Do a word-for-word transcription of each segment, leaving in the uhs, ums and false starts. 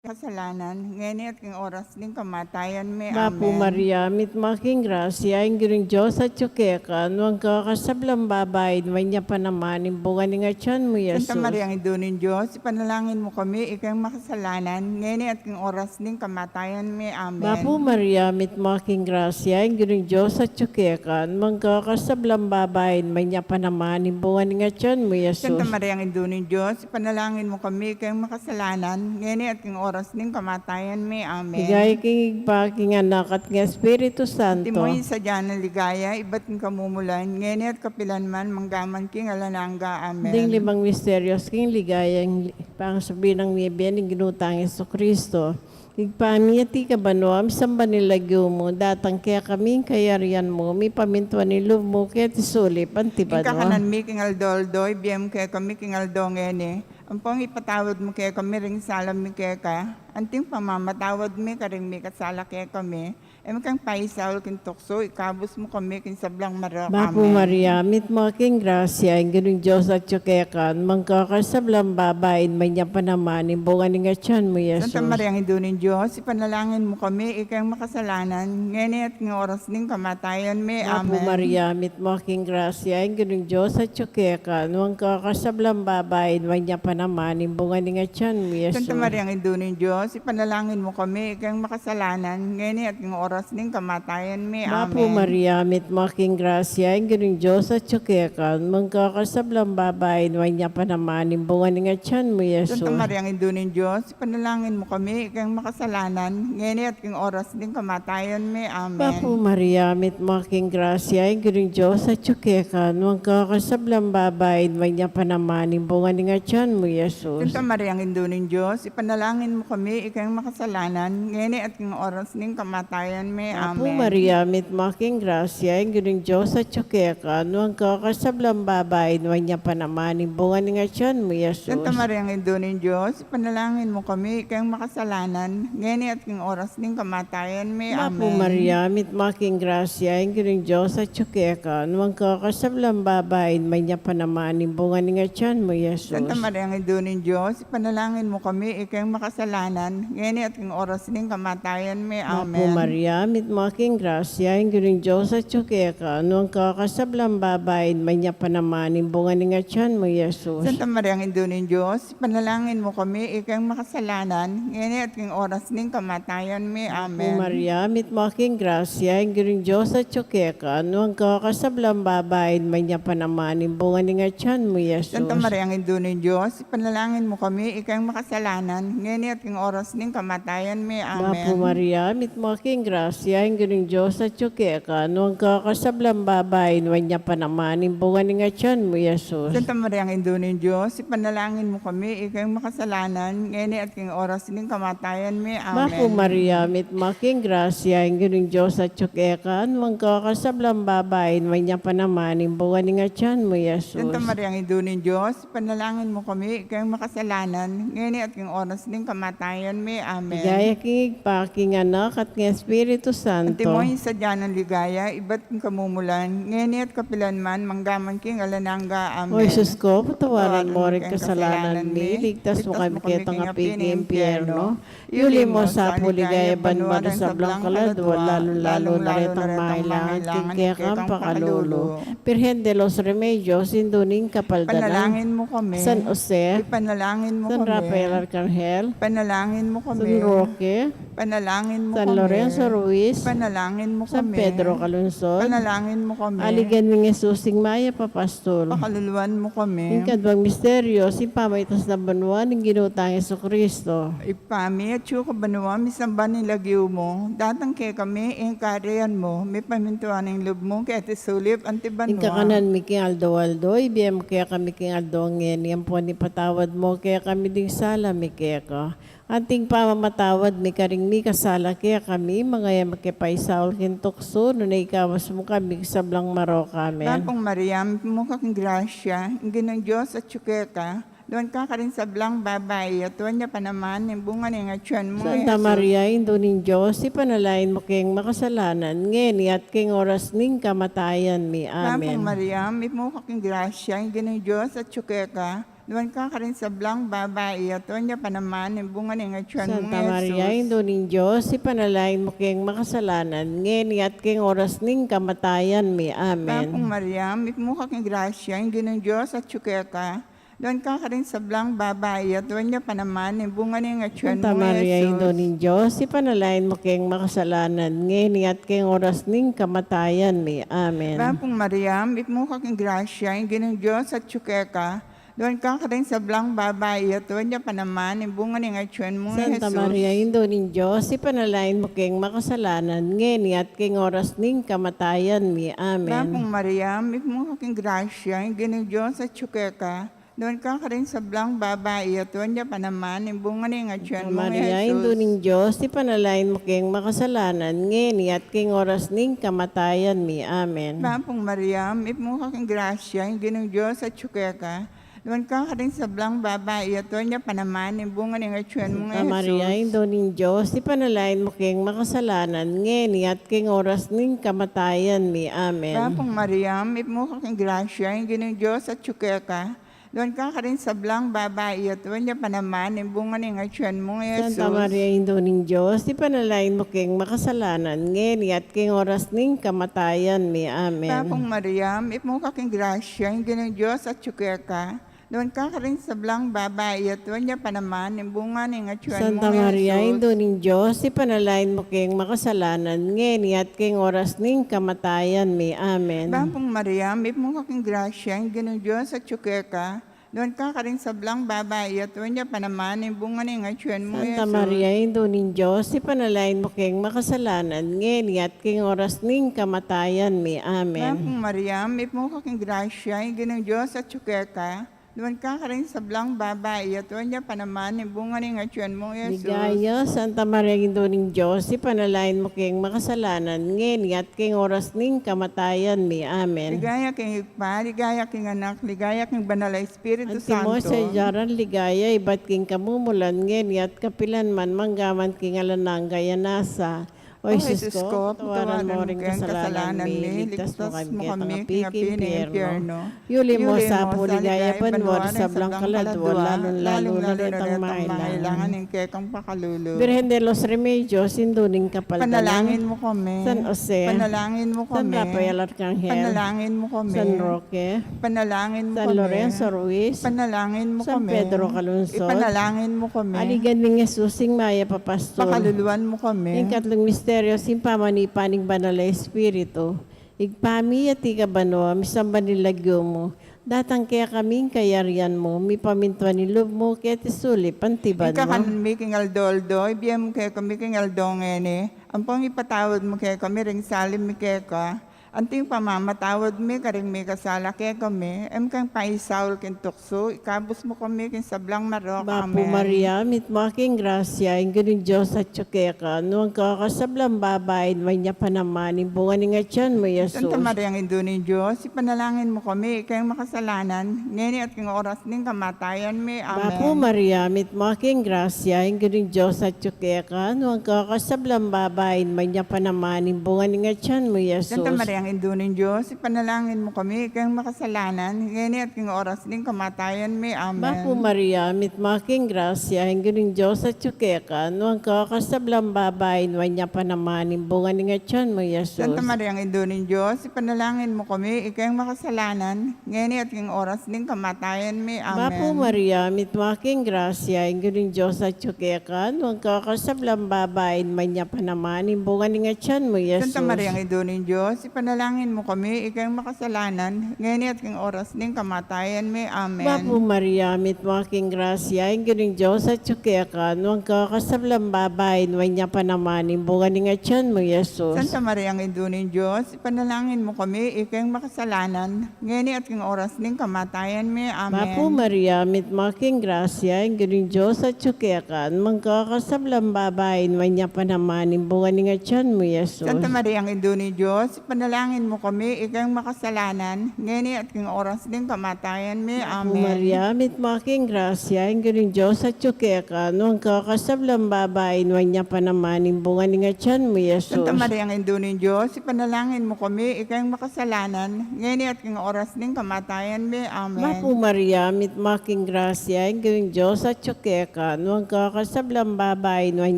kasalanan, ngeni at king oras ning kamatayan mi. Bapu Amen. Maria, mitmu ka king grasya, ing Ginung Dios atyu keka, nuan ka karing sablang babai, nuan ya pa naman ing bunga ning atyan mu, Jesus. Santa Maria, Indu ning Dios, ipanalangin mu kami, ikeng makasalanan, ngeni at king oras ning kamatayan mi. Amen. Bapu Maria, mitmu ka king grasya, ing Ginung Dios atyu keka, nuan ka karing sablang babai, nuan ya pa naman ing bunga ning atyan mu, Jesus. Santa Maria, Indu ning Dios, ipanalangin mu kami, ikeng makasalanan, ngeni at king oras ning kamatayan mi. Amen. Ligaya king Ibpa, king Anak, at king Espiritu Santo. Antimo ing sadya nang ligaya, ibat king kamumulan, ngeni at kapilan man, manggaman king alang angga. Amen. Ding limang misteryos king ligaya, ing pangasubli nang mie ning Ginu tang Jesucristo. Ibpa mi, atiu ka banua, misamban ya ing lagyu mu, datang kekami ing kayarian mu, mipamintuan ing lub mu keti sulip anti banua. Ing kakanan mi king aldo-aldo, ibie mu kekami king aldo ngeni. Ampong ipatawad mu kekami ring sala mi keka, anting pamamatawad mi karing mikasala kekami. E mu ke paisaul king tuksu, ikabus mu kami king sablang marok. Bapu Maria, mitmu ka king grasya, ing Ginung Dios atyu keka, nuan ka karing sablang babai, nuan ya pa naman ing bunga ning atyan mu, Jesus. Santa Maria, Indu ning Dios, ipanalangin mu kami, ikeng makasalanan, ngeni at king oras ning kamatayan mi. Amen. Bapu Maria, mitmu ka king grasya, ing Ginung Dios atyu keka, nuan ka karing sablang babai, nuan ya pa naman ing bunga ning atyan mu, Jesus. Santa Maria, Indu ning Dios, ipanalangin mu kami, ikeng makasalanan, ngeni at king oras ning kamatayan mi. Amen. Bapu Maria, mitmu ka king grasya, ing Ginung Dios atyu keka, nuan ka karing sablang babai, nuan ya pa naman ing bunga ning atyan mu, Jesus. Santa Maria, Indu ning Dios, ipanalangin mu kami, ikeng makasalanan, ngeni at king oras ning kamatayan mi. Amen. Bapu Maria, mitmu ka king grasya, ing Ginung Dios atyu keka, nuan ka karing sablang babai, nuan ya pa naman ing bunga ning atyan mu, Jesus. Santa Maria, Indu ning Dios, ipanalangin mu kami, ikeng makasalanan, ngeni at king oras ning kamatayan mi. Amen. Bapu Maria, mitmu ka king grasya, ing Ginung Dios atyu keka, nuan ka karing sablang babai, nuan ya pa naman ing bunga ning atyan mu, Jesus. Santa Maria, Indu ning Dios, ipanalangin mu kami, ikeng makasalanan, ngeni at king oras ning kamatayan mi. Amen. Bapu Maria, mitmu ka king grasya, ing Ginung Dios atyu keka, nuan ka karing sablang babai, nuan ya pa naman ing bunga ning atyan mu, Jesus. Santa Maria, Indu ning Dios, ipanalangin mu kami, ikeng makasalanan, ngeni at king oras ning kamatayan mi. Amen. Bapu Maria, mitmu ka king grasya, ing Ginung Dios atyu keka, nuan ka karing sablang babai, nuan ya pa naman ing bunga ning atyan mu, Jesus. Santa Maria, Indu ning Dios, ipanalangin mu kami, ikeng makasalanan, ngeni at king oras ning kamatayan mi. Amen. Bapu Maria, mitmu ka king grasya, ing Ginung Dios atyu keka, nuan ka karing sablang babai, nuan ya pa naman ing bunga ning atyan mu, Jesus. Santa Maria, Indu ning Dios, ipanalangin mu kami, ikeng makasalanan, ngeni at king oras ning kamatayan mi. Amen. Bapu Maria, mitmu ka king grasya, ing Ginung Dios atyu keka, nuan ka karing sablang babai, nuan ya pa naman ing bunga ning atyan mu, Jesus. Santa Maria, Indu ning Dios, ipanalangin mu kami, ikeng makasalanan, ngeni at king oras ning kamatayan mi. Amen. Bapu Maria, mitmu ka king grasya, ing Ginung Dios atyu keka, nuan ka karing sablang babai, nuan ya pa naman ing bunga ning atyan mu, Jesus. Santa Maria, Indu ning Dios, ipanalangin mu kami, ikeng makasalanan, ngeni at king oras ning kamatayan mi. Amen. Ligaya king Ibpa, king Anak, at king Espiritu Santo. Antimo ing sadya nang ligaya, ibat king kamumulan, ngeni at kapilan man, manggaman king alang angga. Amen. O Jesus ko, patawaran mu ring kasalanan mi, ligtas mu kami ketang api king impyerno. Yuli mu sa pu king ligaya banua ding sablang kaladua, lalung-lalu na retang mangailangan king kekang pakalulu. Birhen de los Remedios, Indu ning Kapaldanan. Ipanalangin mu kami. San Jose. Ipanalangin mu kami. San Rafael Arcangel. Ipanalangin mu kami. San Roque. Ipanalangin mu kami. San Lorenzo Ruiz. Ipanalangin mu kami. San Pedro Calungsod. Ipanalangin mu kami. Aligan ming Jesus, ing mayap a pastul. Pakaluluan mu kami. Ing kaduang misteryo, ing pamaitas na banua ning Ginu tang Jesucristo. Ibpa mi, atsu ka banua, misamban ing lagyu mu, datang kekami ing kayarian mu, mipamintuan ing lub mu keti sulip anti banua. Ing kakanan mi king aldo-aldo, ibie mu kekami king aldo ngeni, ampon ipatawad mu kekami ding sala mi keka, anti ing pamamatawad mi karing mikasala kekami, manga e mu ke paisaul king tuksu, nune ikabus mu kami king sablang marok. Amen. Bapu Maria, mitmu ka king grasya, ing Ginung Dios atsu keka, nuan ka karing sablang babai, at nuan ya pa naman ing bunga ning atyan mu, Santa Jesus. Maria, Indu ning Dios, ipanalangin mu keng makasalanan, ngeni at king oras ning kamatayan mi. Amen. Bapu Maria, mitmu ka king grasya, ing Ginung Dios atsu keka, Nuan ka karing sablang babai, at nuan ya pa naman ing bunga ning atyan mung Jesus. Santa Maria, Indu ning Dios, ipanalangin mu keng makasalanan, ngeni at keng oras ning kamatayan mi. Amen. Bapu Maria, mitmu ka king grasya, ing Ginung Dios atyu keka. Nuan ka karing sablang babai, at nuan ya pa naman ing bunga ning atyan mung Jesus. Santa Maria, Indu ning Dios, ipanalangin mu keng makasalanan, ngeni at keng oras ning kamatayan mi. Amen. Bapu Maria, mitmu ka king grasya, ing Ginung Dios atyu keka. Nuan ka karing sablang babai, at nuan ya pa naman ing bunga ning atyan mung Jesus. Santa Maria, Indu ning Dios, ipanalangin mu keng makasalanan, ngeni at keng oras ning kamatayan mi. Amen. Bapu Maria, mitmu ka king grasya, ing Ginung Dios atyu keka. Nuan ka karing sablang babai, at nuan ya pa naman ing bunga ning atyan mung Jesus. Santa Maria, Indu ning Dios, ipanalangin mu keng makasalanan, ngeni at keng oras ning kamatayan mi. Amen. Bapu Maria, mitmu ka king grasya, ing Ginung Dios atyu keka. Nuan ka karing sablang babai, at nuan ya pa naman ing bunga ning atyan mung Jesus. Santa Maria, Indu ning Dios, ipanalangin mu keng makasalanan, ngeni at keng oras ning kamatayan mi. Amen. Bapu Maria, mitmu ka king grasya, ing Ginung Dios atyu keka. Nuan ka karing sablang babai, at nuan ya pa naman ing bunga ning atyan mung Jesus. Santa Maria, Indu ning Dios, ipanalangin mu keng makasalanan, ngeni at keng oras ning kamatayan mi. Amen. Bapu Maria, mitmu ka king grasya, ing Ginung Dios atyu keka. Nuan ka karing sablang babai, at nuan ya pa naman ing bunga ning atyan mung Jesus. Santa Maria, Indu ning Dios, ipanalangin mu keng makasalanan, ngeni at keng oras ning kamatayan mi. Amen. Bapu Maria, mitmu ka king grasya, ing Ginung Dios atyu keka. Nuan ka karing sablang babai, at nuan ya pa naman ing bunga ning atyan mung Jesus. Santa Maria, Indu ning Dios, ipanalangin mu keng makasalanan, ngeni at keng oras ning kamatayan mi. Amen. Bapu Maria, mitmu ka king grasya, ing Ginung Dios atyu keka. Nuan ka karing sablang babai, at nuan ya pa naman ing bunga ning atyan mung Jesus. Ligaya, Santa Maria, Indu ning Dios, ipanalangin mu keng makasalanan, ngeni at keng oras ning kamatayan mi. Amen. Ligaya king Ibpa, ligaya king Anak, ligaya king Banal a Espiritu Santo. Antimo sa ing dyaran ligaya, ibat king kamumulan, ngeni at kapilan man, mangga man king alang angga. Amen. O Jesus ko, patawaran mu ring kasalanan mi, iligtas mu kami king api ning impyerno. Yuli mu sa pu king ligaya banua ring sablang kaladua, lalung-lalu na retang mangailangan king kekang pakalulu. Birhen de los Remedios, Indu ning Kapaldanan. Ipanalangin mu kami. San Jose. Ipanalangin mu kami. San Rafael Arcangel. Ipanalangin mu kami. San Roque. Ipanalangin mu kami. San Lorenzo Ruiz. Ipanalangin mu kami. San Pedro Calungsod. Ipanalangin mu kami. Aligan ning Jesus, ing mayap a pastul. Pakaluluan mu kami. Ing katlung misteryo, ing pamanipa ning Banal a Espiritu. Ibpa mi, atiu ka banua, misamban ing lagyu mu. Datang kekami ing kayarian mu, mipamintuan ing lub mu, keti sulip anti banua. Ing kakanan mi king aldo-aldo, ibie mu kekami king aldo ngeni. Ampon ipatawad mu kekami ring sala mi keka. Anti ing pamamatawad mi karing mikasala kekami, e mu ke paisaul king tuksu, ikabus mu kami king sablang marok. Amen. Bapu Maria, mitmu ka king grasya, ing Ginung Dios atyu keka, nuan ka karing sablang babai, nuan ya pa naman ing bunga ning atyan mu, Jesus. Santa Maria, Indu ning Dios, ipanalangin mu kami, ikeng makasalanan, ngeni at king oras ning kamatayan mi. Amen. Bapu Maria, mitmu ka king grasya, ing Ginung Dios atyu keka, nuan ka karing sablang babai, nuan ya pa naman ing bunga ning atyan mu, Jesus. Santa Maria, Indu ning Dios, ipanalangin mu kami, ikeng makasalanan, ngeni at king oras ning kamatayan mi. Amen. Bapu Maria, mitmu ka king grasya, ing Ginung Dios atyu keka, nuan ka karing sablang babai, nuan ya pa naman ing bunga ning atyan mu, Jesus. Santa Maria, Indu ning Dios, ipanalangin mu kami, ikeng makasalanan, ngeni at king oras ning kamatayan mi. Amen. Bapu Maria, mitmu ka king grasya, ing Ginung Dios atyu keka, nuan ka karing sablang babai, nuan ya pa naman ing bunga ning atyan mu, Jesus. Santa Maria, Indu ning Dios, ipanalangin mu kami, ikeng makasalanan, ngeni at king oras ning kamatayan mi. Amen. Bapu Maria, mitmu ka king grasya, ing Ginung Dios atyu keka, nuan ka karing sablang babai, nuan ya pa naman ing bunga ning atyan mu, Jesus. Santa Maria, Indu ning Dios, ipanalangin mu kami, ikeng makasalanan, ngeni at king oras ning kamatayan mi. Amen. Bapu Maria, mitmu ka king grasya, ing Ginung Dios atyu keka, nuan ka karing sablang babai, nuan ya pa naman ing bunga ning atyan mu, Jesus. Santa Maria, Indu ning Dios, ipanalangin Ipanalangin mu kami, ikeng makasalanan, ngeni at king oras ning kamatayan mi. Amen. Maria, mitmu ka king grasya, ing Ginung Dios atyu keka, nuan ka karing sablang babai, nuan ya pa naman ing bunga ning atyan mu, Jesus. Santa Maria, Indu ning Dios, ipanalangin mu kami, ikeng makasalanan, ngeni at king oras ning kamatayan mi. Amen. Mapu Maria, mitmu ka king grasya, ing Ginung Dios atyu keka, nuan ka karing sablang babai, nuan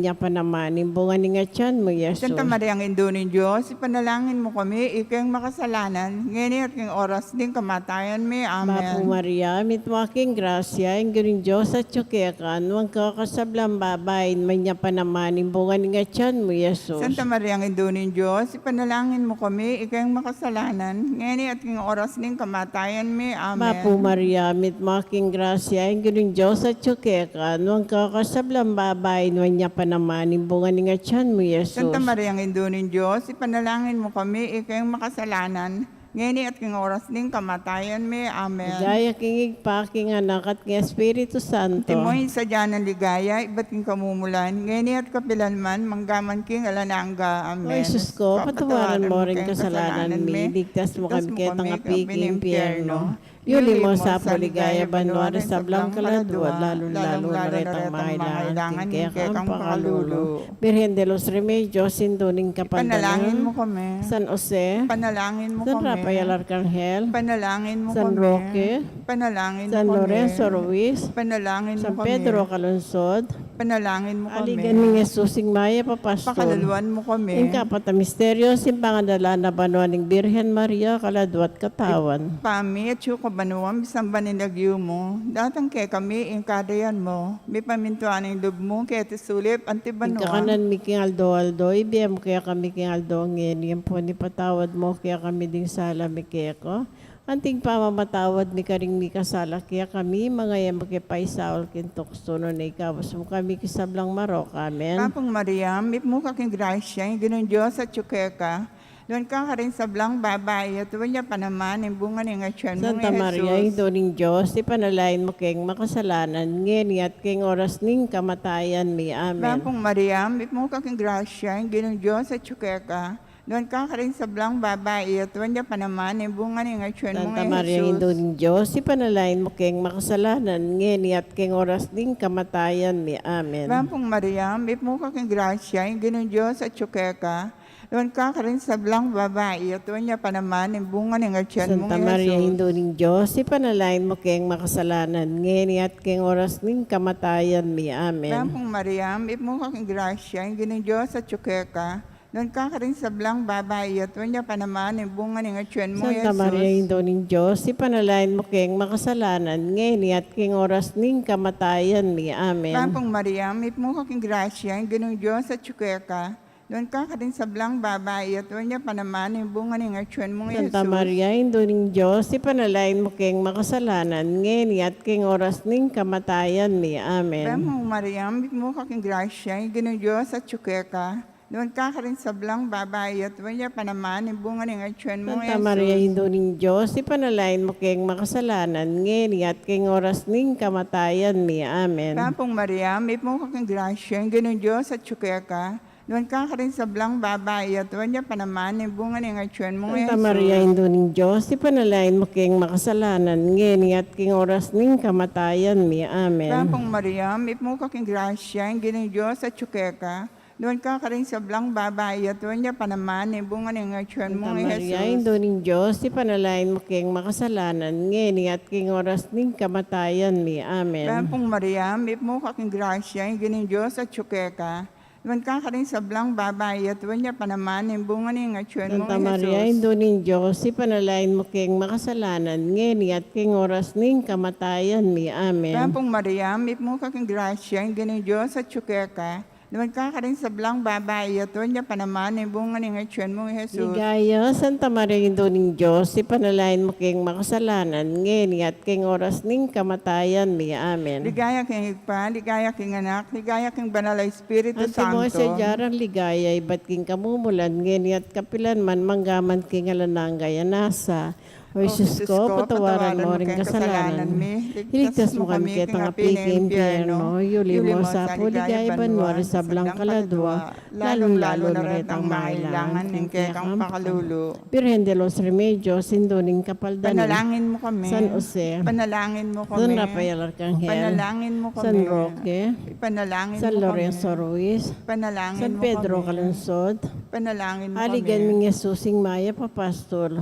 ya pa naman ing bunga ning atyan mu, Jesus. Santa Maria, Indu ning Dios, ipanalangin mu kami, ikeng makasalanan, ngeni at king oras ning kamatayan mi. Amen. Mapu Maria, mitmu ka king grasya, ing Ginung Dios atyu keka, nuan ka karing sablang babai, nuan ya pa naman ing bunga ning atyan mu, Jesus. Santa Maria, Indu ning Dios, ipanalangin mu kami, ikeng makasalanan, ngeni at king oras ning kamatayan mi. Amen. Mapu Maria, mitmu ka king grasya, ing Ginung Dios atyu keka, nuan ka karing sablang babai, nuan ya pa naman ing bunga ning atyan mu, Jesus. Santa Maria, Indu ning Dios, ipanalangin mu kami, ikeng makasalanan, ngeni at king oras ning kamatayan mi. Amen. Ligaya king Ibpa, king Anak, at king Espiritu Santo. Antimo ing sadya nang ligaya, ibat king kamumulan, ngeni at kapilan man, mangga man king alang angga. Amen. O Jesus ko, patawaran mu ring kasalanan mi, iligtas mu kami king api ning impyerno. Yuli mu sa pu king ligaya banua ring sablang kaladua, lalung-lalu na retang mangailangan king kekang pakalulu. Birhen de los Remedios, Indu ning Kapaldanan. Ipanalangin mu kami. San Jose. Ipanalangin mu kami. San Rafael Arcangel. Ipanalangin mu kami. San Roque. Ipanalangin mu kami. San Lorenzo Ruiz. Ipanalangin mu kami. San Pedro Calungsod. Ipanalangin mu kami. Aligan ning Jesus, ing mayap a pastul. Pakalaluan mu kami. Ing kapat a misteryo, ing pangandalan a banua ning Birhen Maria, kaladua at katawan. Ibpa mi, atsu ka banua, misamban ing lagyu mu, datang kekami ing kayarian mu, mipamintuan ing lub mu keti sulip anti banua. Ing kakanan mi king aldo-aldo, ibie mu kekami king aldo ngeni, ampon ipatawad mu kekami ding sala mi keka, anti ing pamamatawad mi karing mikasala kekami, manga e mu ke paisaul king tuksu, nune ikabus mu kami king sablang marok. Amen. Bapu Maria, mitmu ka king grasya, ing Ginung Dios atyu keka, nuan ka karing sablang babai, at nuan ya pa naman ing bunga ning atyan mu, Santa Maria, Jesus. Indu ning Dios, ipanalangin mu keng makasalanan, ngeni at king oras ning kamatayan mi. Amen. Bapu Maria, mitmu ka king grasya, ing Ginung Dios atyu keka, nuan ka karing sablang babai, at nuan ya pa naman ing bunga ning atyan mu, Santa Maria, Jesus. Indu ning Dios, ipanalangin mu keng makasalanan, ngeni at king oras ning kamatayan mi. Amen. Bapu Maria, mitmu ka king grasya, ing Ginung Dios atyu keka, nuan ka karing sablang babai, at nuan ya pa naman ing bunga ning atyan mu, Santa Maria, Jesus. Indu ning Dios, ipanalangin mu keng makasalanan, ngeni at king oras ning kamatayan mi. Amen. Bapu Maria, mitmu ka king grasya, ing Ginung Dios atyu keka, nuan ka karing sablang babai, at nuan ya pa naman ing bunga ning atyan mu, Santa Maria, Jesus. Indu ning Dios, ipanalangin mu keng makasalanan, ngeni at king oras ning kamatayan mi. Amen. Bapu Maria, mitmu ka king grasya, ing Ginung Dios atyu keka, nuan ka karing sablang babai, at nuan ya pa naman ing bunga ning atyan mu, Santa Jesus. Maria, Indu ning Dios, ipanalangin mu keng makasalanan, ngeni at king oras ning kamatayan mi. Amen. Bapu Maria, mitmu ka king grasya, ing Ginung Dios atyu keka, nuan ka karing sablang babai, at nuan ya pa naman ing bunga ning atyan mu, Santa Maria, Jesus. Indu ning Dios, ipanalangin mu keng makasalanan, ngeni at king oras ning kamatayan mi. Amen. Bapu Maria, mitmu ka king grasya, ing Ginung Dios atyu keka, nuan ka karing sablang babai, at nuan ya pa naman ing bunga ning atyan mu, Santa Jesus. Maria, Indu ning Dios, ipanalangin mu keng makasalanan, ngeni at king oras ning kamatayan mi. Amen. Bapu Maria, mitmu ka king grasya, ing Ginung Dios atyu keka, nuan ka karing sablang babai, at nuan ya pa naman ing bunga ning atyan mu, Santa Maria, Jesus. Indu ning Dios, ipanalangin mu keng makasalanan, ngeni at king oras ning kamatayan mi. Amen. Bapu Maria, mitmu ka king grasya, ing Ginung Dios atyu keka, nuan ka karing sablang babai, at nuan ya pa naman ing bunga ning atyan mu, Santa Maria, Jesus. Indu ning Dios, ipanalangin mu keng makasalanan, ngeni at king oras ning kamatayan mi. Amen. Bapu Maria, mitmu ka king grasya, ing Ginung Dios atyu keka, nuan ka karing sablang babai, at nuan ya pa naman ing bunga ning atyan mu, Jesus. Ligaya, Santa Maria, Indu ning Dios, ipanalangin mu keng makasalanan, ngeni at king oras ning kamatayan mi. Amen. Ligaya king Ibpa, ligaya king Anak, ligaya king Banal a Espiritu Santo. Antimo ing sadya nang ligaya, ibat king kamumulan, ngeni at kapilan man, mangga man king alang angga. Amen. O Jesus ko, patawaran mo ring kasalanan mi, iligtas mo kami keng api ning impyerno, yuli mo sa pu king ligaya banua ring sablang kaladua, lalung-lalu na retang mangailangan king kekang pakalulu. Birhen de los Remedios, Indu ning Kapaldanan, panalangin mo kami. San Jose, panalangin mo kami. San Rafael Arkanghel, panalangin mo kami. San Roque, ipanalangin mo kami. San Lorenzo Ruiz, panalangin mo kami. San Pedro Calungsod, panalangin mo kami. Aligan mi ning Jesus ing mayap a pastul.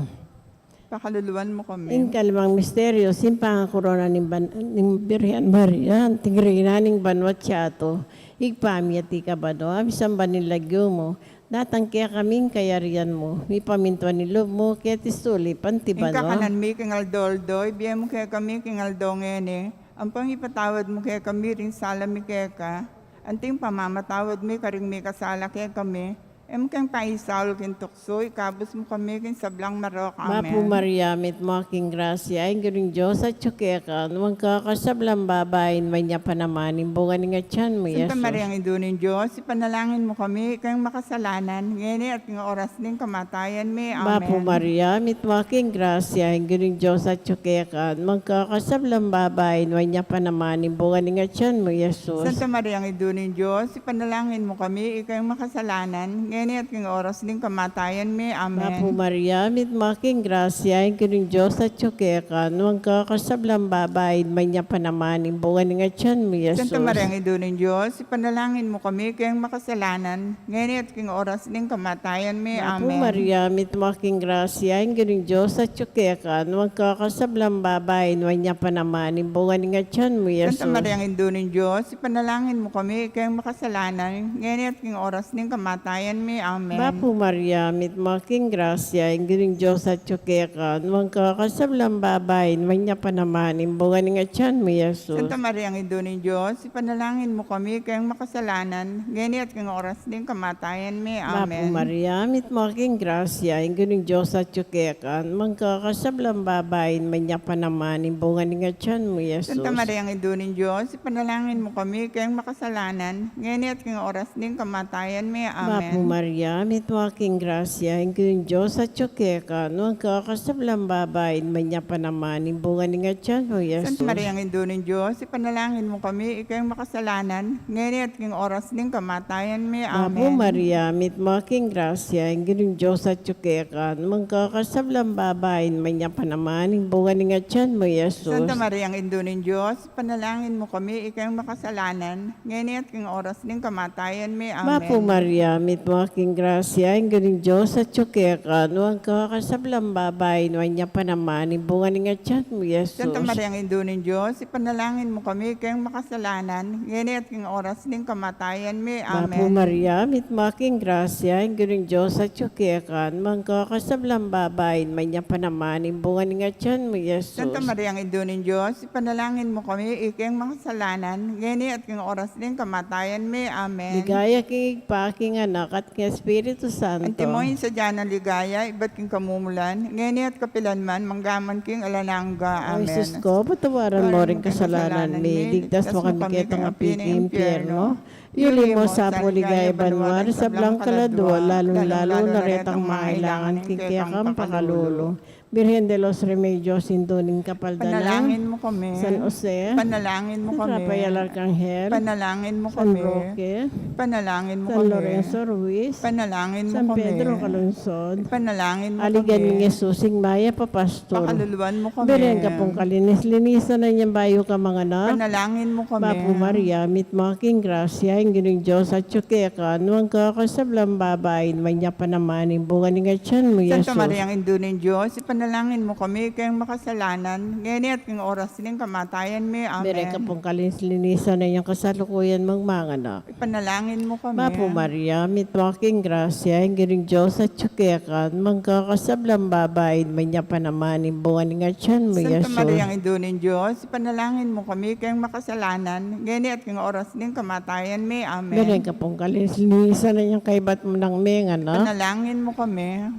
Pakaluluan mo kami. Ing kalimang misteryo, ing pangakorona ning ban-, ning Birhen Maria, anting Reyna ning banua at yatu. Ibpa mi, atiu ka banua, misamban ing lagyu mu. Datang kekami ing kayarian mu. Mipamintuan ing lub mu, keti sulip anti banua. Ing kakanan mi king aldo-aldo, ibie mu kekami king aldo ngeni. Ampong ipatawad mu kekami ring sala mi keka, anting pamamatawad mi karing mikasala kekami. E mu keng paisaul king tuksu, ikabus mu kami king sablang marok. Amen. Bapu Maria, mitmu ka king grasya, ing Ginung Dios atyu keka, nuan ka karing sablang babai, nuan ya pa naman ing bunga ning atyan mu, Jesus. Santa Maria, Indu ning Dios, ipanalangin mu kami, ikayang makasalanan, ngeni at king oras ning kamatayan mi. Amen. Bapu Maria, mitmu ka king grasya, ing Ginung Dios atyu keka, nuan ka karing sablang babai, nuan ya pa naman ing bunga ning atyan mu, Jesus. Santa Maria, Indu ning Dios, ipanalangin mu kami, ikayang makasalanan, ngeni at king oras ning kamatayan mi. Amen. Bapu Maria, mitmu ka king grasya, ing Ginung Dios atyu keka, nuan ka karing sablang babai, nuan ya pa naman ing bunga ning atyan mu, Jesus. Santa Maria, Indu ning Dios, ipanalangin mu kami, ikayang makasalanan, ngeni at king oras ning kamatayan mi. Amen. Bapu Maria, mitmu ka king grasya, ing Ginung Dios atyu keka, nuan ka karing sablang babai, nuan ya pa naman ing bunga ning atyan mu, Jesus. Santa Maria, Indu ning Dios, ipanalangin mu kami, ikayang makasalanan, ngeni at king oras ning kamatayan mi. Amen. Bapu Maria, mitmu ka king grasya, ing Ginung Dios atyu keka, nuan ka karing sablang babai, nuan ya pa naman ing bunga ning atyan mu, Jesus. Santa Maria, Indu ning Dios, ipanalangin mu kami, ikayang makasalanan, ngeni at king oras ning kamatayan mi. Amen. Bapu Maria, mitmu ka king grasya, ing Ginung Dios atyu keka, nuan ka karing sablang babai, nuan ya pa naman ing bunga ning atyan mu, Jesus. Santa Maria, Indu ning Dios, ipanalangin mu kami, ikayang makasalanan, ngeni at king oras ning kamatayan mi. Amen. Bapu Maria, mitmu ka king grasya, ing Ginung Dios atyu keka, nuan ka karing sablang babai, nuan ya pa naman ing bunga ning atyan mu, Jesus. Santa Maria, Indu ning Dios, ipanalangin mu kami, ikayang makasalanan, ngeni at king oras ning kamatayan mi. Amen. Bapu Maria, mitmu ka king grasya, ing Ginung Dios atyu keka, nuan ka karing sablang babai, nuan ya pa naman ing bunga ning atyan mu, Jesus. Santa Maria, Indu ning Dios, ipanalangin mu kami, ikayang makasalanan, ngeni at king oras ning kamatayan mi. Amen. Bapu Maria, mitmu ka king grasya, ing Ginung Dios atyu keka, nuan ka karing sablang babai, nuan ya pa naman ing bunga ning atyan mu, Jesus. Santa Maria, Indu ning Dios, ipanalangin mu kami, ikayang makasalanan, ngeni at king oras ning kamatayan mi. Amen. Bapu Maria, mitmu ka king grasya, ing Ginung Dios atyu keka, nuan ka karing sablang babai, nuan ya pa naman ing bunga ning atyan mu, Jesus. Santa Maria, Indu ning Dios, ipanalangin mu kami, ikayang makasalanan, ngeni at king oras ning kamatayan mi. Amen. Ligaya king Ibpa, king Anak, at king Espiritu Santo. Antimo ing sadya nang ligaya, ibat king kamumulan, ngeni at kapilan man, manggaman king alang angga. Amen. O Jesus ko, patawaran mo ring kasalanan mi, iligtas mo kami ketang api ning impyerno, yuli mo sa pu king ligaya banua ring sablang kaladua, lalung-lalu na retang mangailangan king kekang pakalulu. Birhen de los Remedios, Indu ning Kapaldanan. Panalangin mu kami. San Jose. Panalangin mu kami. San Rafael Arkanghel. Panalangin mu kami. San Roque. Panalangin mu kami. San Lorenzo Ruiz. Panalangin mu kami. San Pedro Calungsod. Panalangin mu kami. Aligan mi ning Jesus ing mayap a pastul. Pakaluluan mu kami. Beren ka pung kalinis-linisan nang bayu ka manganak. Panalangin mu kami. Bapu Maria, mitmu ka king grasya, ing Ginung Dios atyu keka, nuan ka karing sablang babai, nuan ya pa naman ing bunga ning atyan mu, Jesus. Santa Maria, Indu ning Dios, ipanalangin mu kami, ikayang makasalanan, ngeni at king oras ning kamatayan mi. Amen. Beren ka pung kalinis-linisan nang kasalukuyan mung manganak. Ipanalangin mu kami. Bapu Maria, mitmu ka king grasya, ing Ginung Dios atyu keka, nuan ka karing sablang babai, nuan ya pa naman ing bunga ning atyan mu, Jesus. Santa Maria, Indu ning Dios, ipanalangin mu kami, ikayang makasalanan, ngeni at king oras ning kamatayan mi. Amen. Beren ka pung kalinis-linisan nang kaibat mu nang menganak. Ipanalangin mu kami.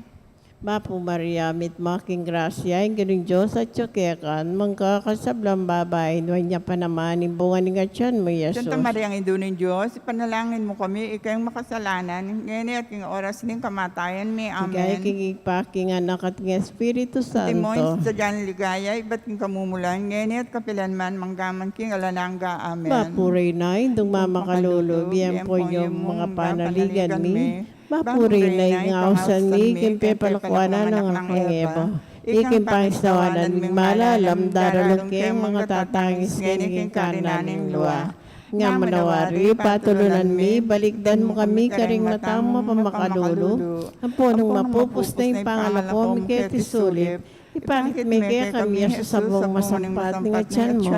Bapu Maria, mitmu ka king grasya, ing Ginung Dios atyu keka, nuan ka karing sablang babai, nuan ya pa naman ing bunga ning atyan mu, Jesus. Santa Maria, Indu ning Dios, ipanalangin mu kami, ikami makasalanan, ngeni at king oras ning kamatayan mi. Amen. Ligaya king Ibpa, king Anak, at king Espiritu Santo. Antimo ing sadyang ligaya, ibat king kamumulan, ngeni at kapilan man, mangga man king alang angga. Amen. Bapu Reyna, Indung mamakalulu, bie pu ing makapanaligan mi. Bapu Reyna, ing ausan mi king pepalakuanan nang anak nang Eva. Ika ing pangisawanan ming malalam, daralu keng mangatatangis ngeni king karinan ning lua. Nga manawari, patulunan mi, balikdan mu kami karing mata mung mapamakalulu, ampon nung mapupus na ing pangalako mi keti sulip, ipakit me kekami i Jesus a bungang masampat ning atyan mu.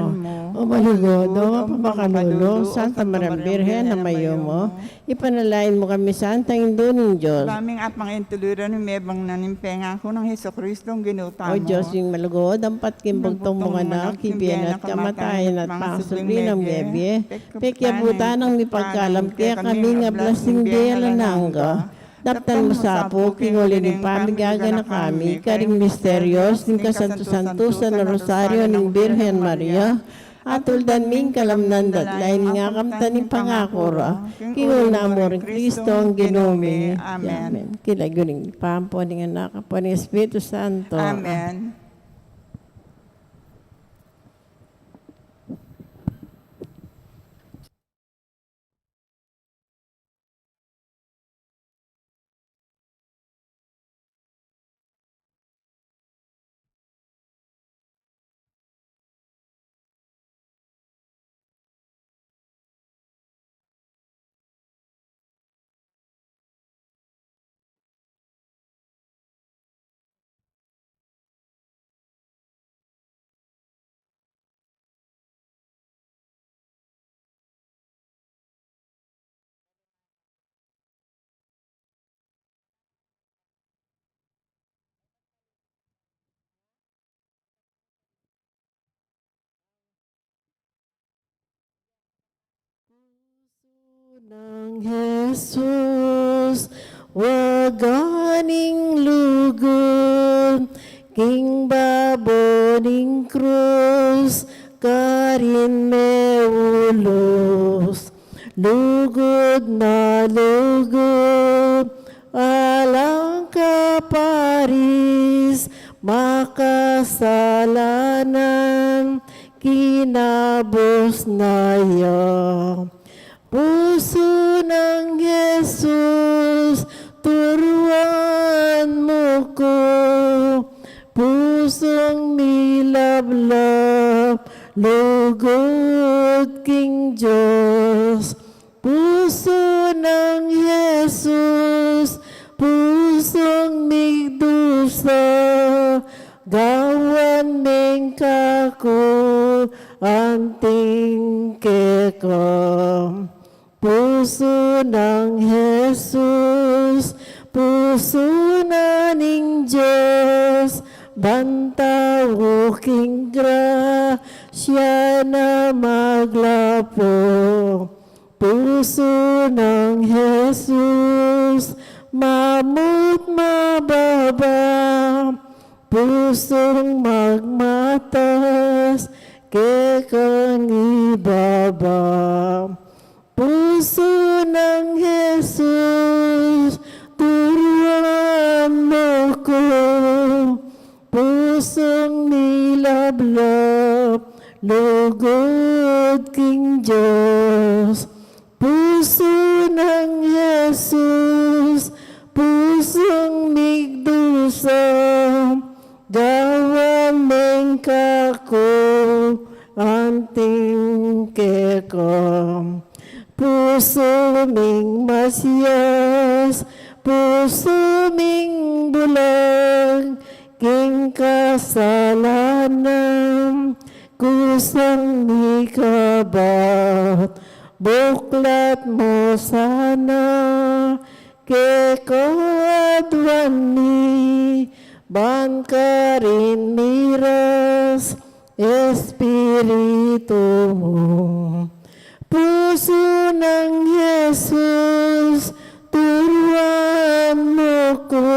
O malugud, o mapamakalulu, Santa Mariang Birhen a mayumu, ipanalangin mu kami, Santa Indu ning Dios. Bang ing Apang intuluran, mebang na ning pengaku nang Jesucristo, Ginu tamu. O Dios, ing malugud, ampat king bugtung mung anak, king bie na at kamatayan at pangasubli nang mebie, pekiabutan nang mipagkalam kekami ing ablas ning bie alang angga. Daptan mu sa pu king uli ning pamigaganaka mi karing misteryos ning kasantu-santusan a Rosario ning Birhen Maria, atuldan mi ing kalamnan datlain ning akamtan ning pangaku ra, king ul na mu ring Kristong Ginu mi. Amen. King lagyu ning Ibpa, ampo ning Anak, ampo ning Espiritu Santo. Amen. Pusu nang Jesus, waga ning lugud, king babo ning krus, karin me ulus. Lugud na lugud, alang kaparis, makasalanan, kinabus na ya. Pusu nang Jesus, turuan mu ku, pusung milablab, lugud king Dios. Pusu nang Jesus, pusung migdusa, gawan meng kaku anting keka. Pusu nang Jesus, pusu na ning Dios, ban tau king grasya na maglapu. Pusu nang Jesus, mamut mababa, pusung magmatas, kekang ibaba. Pusu nang Jesus, turuan mu ku, pusung milablab, lugud king Dios. Pusu nang Jesus, pusung migdusa, gawan meng kaku anting keka. Pusu ming masias, pusu ming bulag, king kasalanan kusang mikabat, buklat mu sana keka aduan mi, ban karin miras Espiritu mu. Pusu nang Jesus, turuan mu ku,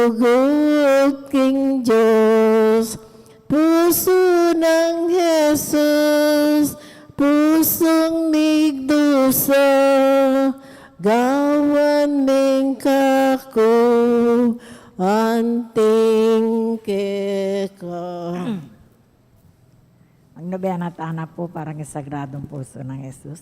Lugud king Dios, pusu nang Jesus, pusung migdusa, gawan ning kaku, anting keka. Magnobena tana pu para king Sagradung Pusu nang Jesus.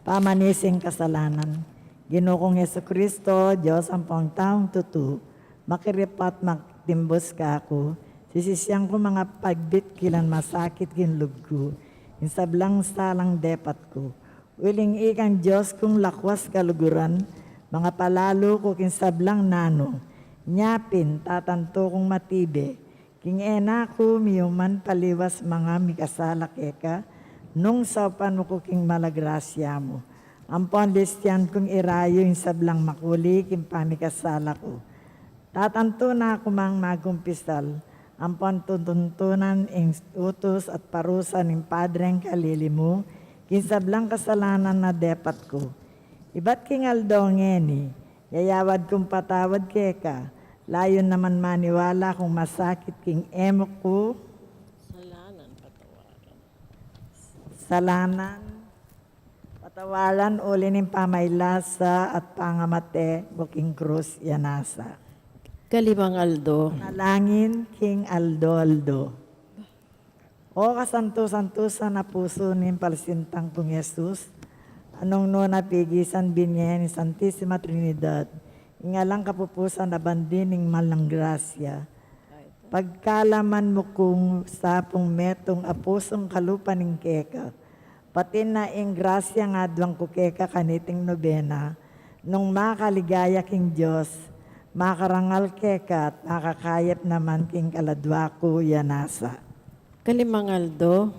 Pamanis king kasalanan. Ginu kung Jesucristo, Dios ampong taung tutu, makiripatmang timbus kaku, sisisian ku mangapagbit kilan masakit king lub ku, ing sablang salang depat ku. Uling ikang Dios kung lakwas kaluguran, mangapalalu ku king sablang nanu, nya pin tatantu kung matibe, king e na ku miuman paliwas manga mikasala keka, nung saupan mu ku king mala grasya mu. Ampon listian kung irayu ing sablang makuli king pamikasala ku. Tatantu na ku mang magkumpisal, ampon tutuntunan ing utus at parusa ning Padreng kalili mu, king sablang kasalanan na depat ku. Ibat king aldo ngeni, yayawad kung patawad keka, layun naman maniwala kung masakit king e mu ku. Salanan, patawaran. Salanan, patawaran uli ning pamailasa at pangamate mu king krus ya nasa. Kalimang aldo. Panalangin king aldo-aldo. O kasantu-santusan a pusu ning palasintang kung Jesus, a nung nu na pigisan binie ning Santisima Trinidad, ing alang kapupusan a bandi ning malang grasya, pagkalaman mu kung sapung metung a pusung kalupa ning keka, pati na ing grasyang aduan ku keka kaniting nobena, nung makaligaya king Dios, makarangal keka at makakayap naman king kaladua ku ya nasa. Kalimang aldo.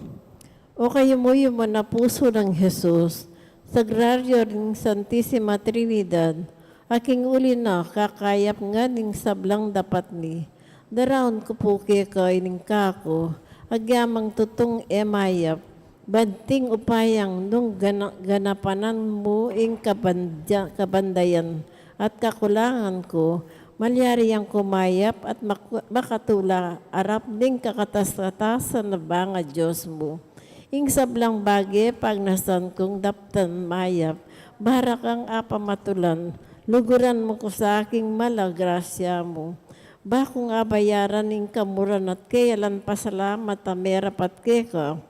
O kayumu-yumu na pusu nang Jesus, Sagraryo ning Santisima Trinidad, a king uli na kakayap ngan ning sablang dapat mi, daraun ku pu keka ining kaku, agyamang tutung e mayap, banting upayang nung gana-, ganapanan mu ing kabandya-, kabandayan at kakulangan ku, malyari yang kumayap at maku-, makatula arap ning kakatas-katasan a banga Dios mu. Ing sablang bage pagnasan kung daptan mayap, bara kang apamatulan, luguran mu ku sa king mala grasya mu. Ba kung abayaran ing kamuran at keyalan pasalamat a merapat keka,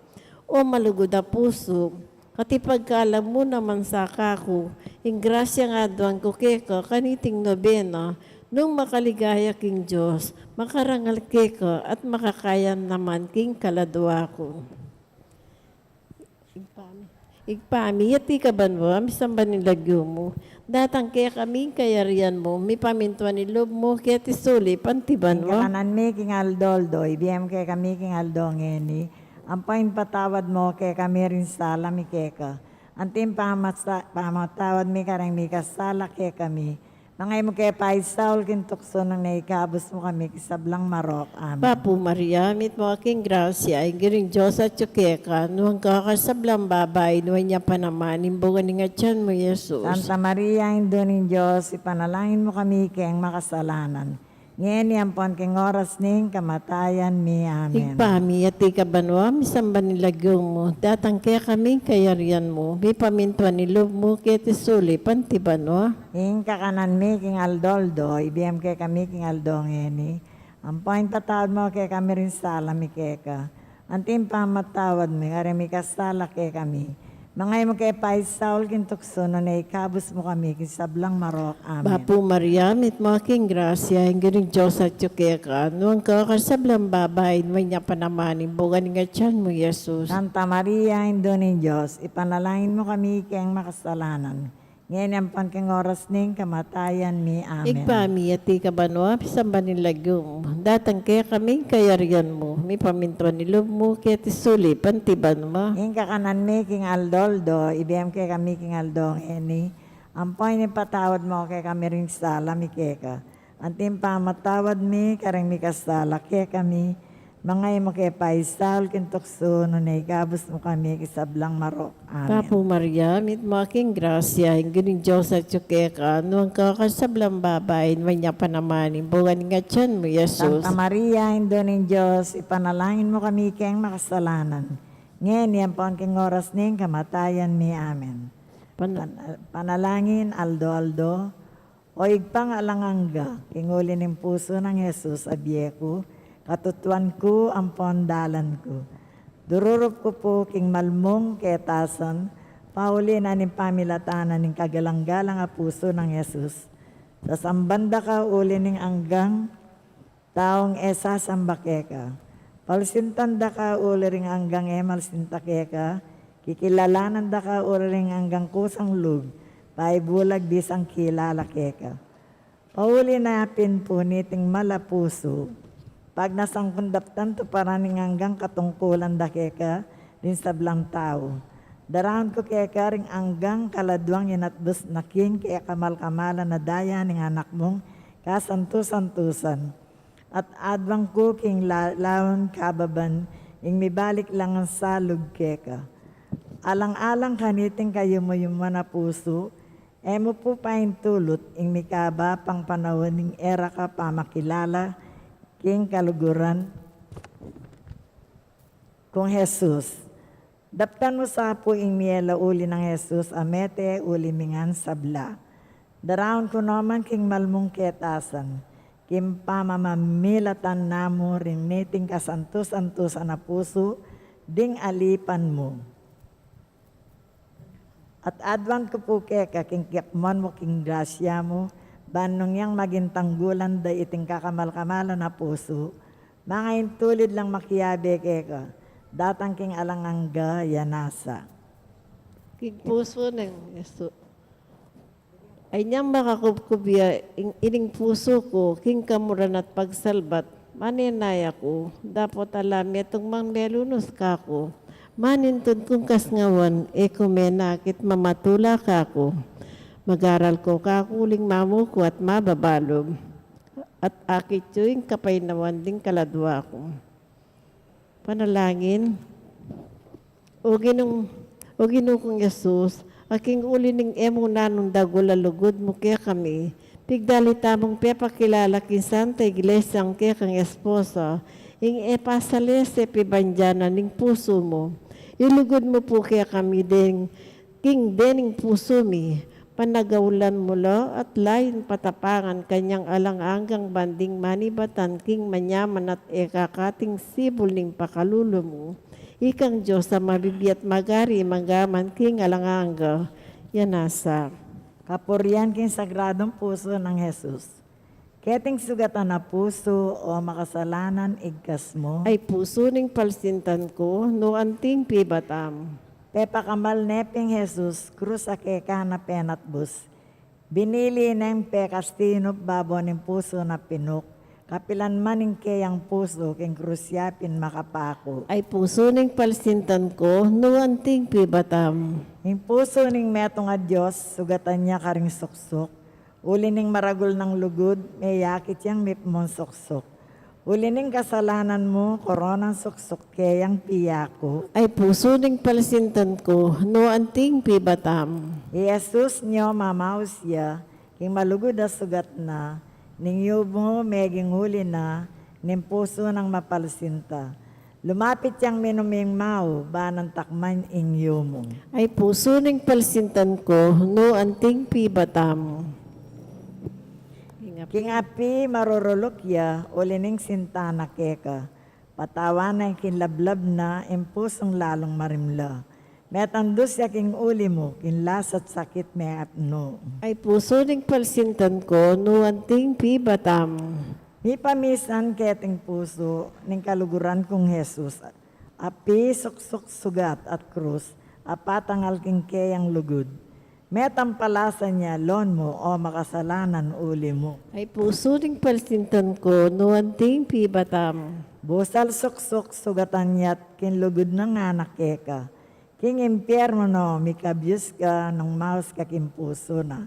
o malugud a pusu, at ipagkalam mu naman sa kaku ing grasyang aduan ku keka kaniting nobena, nung makaligaya king Dios, makarangal keka at makakayap naman king kaladua ku. Ibpa mi, Ibpa mi, atiu ka banua, misamban ing lagyu mu. Datang kekami ing kayarian mu, mipamintuan ing lub mu keti sulip anti banua. Ing kakanan mi king aldo-aldo ibie mu kekami king aldo ngeni. Ampo ipatawad mu kekami ring sala mi keka, anti ing pamasa-, pamatawad mi kareng mikasala kekami. Manga e mu ke paisaul king tuksu, nune ning ikabus mu kami king sablang marok. Amen. Bapu Maria, mitmu ka king grasya, ing Ginung Dios atyu keka, nuan ka karing sablang babai, nuan ya pa naman ing bunga ning atian mu, Jesus. Santa Maria, Indu ning Dios, ipanalangin mu kami keng makasalanan, ngeni ampon king oras ning kamatayan mi. Amen. Ibpa mi, atiu ka banua, misamban ing lagyu mu, datang kekami ing kayarian mu, mipamintuan ing lub mu keti sulip anti banua. Ing kakanan mi king aldo-aldo ibie mu kekami king aldo ngeni. Ampo ipatawad mu kekami ring sala mi keka, anti ing pamatawad mi kareng mikasala kekami. Manga e mu ke paisaul king tuksu, nune ikabus mu kami king sablang marok. Amen. Bapu Maria, mitmu ka king grasya, ing Ginung Dios atyu keka, nuan ka karing sablang babai, nuan ya pa naman ing bunga ning atian mu, Jesus. Santa Maria, Indu ning Dios, ipanalangin mu kami keng makasalanan, ngeni ampon king oras ning kamatayan mi. Amen. Ibpa mi, atiu ka banua, misamban ing lagyu mu, datang kekami ing kayarian mu, mipamintuan ing lub mu keti sulip anti banua. Ing kakanan mi king aldo-aldo ibie mu kekami king aldo ngeni. Ampo ipatawad mu kekami ring sala mi keka, anti ing pamatawad mi kareng mikasala kekami. Manga e mu ke paisaul king tuksu, nune ikabus mu kami king sablang marok. Amen. Bapu Maria, mitmu ka king grasya, ing Ginung Dios atyu keka, nuan ka king sablang babai, nuan ya pa naman ing bunga ning atyan mu, Jesus. Santa Maria, Indu ning Dios, ipanalangin mu kami keng makasalanan, ngeni ampon king oras ning kamatayan mi. Amen. Pan- Pan-, panalangin aldo-aldo. O Ibpang alang angga, king uli ning pusu nang Jesus a bie ku, katutuan ku ampon dalan ku. Dururup ku pu king malmung ketasan, pauli na ning pamilatan na ning kagalang-galang a pusu nang Jesus. Sasamban da ka uli ning anggang taung e sasamba keka. Palsintan da ka uli ring anggang e malsinta keka, kikilalanan da ka uli ring anggang kusang lub, paibulag bisang kilala keka. Pauli na pin pu niting mal a pusu, pagnasan kung daptan tuparan ing anggang katungkulan da keka ding sablang tau. Daraun ku keka ring anggang kaladuang inatbus na king kekamal-kamalan a daya ning Anak mung kasantu-santusan. At aduan ku king la-, laun kababan ing mibalik lang a salug keka. Alang-alang kaniting kayumu-yumuan a pusu, e mu pu paintulut ing mikaba pang panaun ning e ra ka pamakilala king kaluguran kung Jesus. Daptan mu sa pu ing mie la uli nang Jesus a mete uli mi ngan sabla. Daraun ku naman king malmung ketasan, king pamamamilatan na mu ring niting kasantu-santusan a pusu ding alipan mu. At aduan ku pu keka king kiapmuan mu king grasya mu, ban nung yang maging tanggulan da iting kakamal-kamalan a pusu, mangaintulid lang makiabe keka, datang king alang angga. Ya nasa. King pusu nang Jesus. Ay nyang makakubkub ya ing, ining pusu ku, king kamuran at pagsalbat, manenaya ku, dapot ala metung mang melunus kaku, manintun kung kasngawan, e ku menakit mamatula kaku, magaral ku kaku uling mamuku at mababalub, at akit yu ing kapainawan ding kaladua ku. Panalangin. O Ginung, O Ginu kung Jesus, a king uli ning e mu nanung dagul a lugud mu kekami, pigdalita mung pepakilala king Santa Iglesia kekang esposa, ing e pasalese pibandian na ning pusu mu. Ilugud mu pu kekami deng king dening pusu mi, panagaulan mu la at lain patapangan kanyang alang anggang banding manibatan king manyaman at e kakating sibul ning pakalulu mu. Ikang Dios a mabibie at magari mangga man king alang angga. Ya nasa. Kapurian king sagradung pusu nang Jesus. Keting sugatan a pusu, o makasalanan, igkas mu. Ay pusu ning palsintan ku, nu anting pibatam. Pepakamal ne ping Jesus, krus a keka na penatbus. Binili neng pekastinup babo ning pusu na pinuk, kapilan man ing keyang pusu king krus ya pin makapaku. Ay pusu ning palsintan ku, nu anting pibatam. Ing pusu ning metung a Dios, sugatan ya karing suksuk, uli ning maragul nang lugud, meyakit yang mipmung suksuk. Uli ning kasalanan mu, koronang suksuk keyang piyaku. Ay pusu ning palsintan ku, nu anting pibatam. I Jesus nyo mamaus ya, king malugud a sugat na, ning yumu meging uli na ning pusu nang mapalsinta. Lumapit yang minum ing mau, ban nang takman ing yumu. Ay pusu ning palsintan ku, nu anting pibatam. King api maruruluk ya, uli ning sinta na keka. Patawan na king lablab na, ing pusung lalung marimla. Metandus ya king uli mu, king lasat sakit meatnu. Ay pusu ning palsintan ku, nu anting pibatam. Mipamisan keting pusu, ning kaluguran kung Jesus, api, suksuk, sugat at krus, a patangal king keyang lugud. Metampalasan ya lon mu, o makasalanan, uli mu. Ay pusu ning palsintan ku, nu anting pibatam. Busal suksuk, sugatan ya't king lugud nang anak keka. King impyernu no, mikabyus ka, nung maus ka king pusu na.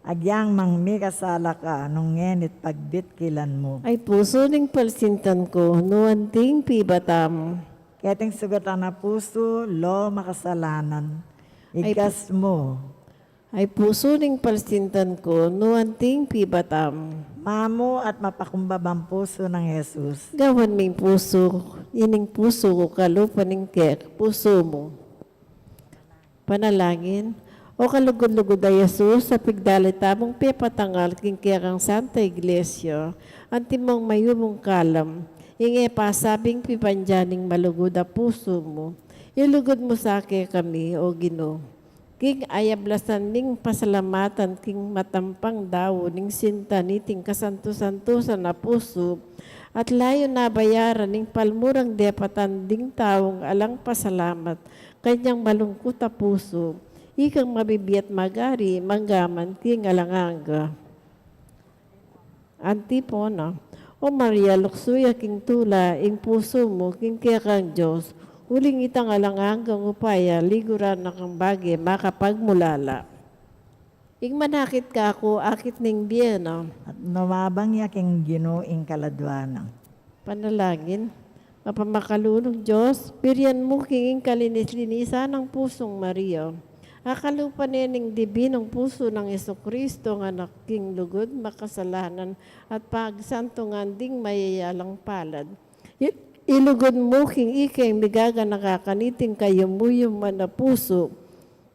Agyang mang mikasala ka, nung ngeni't pagbit kilan mu. Ay pusu ning palsintan ku, nu anting pibatam? Keting sugatan a pusu, lo makasalanan. Ay Igas mu. Ay pusu ning palsintan ku, nu anting pibatam? Mamu at mapakumbabang pusu nang Jesus. Gawan ming pusu, ining pusu ku kalupa ning kek pusu mu. Panalangin. O kalugud-lugud a Jesus, a pigdalit mung pepatangal king kekang Santa Iglesia, antimong mayumung kalam, ing e pasabing pibandian ning malugud a pusu mu, ilugud mu sa kekami, O Ginu. King ayablasan ning pasalamatan king matampang dau ning sinta niting kasantu-santusan a pusu, at layun a bayaran ning palmurang depatan ding taung alang pasalamat kanyang malungkut a pusu, ikang mabibie at magari, mangga man king alang angga. Antipona. O Maria, luksu ya king tula ing pusu mu king kekang Dios, uling itang alang anggang upaya, liguran na kang bage makapagmulala. Ing manakit kaku, akit ning bie na. At numabang ya king Ginu ing kaladwanan. Panalangin. Mapamakalulung Dios, birian mu king kalinis-linisan nang pusung Maria, a kalupa ne ning dibinung pusu nang Jesucristo, a Anak king lugud makasalanan at pagsantungan ding mayayalang palad. I-, ilugud mu king ika ing migaganaka kaniting kayumuyuman a pusu,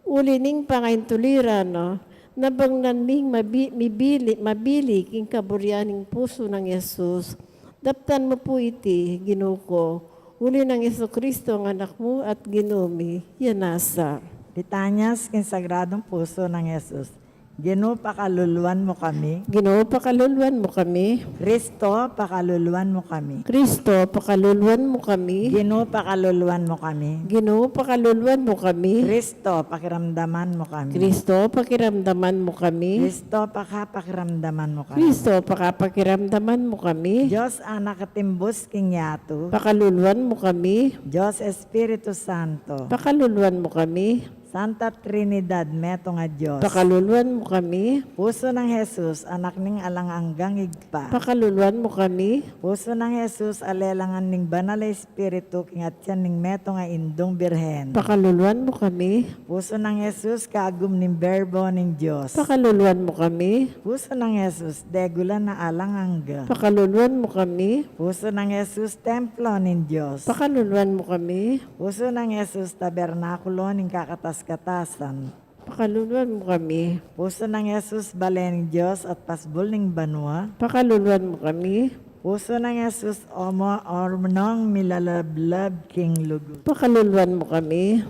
uli ning pangaintuliran na, nabang nan ming mabi-, mibili, mabili king kaburian ning pusu nang Jesus. Daptan mu pu iti, Ginu ku, uli nang Jesucristo a Anak mu at Ginu mi. Yan na sa. Litanyas king Sagradung Pusu nang Jesus. Ginu, pakaluluan mu kami. Ginu, pakaluluan mu kami. Kristo, pakaluluan mu kami. Kristo, pakaluluan mu kami. Ginu, pakaluluan mu kami. Ginu, pakaluluan mu kami. Kristo, pakiramdaman mu kami. Kristo, pakiramdaman mu kami. Kristo, pakapakiramdaman mu kami. Kristo, pakapakiramdaman mu kami. Dios a nakatimbus king yatu. Pakaluluan mu kami. Dios Espiritu Santo. Pakaluluan mu kami. Santa Trinidad, metung a Dios. Pakaluluan mu kami. Pusu nang Jesus, anak ning alang anggang Ibpa. Pakaluluan mu kami. Pusu nang Jesus, a lelangan ning Banal a Espiritu king atian ning metung a Indung Birhen. Pakaluluan mu kami. Pusu nang Jesus, kagum ning Berbo ning Dios. Pakaluluan mu kami. Pusu nang Jesus, degulan a alang angga. Pakaluluan mu kami. Pusu nang Jesus, templo ning Dios. Pakaluluan mu kami. Pusu nang Jesus, tabernakulo ning kakatas-katasan. Pakaluluan mu kami. Pusu nang Jesus, bale ning Dios at pasbul ning banua. Pakaluluan mu kami. Pusu nang Jesus, omo-, ornong milalablab king lugud. Pakaluluan mu kami.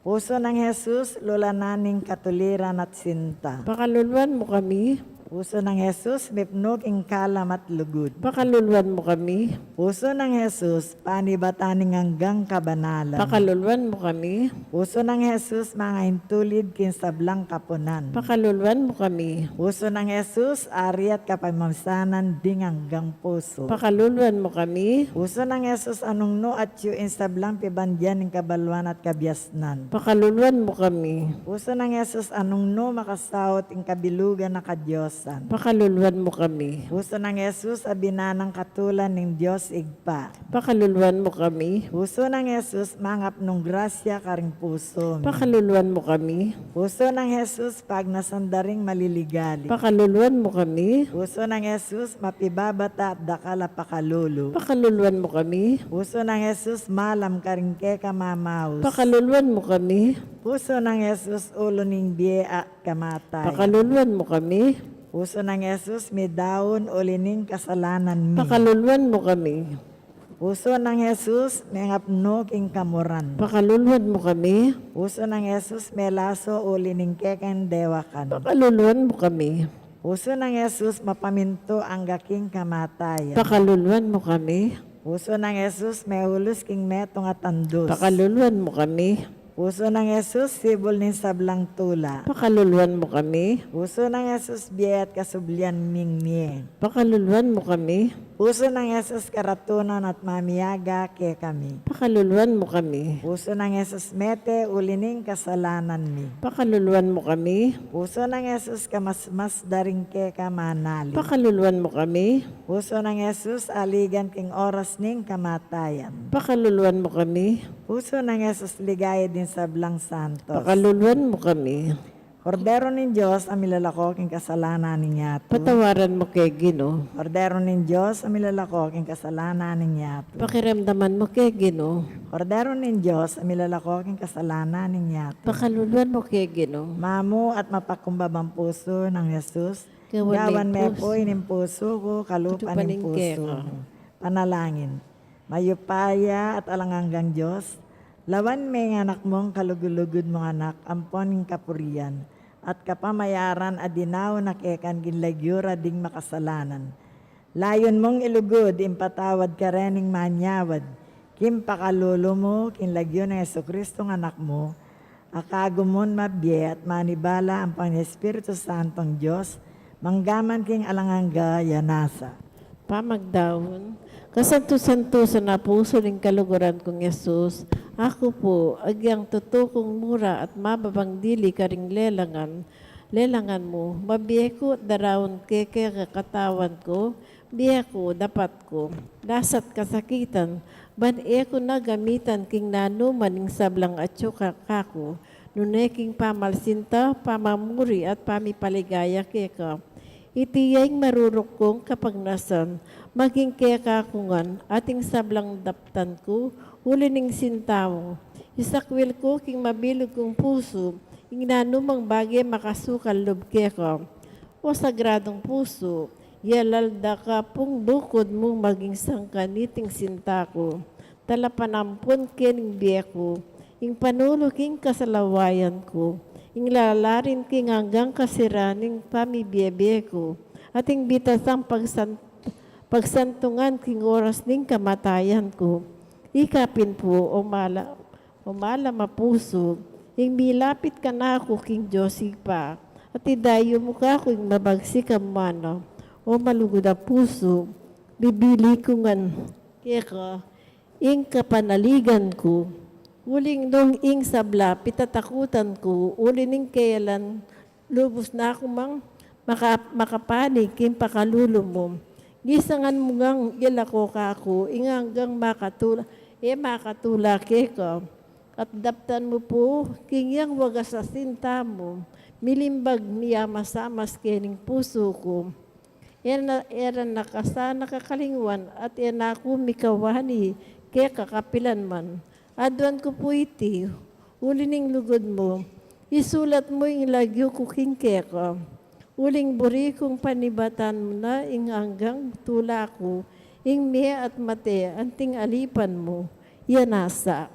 Pusu nang Jesus, lulanan ning katuliran at sinta. Pakaluluan mu kami. Pusu nang Jesus, mipnu king kalam at lugud. Pakaluluan mu kami. Pusu nang Jesus, panibatan ning anggang kabanalan. Pakaluluan mu kami. Pusu nang Jesus, mangaintulid king sablang kapunan. Pakaluluan mu kami. Pusu nang Jesus, ari at kapamisanan ding anggang pusu. Pakaluluan mu kami. Pusu nang Jesus, a nung nu atyu ing sablang pibandian ning kabaluan at kabiasnan. Pakaluluan mu kami. Pusu nang Jesus, a nung nu makasaut ing kabilugan a kadiosan. Pakaluluan mu kami. Pusu nang Jesus, a binanang katulan ning Dios Ibpa. Pakaluluan mu kami. Pusu nang Jesus, mangapnung grasya karing pusu mi. Pakaluluan mu kami. Pusu nang Jesus, pagnasan da ring maliligali. Pakaluluan mu kami. Pusu nang Jesus, mapibabata at dakal a pakalulu. Pakaluluan mu kami. Pusu nang Jesus, malam karing keka mamaus. Pakaluluan mu kami. Pusu nang Jesus, ulu ning bie at kamatayan. Pakaluluan mu kami. Pusu nang Jesus, midaun uli ning kasalanan mi. Pakaluluan mu kami. Pusu nang Jesus, mengapnu king kamuran. Pakaluluan mu kami. Pusu nang Jesus, melaso uli ning kekeng dewakan. Pakaluluan mu kami. Pusu nang Jesus, mapamintu angga king kamatayan. Pakaluluan mu kami. Pusu nang Jesus, meulus king metung a tandus. Pakaluluan mu kami. Pusu nang Jesus, sibul ning sablang tula. Pakaluluan mu kami. Pusu nang Jesus, bie at kasublian ning mie. Pakaluluan mu kami. Pusu nang Jesus, karatunan at mamiyaga kekami. Pakaluluan mu kami. Pusu nang Jesus, mete uli ning kasalanan mi. Pakaluluan mu kami. Pusu nang Jesus, kamasmas da ring keka manali. Pakaluluan mu kami. Pusu nang Jesus, aligan king oras ning kamatayan. Pakaluluan mu kami. Pusu nang Jesus, ligaya ding sablang santos. Pakaluluan mu kami. Kordero ning Dios, a milalako king kasalanan ning yatu. Patawaran mu ke, Ginu. Kordero ning Dios, a milalako king kasalanan ning yatu. Pakiramdaman mu ke, Ginu. Kordero ning Dios, a milalako king kasalanan ning yatu. Pakaluluan mu ke, Ginu. Mamu at mapakumbabang pusu nang Jesus, gawan me pu pu ining pusu ku, kalupa ning pusu mu. Panalangin. Mayupaya at alang anggang Dios, lawan me ing anak mung kalugud-lugud mung anak ampon ing kapurian at kapamayaran a dinaun na keka king lagyu ra ding makasalanan. Layun mung ilugud ing patawad karening manyawad king pakalulu mu king lagyu nang Jesucristong anak mu, a kagumun mabie at manibala ampon ing Espiritu Santong Dios, manggaman king alang angga. Yanasa. Pamagdaun. Kasantu-santusan a pusu ning kaluguran kung Jesus, aku pu, agyang tutu kung mura at mababang dili karing lelangan, lelangan mu, mabie ku at daraun keke katawan ku, bie ku, dapat ku, lasat kasakitan, ban e ku na gamitan king nanu man ing sablang atyu ka kaku, nune king pamalsinta, pamamuri at pamipaligaya keka. Iti ya ing maruruk kung kapagnasan, maging keka ku ngan, ating sablang daptan ku, uli ning sinta mu. Isakwil ku king mabilug kung pusu, ing nanu mang bage makasukal lub keka. O sagradung pusu, iyalalda ka pung bukud mu maging sangkan niting sinta ku. Talapanampun kening bie ku, ing panulu king kasalawayan ku, ing lalarin king anggang kasiran ning pamibie-bie ku, at ing bitasang pagsan-, pagsantungan king oras ning kamatayan ku. Ika pin pu, o mala-, o malam a pusu, ing milapit kanaku king Dios Ibpa, at idayu mu kaku ing mabagsik a mana, o malugud a pusu, bibili ku ngan keka ing kapanaligan ku, uling nung ing sabla pitatakutan ku, uli ning keyalan lubus na ku mang maka-, makapanik king pakalulu mu. Gisangan mu ngang ilako kaku ing anggang makatula, e makatula keka. At daptan mu pu king yang wagas a sinta mu, milimbag miyamas-amas kening pusu ku. E na, e ra na ka sana kakalingwan at e na ku mikawani keka kapilan man. Aduan ku pu iti, uli ning lugud mu, isulat mu ing lagyu ku king keka. Uling buri kung panibatan mu na ing anggang tula ku, ing mie at mate, anting alipan mu. Yanasa.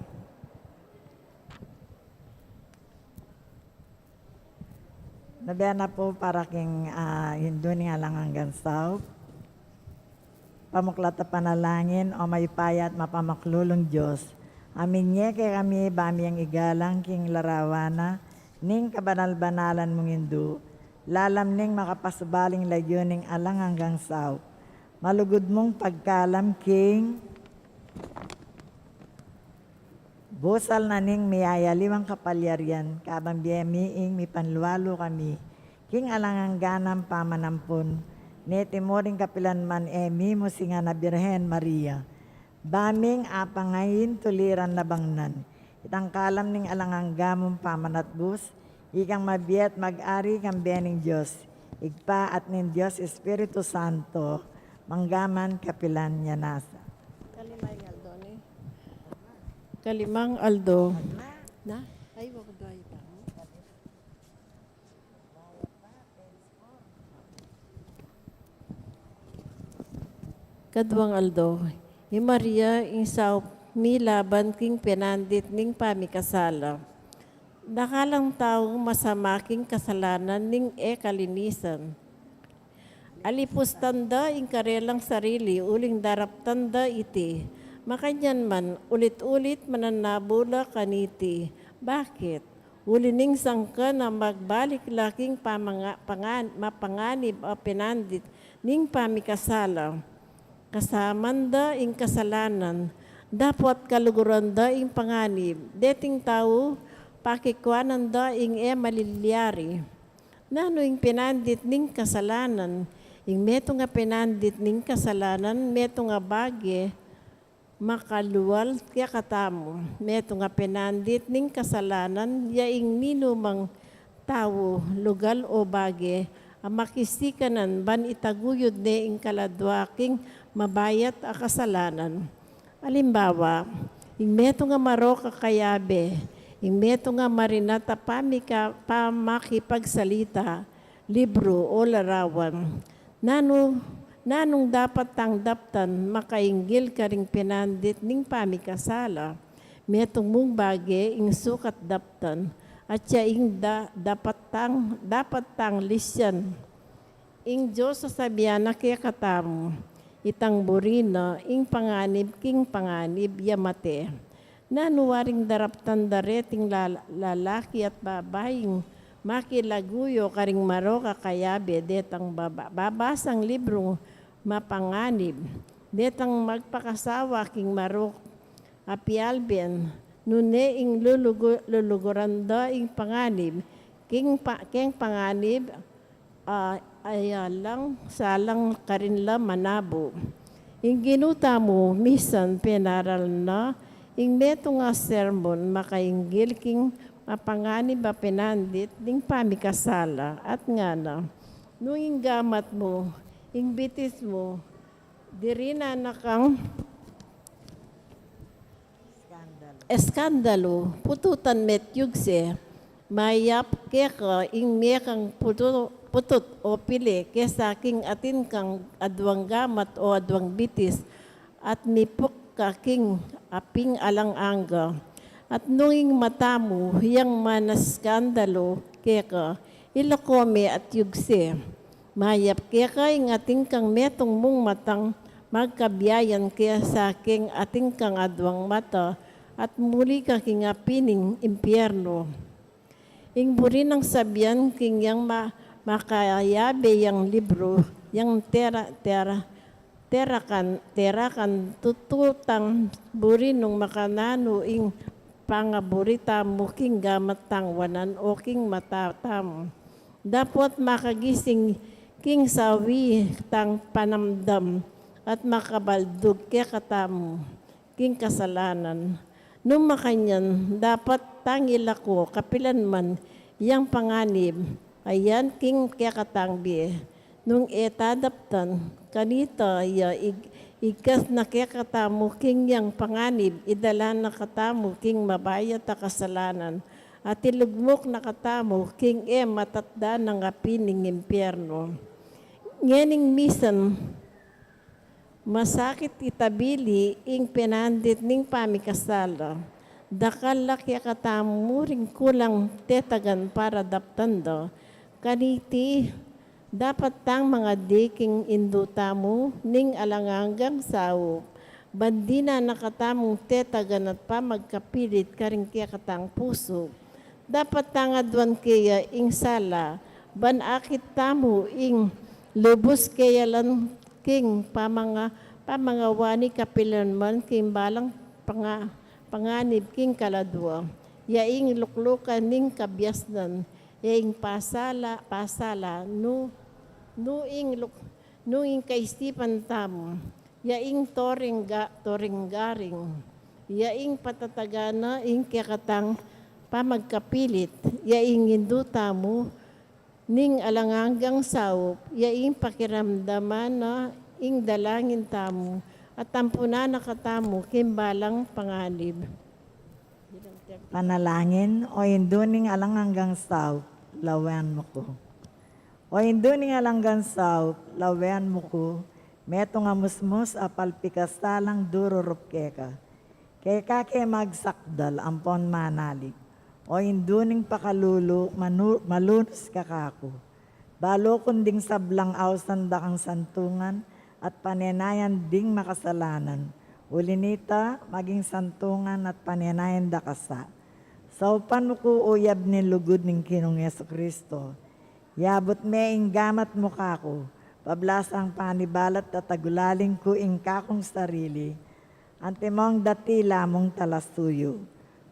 Nabena pu para king, ah, Indu ning alang anggang saup. Pamuklat a panalangin. O mayupaya at mapamaklulung Dios, a minye kekami ba mi yang igalang king larawan na ning kabanal-banalan mung Indu, lalam ning makapasubaling lagyu ning alang anggang saup. Malugud mung pagkalam king busal na ning miyayaliwang kapalyarian, kabang bie mi ing mipanlualu kami king alang angga nang pamanampun niti mu ring kapilan man, e mi mu singan a Birhen Maria, ba ming apangayin tuliran na bangnan. Itang kalam ning alang angga mung pamanatbus, ikang mabie at mag-ari kambe ning Dios Ibpa at ning Dios Espiritu Santo, manggaman kapilan. Yanasa. Kalimang aldo ni. Kalimang aldo. Na? Ay, wag do ay pa. Kaduang aldo. I Maria, ing saup mi laban king penandit ning pamikasala. Dakalang tau masama king kasalanan ning e kalinisan. Alipustan da ing karelang sarili, uling daraptan da iti. Makanyan man, ulit-ulit mananabu la kaniti, Bakit? Uli ning sangkan a magbalik la king pamanga-, pangan-, mapanganib a pinandit ning pamikasala. Kasaman da ing kasalanan, dapot kaluguran da ing panganib, deting tau pakikuanan da ing e malilyari. Nanu ing pinandit ning kasalanan? Ing metung a pinandit ning kasalanan, metung a bage, makalual kekatamu. Metung a pinandit ning kasalanan, ya ing ninumang tau, lugal o bage, a makisikanan ban itaguyud ne ing kaladua king mabayat a kasalanan. Alimbawa, ing metung a marok a kayabe, ing metung a marinat a pamika-, pamakipagsalita, libru o larawan. Nanu, nanung dapat tang daptan makainggil karing pinandit ning pamikasala? Metung mung bage ing sukat daptan, at ya ing da-, dapat tang, dapat tang lisyan. Ing Dios sasabian na kekatamu, itang buri na ing panganib king panganib ya mate. Nanu waring daraptan da reting la-, lalaki at babaing makilaguyo karing marok a kayabe, detang baba-, babasang librung mapanganib, detang magpakasawa king marok a pialben, nune ing lulugu-, luluguran da ing panganib, king pa-, king panganib, a, ay alang salang karin la manabu. Ing Ginu tamu, misan penaral na ing metung a sermon makainggil king mapanganib a pinandit ning pamikasala, at ngana, nung ing gamat mu, ing bitis mu, dirinan na kang eskandalu, pututan me't yugse, mayap keka ing mie kang putu-, putut o pile kesa king atin kang aduang gamat o aduang bitis, at mipuk ka king aping alang angga. At nung ing mata mu yang manaskandalu keka, ilako me at yugse. Mayap keka ing atin kang metung mung matang magkabiayan kesa king atin kang aduang mata, at muli ka king api ning impiernu. Ing buri nang sabian king yang ma-, makayabe yang libru, yang tera-, tera-, terakan, terakan tututang buri nung makananu ing pangaburi tamu king gamat tang wanan o king mata tamu. Dapot makagising king sawi tang panamdam at makabaldug kekatamu king kasalanan. Nung makanyan, dapat tang ilako kapilan man yang panganib a yan king kekatang bie. Nung e ta daptan, kanita ya ig-, igkas na kekatamu king yang panganib, idala na katamu king mabayat a kasalanan, at ilugmuk na katamu king e matatda nang api ning impiernu. Ngening misan masakit itabili ing pinandit ning pamikasala, dakal la kekatamu ring kulang tetagan para daptan da. Kaniti, dapat tang mangadi king Indu tamu ning alang anggang saup, ban dinan na katamung tetagan at pamagkapilit karing kekatang pusu. Dapat tang aduan keya ing sala, ban akit tamu ing lubus keya lan king pamanga-, pamangawani kapilan man king balang panga-, panganib king kaladua. Ya ing luklukan ning kabiasnan, ya ing pasala, pasala, nu, nu ing luk-, nu ing kaisipan tamu, ya ing toring ga-, toring garing, ya ing patatagan na ing kekatang pamagkapilit, ya ing Indu tamu ning alang anggang saup, ya ing pakiramdaman na ing dalangin tamu, at ampunan na katamu king balang panganib. Panalangin. O Indu ning alang anggang saup, lawen mu ku. O Indu ning alang anggang saup, lawen mu ku, metung a musmus a palpikasalang dururup keka. Keka ke magsakdal ampon manalig. O Indu ning pakalulu, manu-, malunus ka kaku. Balu ku ding sablang ausan da kang santungan at panenayan ding makasalanan. Uli nita, maging santungan at panenayan da ka sa. Saupan mu ku uyab ning lugud ning Ginung Jesucristo. Yabut me ing gamat mu kaku, pablasang panibalat tatagulaling ku ing kakung sarili, antimong datila mung talasuyu.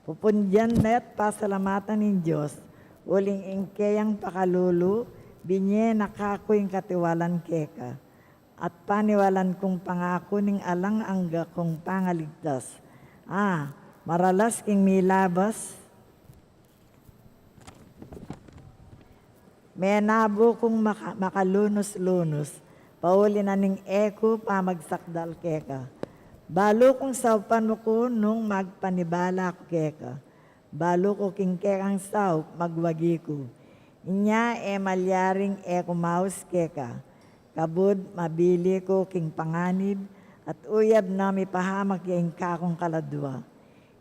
Pupundian me't pasalamatan ing Dios, uling ing keyang pakalulu, binye na kaku ing katiwalan keka, at paniwalan kung pangaku ning alang angga kung pangaligtas. A, maralas king milabas, menabu kung maka-, makalunus-lunus, pauli na ning e ku pamagsakdal keka. Balu kung saupan mu ku nung magpanibala ku keka. Balu ku king kekang saup, magwagi ku. Inya e malyaring e ku maus keka. Kabud mabili ku king panganib, at uyab na mipahamak ya ing kakung kaladua.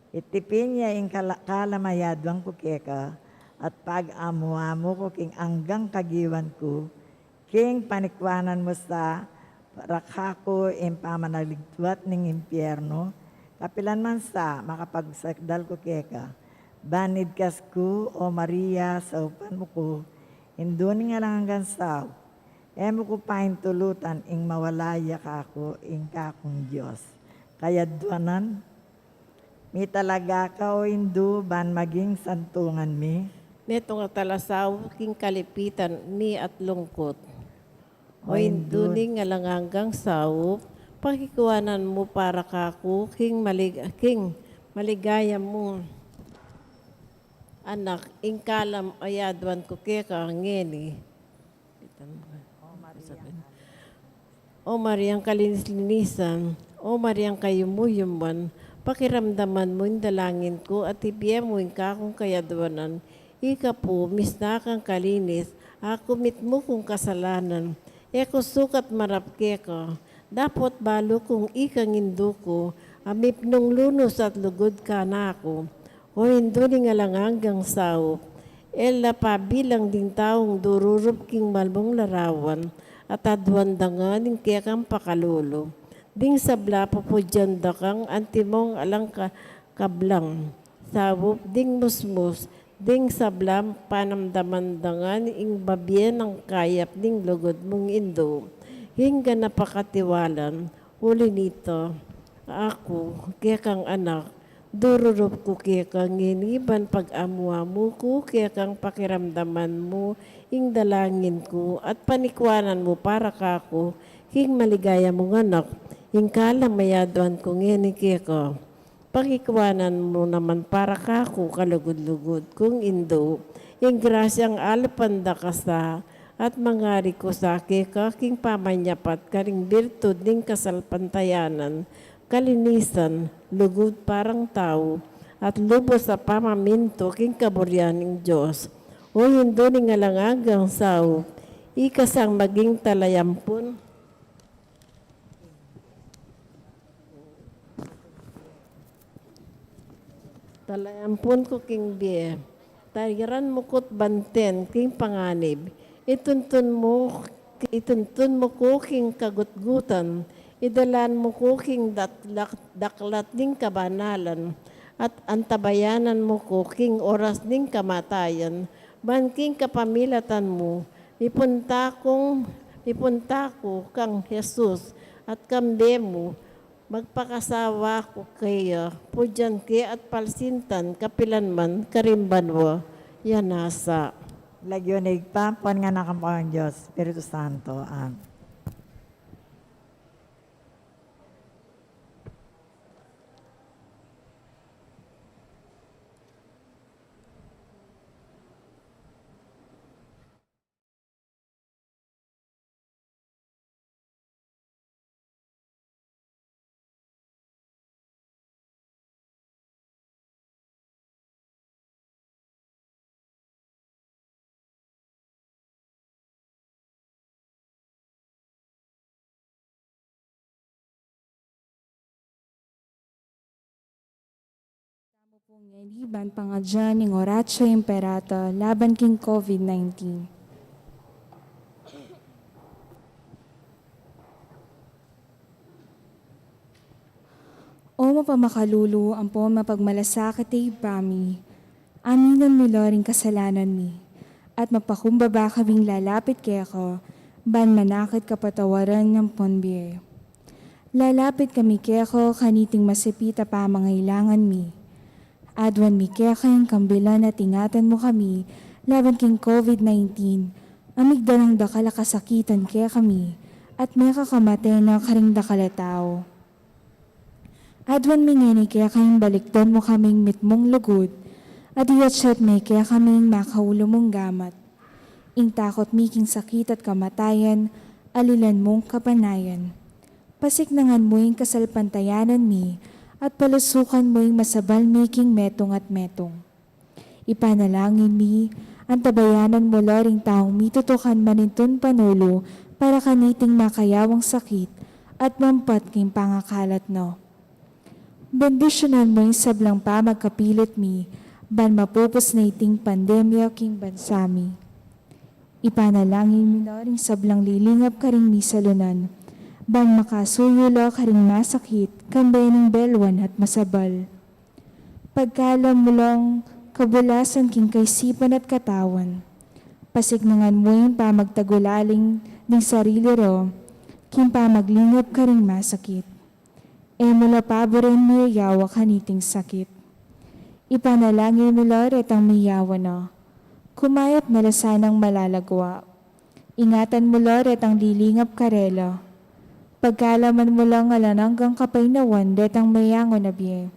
Itipin ya ing kala-, kalam a yaduan ku keka, at pag-amu-amu ku king anggang kagiwan ku, king panikwanan mu sa para kaku ing pamanaligtuat ning impiernu, kapilan man sa makapagsakdal ku keka. Ban igkas ku, O Maria, saupan mu ku, Indu ning alang anggang saup, e mu ku paintulutan ing mawala ya kaku ing kakung Dios. Kayaduanan, mitalaga ka, O Indu, ban maging santungan mi. Metung a talasaup king kalipitan mi at lungkut. O Indu ning alang anggang saup, pakikuanan mu para kaku king malig-, king maligaya mung anak, ing kalam a yaduan ku keka ngeni. O Mariang kalinis-linisan, O Mariang kayumu-yumuan, pakiramdaman mu ing dalangin ku at ibie mu ing kakung kayaduanan. Ika pu, misna kang kalinis, aku mitmu kung kasalanan, e ku sukat marap keka, dapot balu kung ikang Indu ku, a mipnung lunus at lugud kanaku. O Indu ning alang anggang saup, e la pabilang ding taung dururup king malmung larawan, at aduan da ngan ing kekang pakalulu. Ding sabla pupudyan da kang antimong alang ka-, kablang saup, ding musmus, ding sabla panamdaman da ngan ing babie nang kayap ning lugud mung Indu. Ing ganap a katiwalan, uli nita, aku, kekang anak, dururup ku keka ngeni ban pag-amu-amu ku kekang pakiramdaman mu ing dalangin ku at panikuanan mu para kaku king maligaya mung anak, ing kalam a yaduan ku ngeni keka. Pakikuanan mu naman para kaku kalugud-lugud kung Indu, ing grasyang alupan da ka sa at mangari ku sa keka king pamanyapat karing birtud ning kasalpantayanan, kalinisan, lugud parang tau, at lubus a pamamintu king kaburian ning Dios. O Indu ning alang anggang saup, ika sang maging talayampun. Talayampun ku king bie. Tairan mu ku't banten king panganib. Ituntun mu, ituntun mu ku king kagutgutan. Idalan mu ku king datlak-, daklat ning kabanalan. At antabayanan mu ku king oras ning kamatayan. Ban king kapamilatan mu, mipunta kung, mipunta ku kang Jesus at kambe mu, magpakasawa ku keya, pudyan ke at palsintan kapilan man karing banua. Yana sa. Lagyu ning Ibpa, ampo ning Anak, ampo ning Dios Espiritu Santo. Amen. Tamu pung ngeni ban pangadyan ing Oratio Imperata laban king COVID nineteen. O mapamakalulu, ampo mapagmalasakit a Ibpa mi, Aminan mi la ring kasalanan mi, at mapakumbaba kaming lalapit keka, ban manakit kapatawaran ampon bie. Lalapit kami keka kaniting masipit a pamangailangan mi. Aduan mi keka ing kambilan at ingatan mu kami laban king COVID nineteen, a migdalang dakal a kasakitan kekami, at mekakamate na karing dakal a tau. Aduan mi ngeni keka ing balikdan mu kaming mitmung lugud, at iyatyat me kekami ing makaulu mung gamat. Ing takut mi king sakit at kamatayan, alilan mung kapanayan. Pasiknangan mu ing kasalpantayanan mi, at palusukan mu ing masabal mi king metung at metung. Ipanalangin mi, antabayanan mu la ring taung mitutukan manintun panulu para kaniting makayawang sakit at mampat king pangakalat na. Bendisyunan mu ing sablang pamagkapilit mi, ban mapupus na iting pandemya king bansa mi. Ipanalangin mi la ring sablang lilingap karing misalunan, ban makasuyu la karing masakit, kambe ning belwan at masabal. Pagkalam mu lang kabulasan king kaisipan at katawan. Pasiknangan mu ing pamagtagulaling ding sarili ra, king pamaglingap karing masakit. E mu la paburen miyayawa kaniting sakit. Ipanalangin mu la retang miyawa na. Kumayap na la sanang malalagwa. Ingatan mu la retang lilingap karela. Pagkalaman mu lang alang anggang kapaynawan retang meyangu na bie.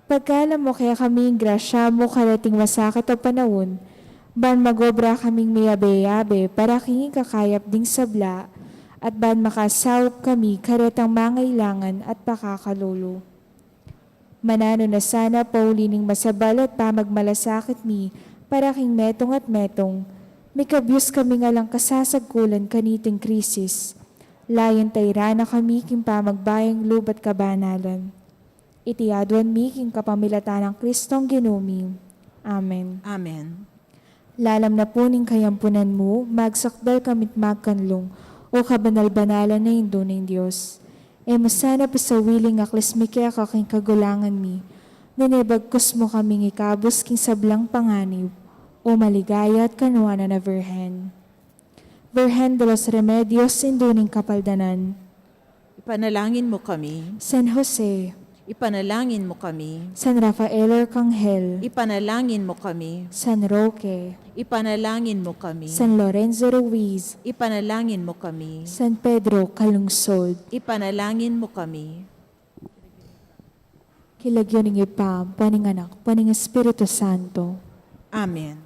Pagkalam mu kekami ing grasya mu kareting masakit a panaun, ban magobra kaming miyabe-yabe para king ikakayap ding sabla, at ban makasaup kami karetang mangailangan at pakakalulu. Mananu na sana pauli ning masabal at pamagmalasakit mi para king metung at metung, mikabyus kaming alang kasasagkulan kaniting krisis. Layun tayran na kami king pamagbayung lub at kabanalan. Iti aduan mi king kapamilatan nang Kristong Ginu mi. Amen. Amen. Lalam na pu ning kayampunan mu, magsakdal kami't magkanlung, o kabanal-banalan a Indu ning Dios. E mu sana pasawiling aklis mi keka king kagulangan mi, nune bagkus mu kaming ikabus king sablang panganib, o maligaya at kanuanan a Virgen. Virgen de los Remedios, Indu ning Kapaldanan. Ipanalangin mu kami. San Jose. Ipanalangin mu kami. San Rafael Arcangel. Ipanalangin mu kami. San Roque. Ipanalangin mu kami. San Lorenzo Ruiz. Ipanalangin mu kami. San Pedro Calungsod. Ipanalangin mu kami. King lagyu ning Ibpa, ampo ning Anak, ampo ning Espiritu Santo. Amen.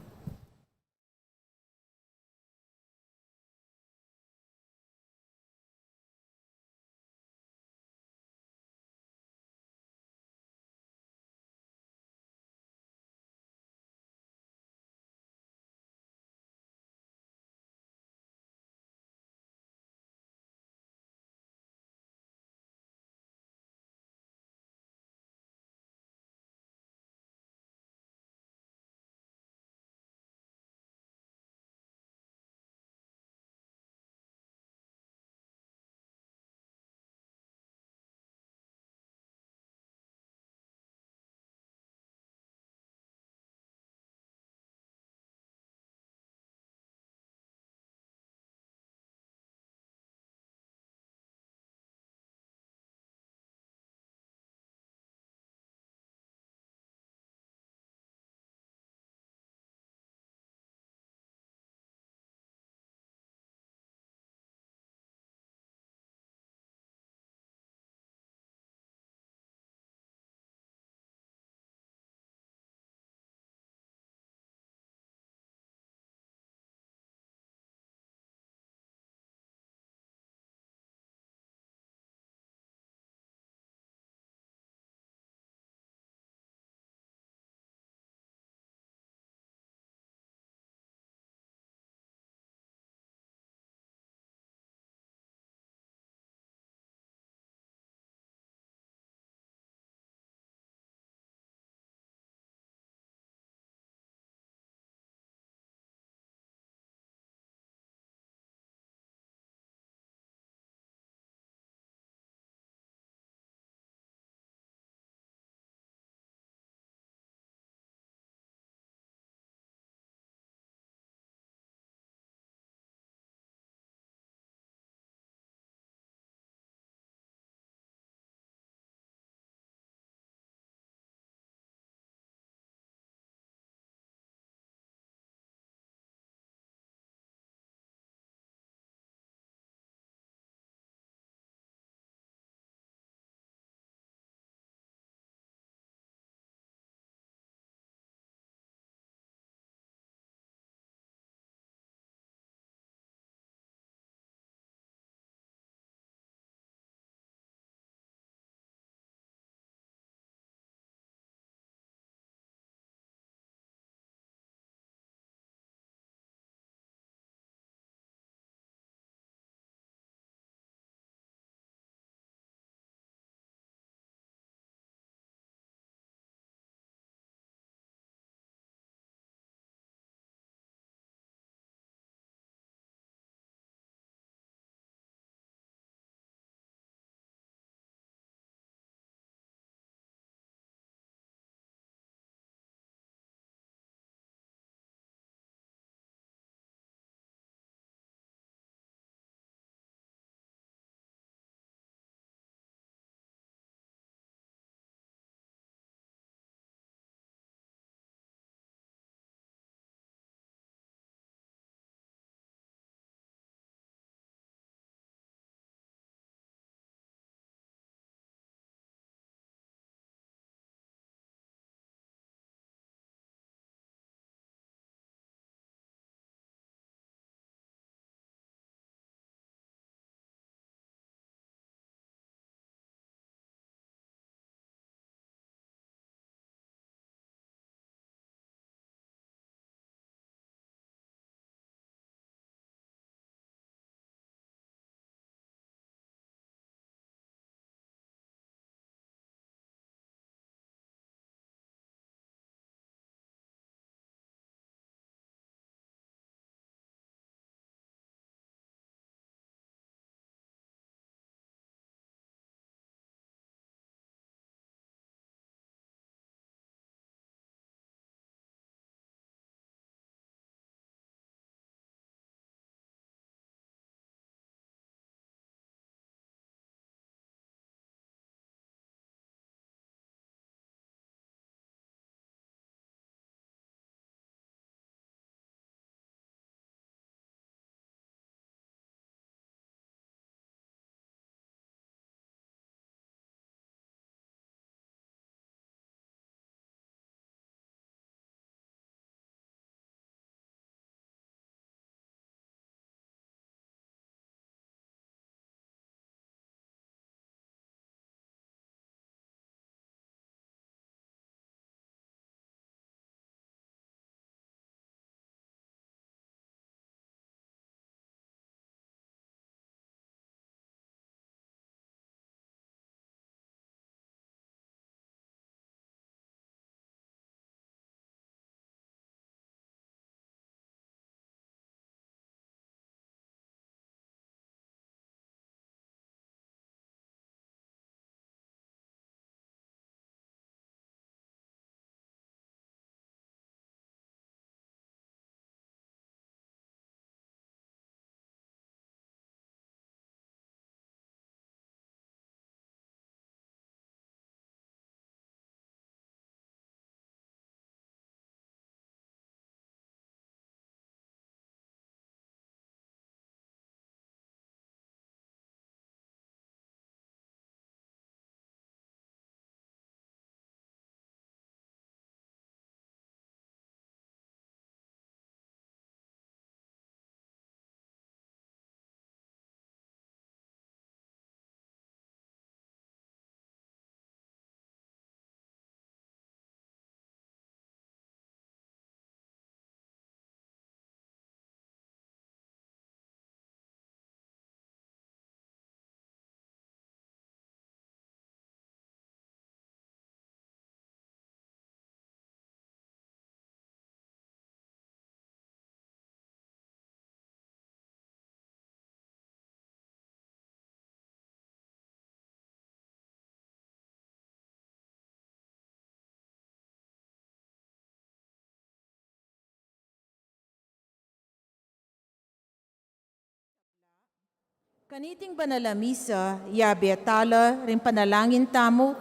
Kaniting banal a misa, yabe tala ring panalangin tamu,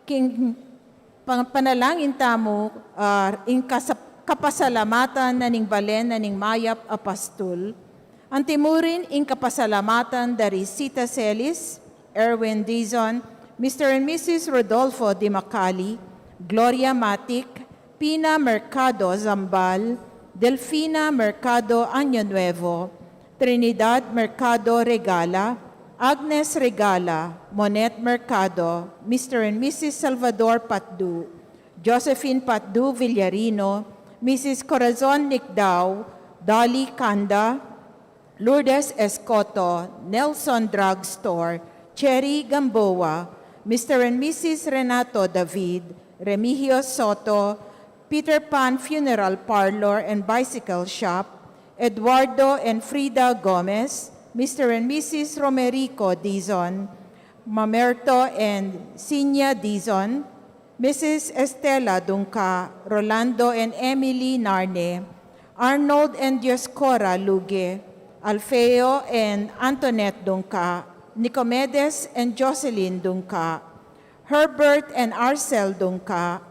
king pan-, panalangin tamu, ah, ing kasap-, kapasalamatan na ning balen na ning mayap a pastul. Antimurin ing kapasalamatan da ri Sita Celis, Erwin Dizon, Mister and Missus Rodolfo Dimacali, Gloria Matic, Pina Mercado Zambal, Delfina Mercado Año Nuevo, Trinidad Mercado Regala, Agnes Regala, Monet Mercado, Mister and Missus Salvador Patdu, Josephine Patdu Villarino, Missus Corazon Nicdao, Dolly Canda, Lourdes Escoto, Nelson Drugstore, Cherry Gamboa, Mister and Missus Renato David, Remigio Soto, Peter Pan Funeral Parlor and Bicycle Shop, Eduardo and Frida Gomez, Mister and Missus Romerico Dizon, Mamerto and Sinya Dizon, Missus Estela Dungca, Rolando and Emily Narne, Arnold and Dioscora Luge, Alfeo and Antoinette Dungca, Nicomedes and Jocelyn Dungca, Herbert and Arcel Dungca,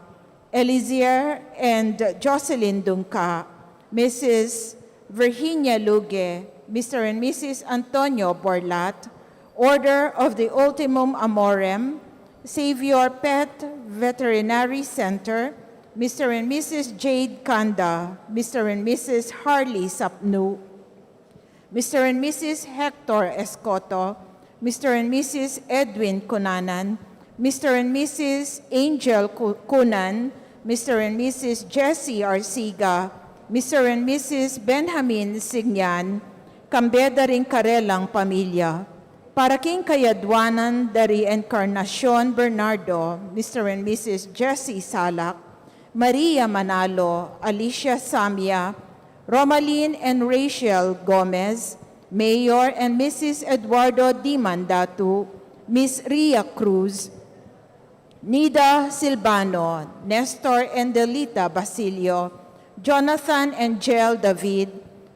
Elizier and Jocelyn Dungca, Missus Virginia Luge, Mister and Missus Antonio Borlat, Order of the Ultimum Amorem, Xavier Pet Veterinary Center, Mister and Missus Jade Kanda, Mister and Missus Harley Sapnu, Mister and Missus Hector Escoto, Mister and Missus Edwin Cunanan, Mister and Missus Angel Cu-, Cunan, Mister and Missus Jesse Arsiga, Mister and Missus Benjamin Signan, kambe da ring karelang pamilya. Para king kayadwanan da ri Encarnacion Bernardo, Mister and Missus Jesse Salak, Maria Manalo, Alicia Samia, Romalyn and Rachel Gomez, Mayor and Missus Eduardo D. Mandatu, Miss Ria Cruz, Nida Silvano, Nestor and Delita Basilio, Jonathan and Jel David,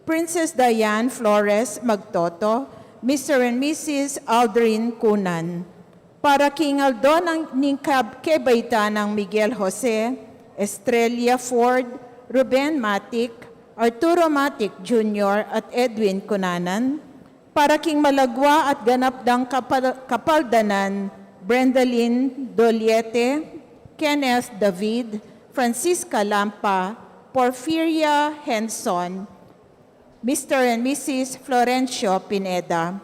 Princess Diane Flores Magtoto, Mister and Missus Aldrin Cunan. Para king aldo nang ning kab-, kebaitan nang Miguel Jose, Estrella Ford, Ruben Matic, Arturo Matic Junior at Edwin Cunanan. Para king malagwa at ganap dang kapal-, kapaldanan, Brendalyn Doliete, Kenneth David, Francisca Lampa, Porfiria Henson, Mister and Missus Florencio Pineda.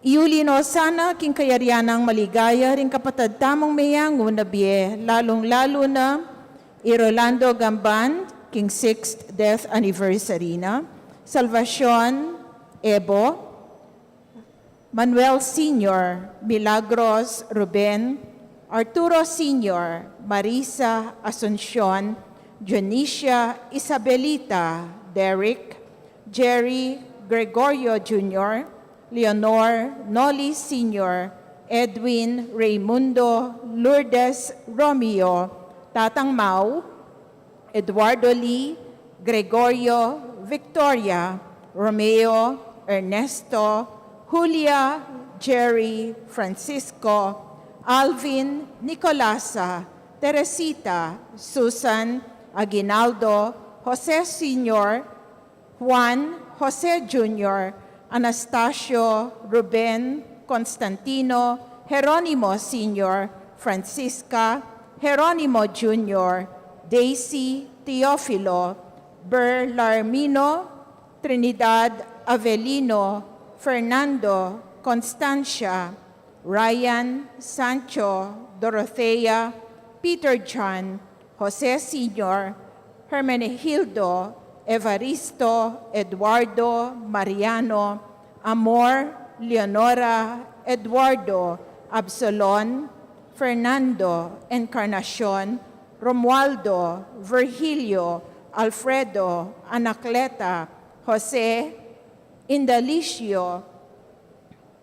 Iuli no sana king kayarian nang maligaya ring kapatad tamung meyangu na bie, lalung-lalu na i Rolando Gamban, king sixth death anniversary na, Salvacion Ebo, Manuel Senior, Milagros Ruben, Arturo Senior, Marisa Asuncion, Dionisia Isabelita, Derek, Jerry Gregorio Junior, Leonor Noli Senior, Edwin Raymundo, Lourdes Romeo, Tatang Mau, Eduardo Lee, Gregorio, Victoria, Romeo, Ernesto, Julia, Jerry, Francisco, Alvin, Nicolasa, Teresita, Susan, Aguinaldo, Jose Senior, Juan, Jose Junior, Anastasio, Ruben, Constantino, Jeronimo Senior, Francisca, Jeronimo Junior, Daisy, Teofilo, Berlarmino, Trinidad, Avelino, Fernando, Constancia, Ryan, Sancho, Dorothea, Peter John, Jose Senior, Hermenegildo, Evaristo, Eduardo, Mariano, Amor, Leonora, Eduardo, Absolon, Fernando, Encarnacion, Romualdo, Virgilio, Alfredo, Anacleta, Jose, Indalicio,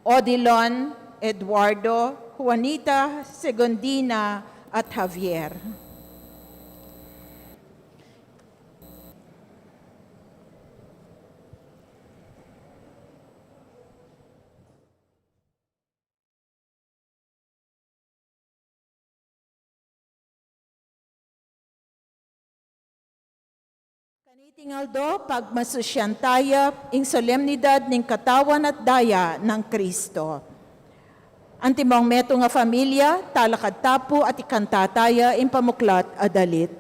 Odilon, Eduardo, Juanita, Segundina, at Javier. Kaniting aldo, pagmasusyan taya ing solemnidad ning katawan at daya nang Kristo. Antimong metung a familia, talakad ta pu at ikanta taya ing pamuklat a dalit.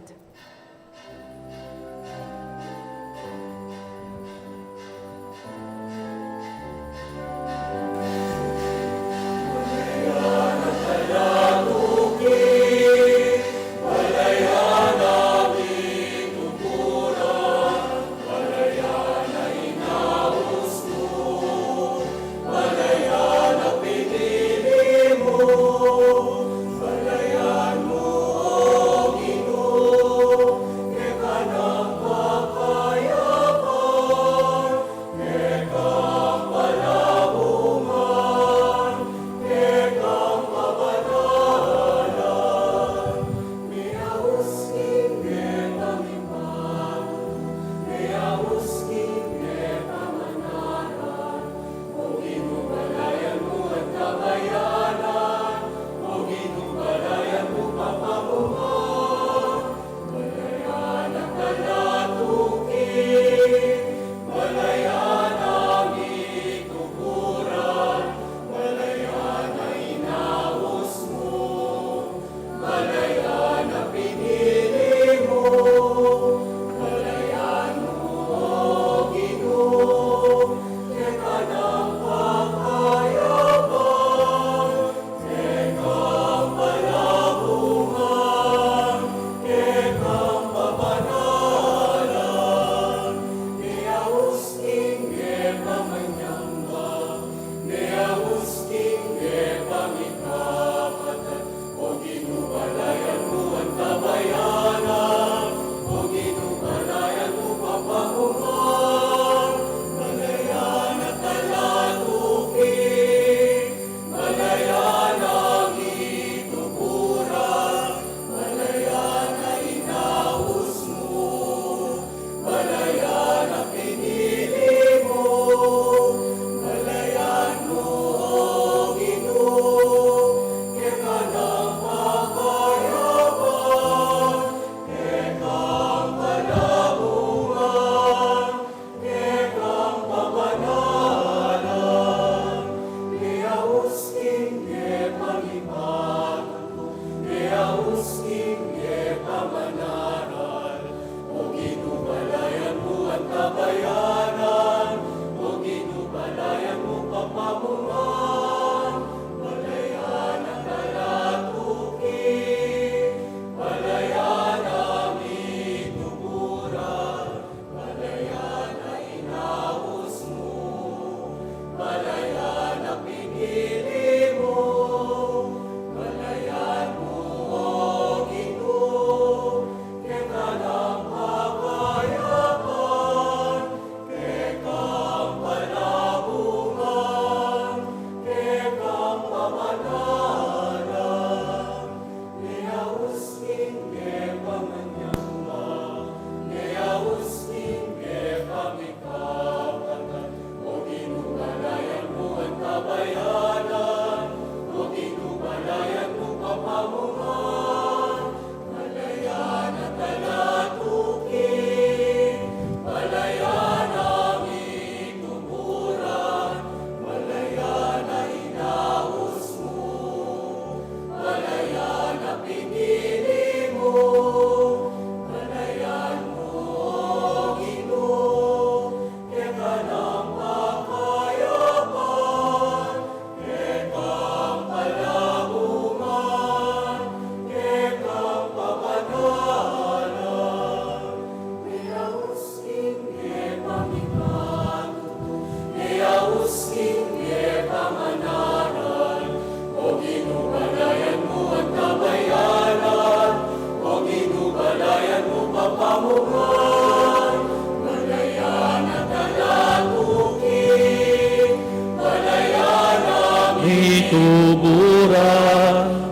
Itubura,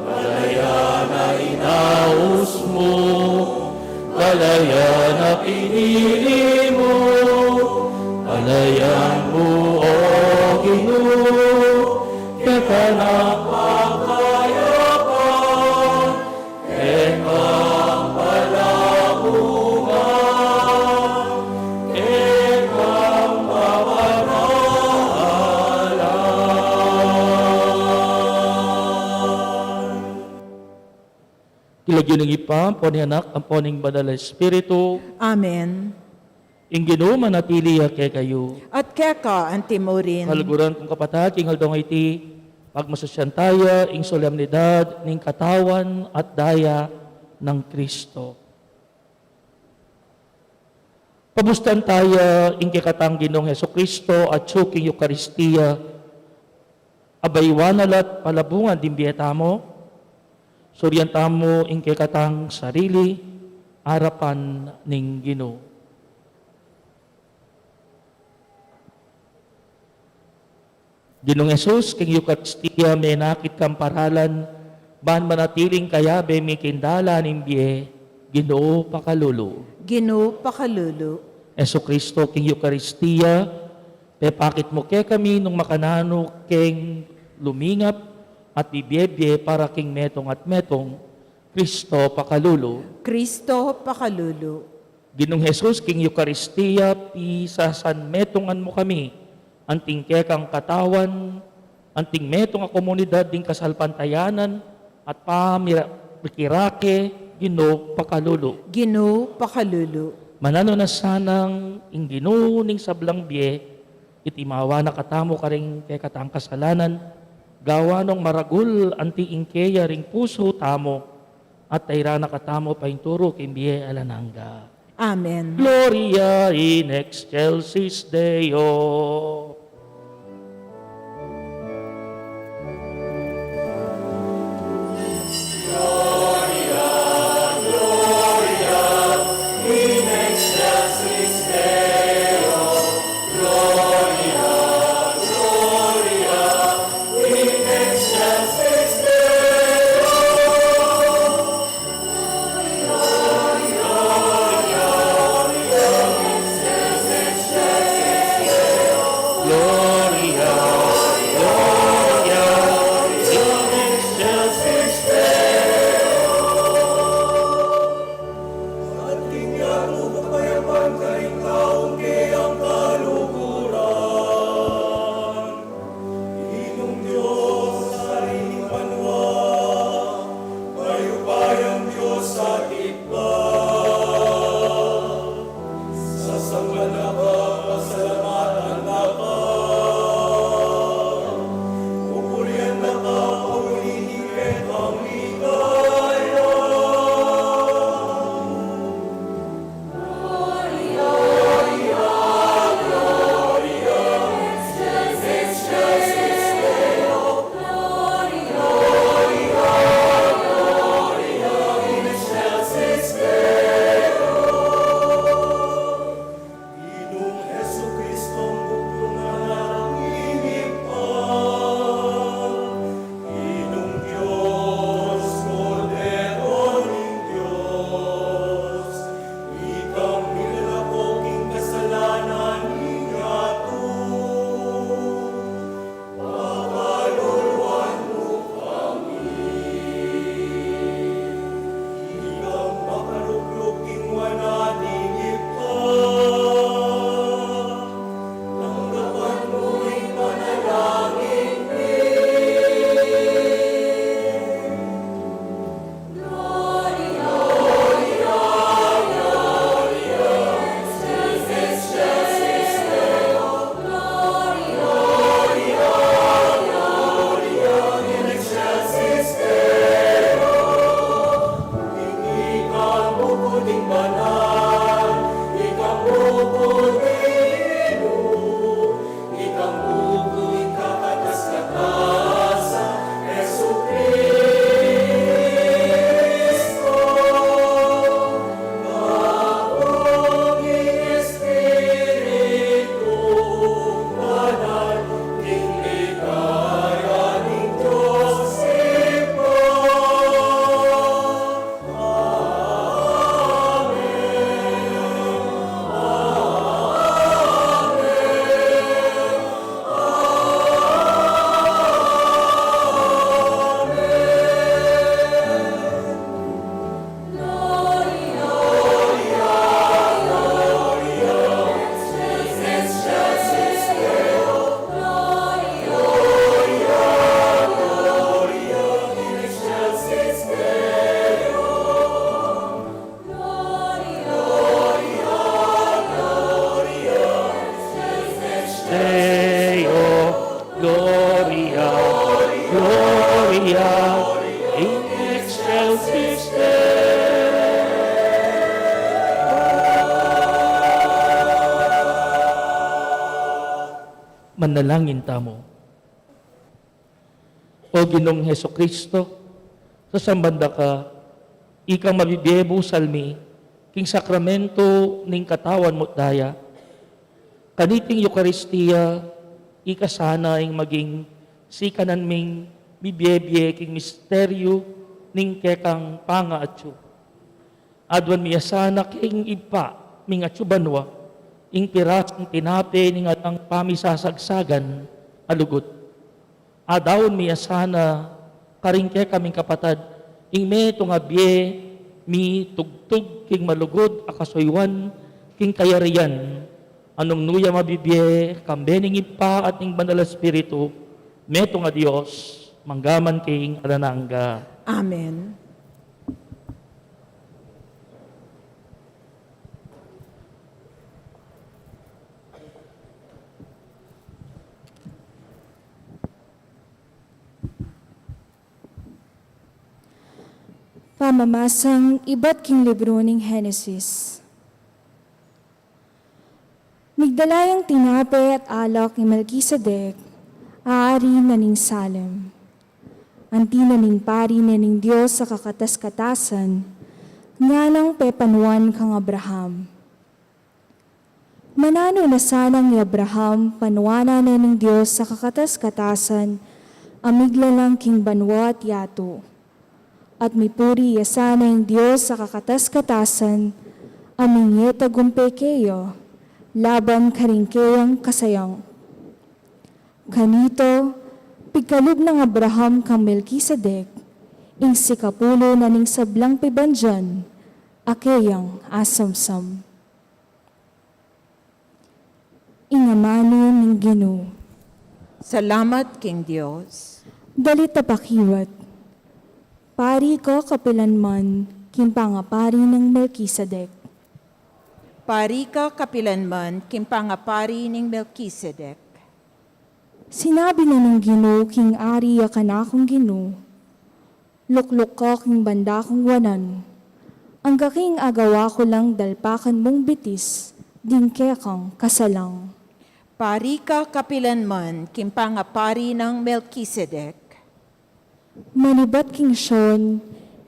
balayan a inaus mu, balayan a pinili mu, balayan mu, O Ginu, keka nang pakayapan, keka nang palabunan. Ing Ibpa, ampo ning Anak, ampo ning Banal a Espiritu. Amen. Ing Ginu manatili ya kekayu. At keka antimurin. Kaluguran kung kapatad, king aldong iti, pagmasusyan taya ing solemnidad ning katawan at daya nang Kristo. Pabustan taya ing kekatang Ginung Jesucristo atyu king Eukaristia, abayuan na la't palabungan ding bie tamu, surian tamu ing kekatang sarili arapan ning Ginu. Ginung Jesus, king Eukaristia menakit kang paralan, ban manatiling kayabe mi king dalan ning bie, Ginu pakalulu. Ginu pakalulu. Jesucristo, king Eukaristia, pepakit mu kekami nung makananu keng lumingap at bibie-bie para king metung at metung, Kristo pakalulu. Kristo pakalulu. Ginung Jesus, king Eukaristia, pisasanmetungan mu kami, anting kekang katawan, anting metung a komunidad ding kasalpantayanan, at pamira-, pikirake, Ginu pakalulu. Ginu pakalulu. Mananu na sanang ing Ginu ning sablang bie, iti mawa na katamu karing kekatang kasalanan, gawa nung maragul anti ing keya ring pusu tamu, at tayra na katamu painturu king bie alang angga. Amen. Gloria in excelsis Deo. At king yatu kapayapan karing taung keyang kaluguran. Inung Dios, Ari ning banua, mayupayang Dios at Ibpa. Sasamban da ka, pasalamatan da ka, pupurian da ka, pauli ning kekang ligaya. Inung Jesucristo, buktung anak ning Ibpa. Inung Dios, Kordero ning Dios. Ikang milalako king kasalanan ning yatu. Pakaluluan mu kami. Ikang makalukluk king wanan ning Ibpa, tanggapan mu ing panalangin mi. Ikang bukul ning kakatas-katasan, Jesukristo, Apu ning Espiritu Banal, king ligaya ning Dios Ibpa. Amen. Manalangin tamu. O Ginung Jesucristo, sasamban da ka, ikang mabibie busal mi king sakramento ning katawan mu't daya. Kaniting Eukaristia, ika sana ing maging sikanan ming mibie-bie king misteryu ning kekang pangaatsu. Aduan mi ya sana king Ibpa ming atsu banua, ing pirasung tinape ning alang pamisasagsagan a lugud. Adaun mi ya sana karing kekaming kapatad, ing metung a bie mitugtug king malugud a kasuyuan king kayarian, a nung nu ya mabibie, kambe ning Ibpa at ning Banal a Espiritu, metung a Dios, mangga man king alang angga. Amen. Pamamasang ibat king libru ning Henesis. Migdala yang tinape at alak i Melkisedek, a ari na ning Salem. Anti na ning pari na ning Dios a kakatas-katasan, nganang pepanuan kang Abraham. Mananu na sanang i Abraham panuanan ne ning Dios a kakatas-katasan a miglalang king banua at yatu. At mipuri ya sana ing Dios a kakatas-katasan a mingye tagumpe keya laban karing keyang kasayang. Kanita, pigkalub nang Abraham kang Melkisedek, ing sikapulu na ning sablang pibandian a keyang asamsam. Ing amanu ning Ginu. Salamat king Dios. Dalit a pakiwat. Pari ka kapilanman king pangapari nang Melkisedek. Pari ka kapilanman king pangapari ning Melkisedek. Sinabi na ning Ginu king ari a kanakung Ginu, lukluk ka king banda kung wanan, angga king agawa ku lang dalpakan mung bitis ding kekang kasalang. Pari ka kapilanman king pangapari nang Melkisedek. Manibat king Sion,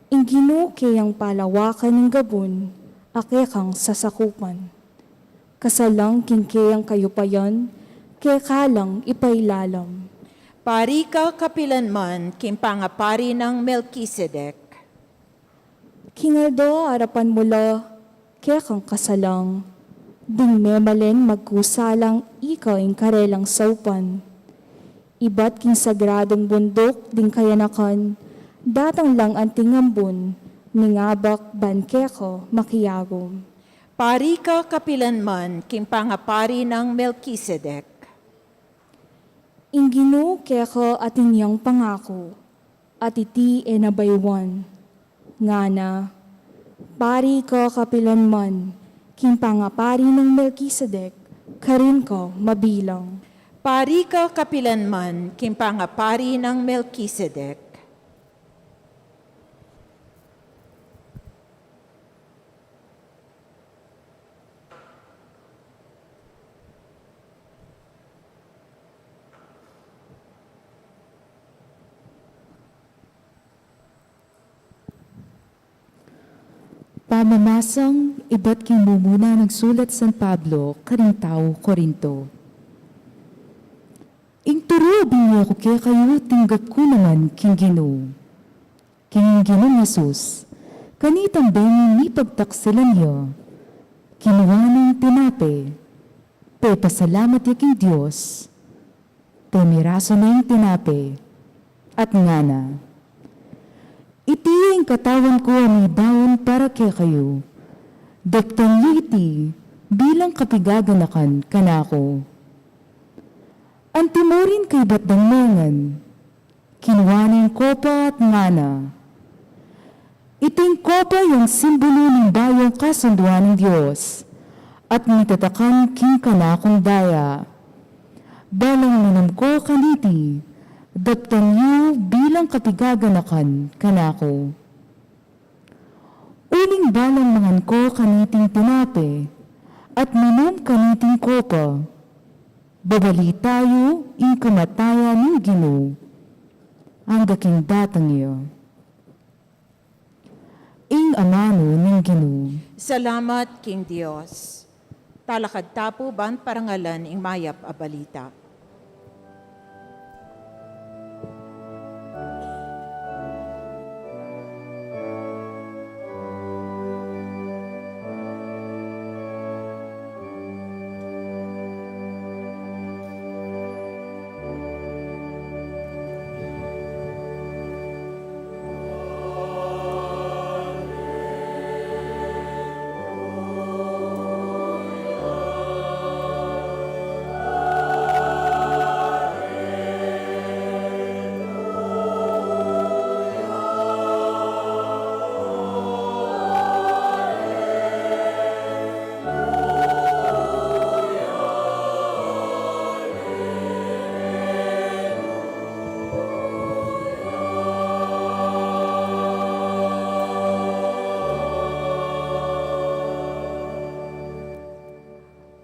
ing Ginu keyang palawakan ning gabun a kekang sasakupan. Kasalang king keyang kayupayan, keka lang ipailalam. Pari ka kapilanman king pangapari nang Melkisedek. King aldo a arapan mu la, kekang kasalang, ding memalen magkusa lang ika ing karelang saupan. Ibat king sagradung bunduk ding kayanakan, datang lang anting ambun, mingabak ban keka makiagum. Pari ka kapilanman king pangapari nang Melkisedek. Ing Ginu keka atin yang pangaku, at iti e na bayuan. Ngana, pari ka kapilanman king pangapari nang Melkisedek, karin ka mabilang. Pari ka kapilanman king pangapari nang Melkisedek. Pamamasang ibat king mumuna nang sulat San Pablo karing tau Corinto. Ing turu a binye ku kekayu tinggap ku naman king Ginu. King Ginung Jesus, kanitang bengi mipagtaksilan ya, kinua neng tinape, pepasalamat ya king Dios, pemirasu neng tinape, at ngana, iti ing katawan ku a midaun para kekayu, daptan yu iti bilang kapigaganakan kanaku. Anti mu rin kaybat dang mengan, kinua ne ing kopa at ngana, iting kopa yang simbulu ning bayung kasunduan ning Dios, at mitatakan king kanakung daya. Balang minum ko kaniti, daptan yu bilang kapigaganakan kanaku. Uling balang mangan ko kaniting tinape, at minum kaniting kopa, Babalita yu ing kamatayan ning Ginu, angga king datang ya. Ing amanu ning Ginu. Salamat king Dios. Talakad ta pu ban parangalan ing mayap a balita.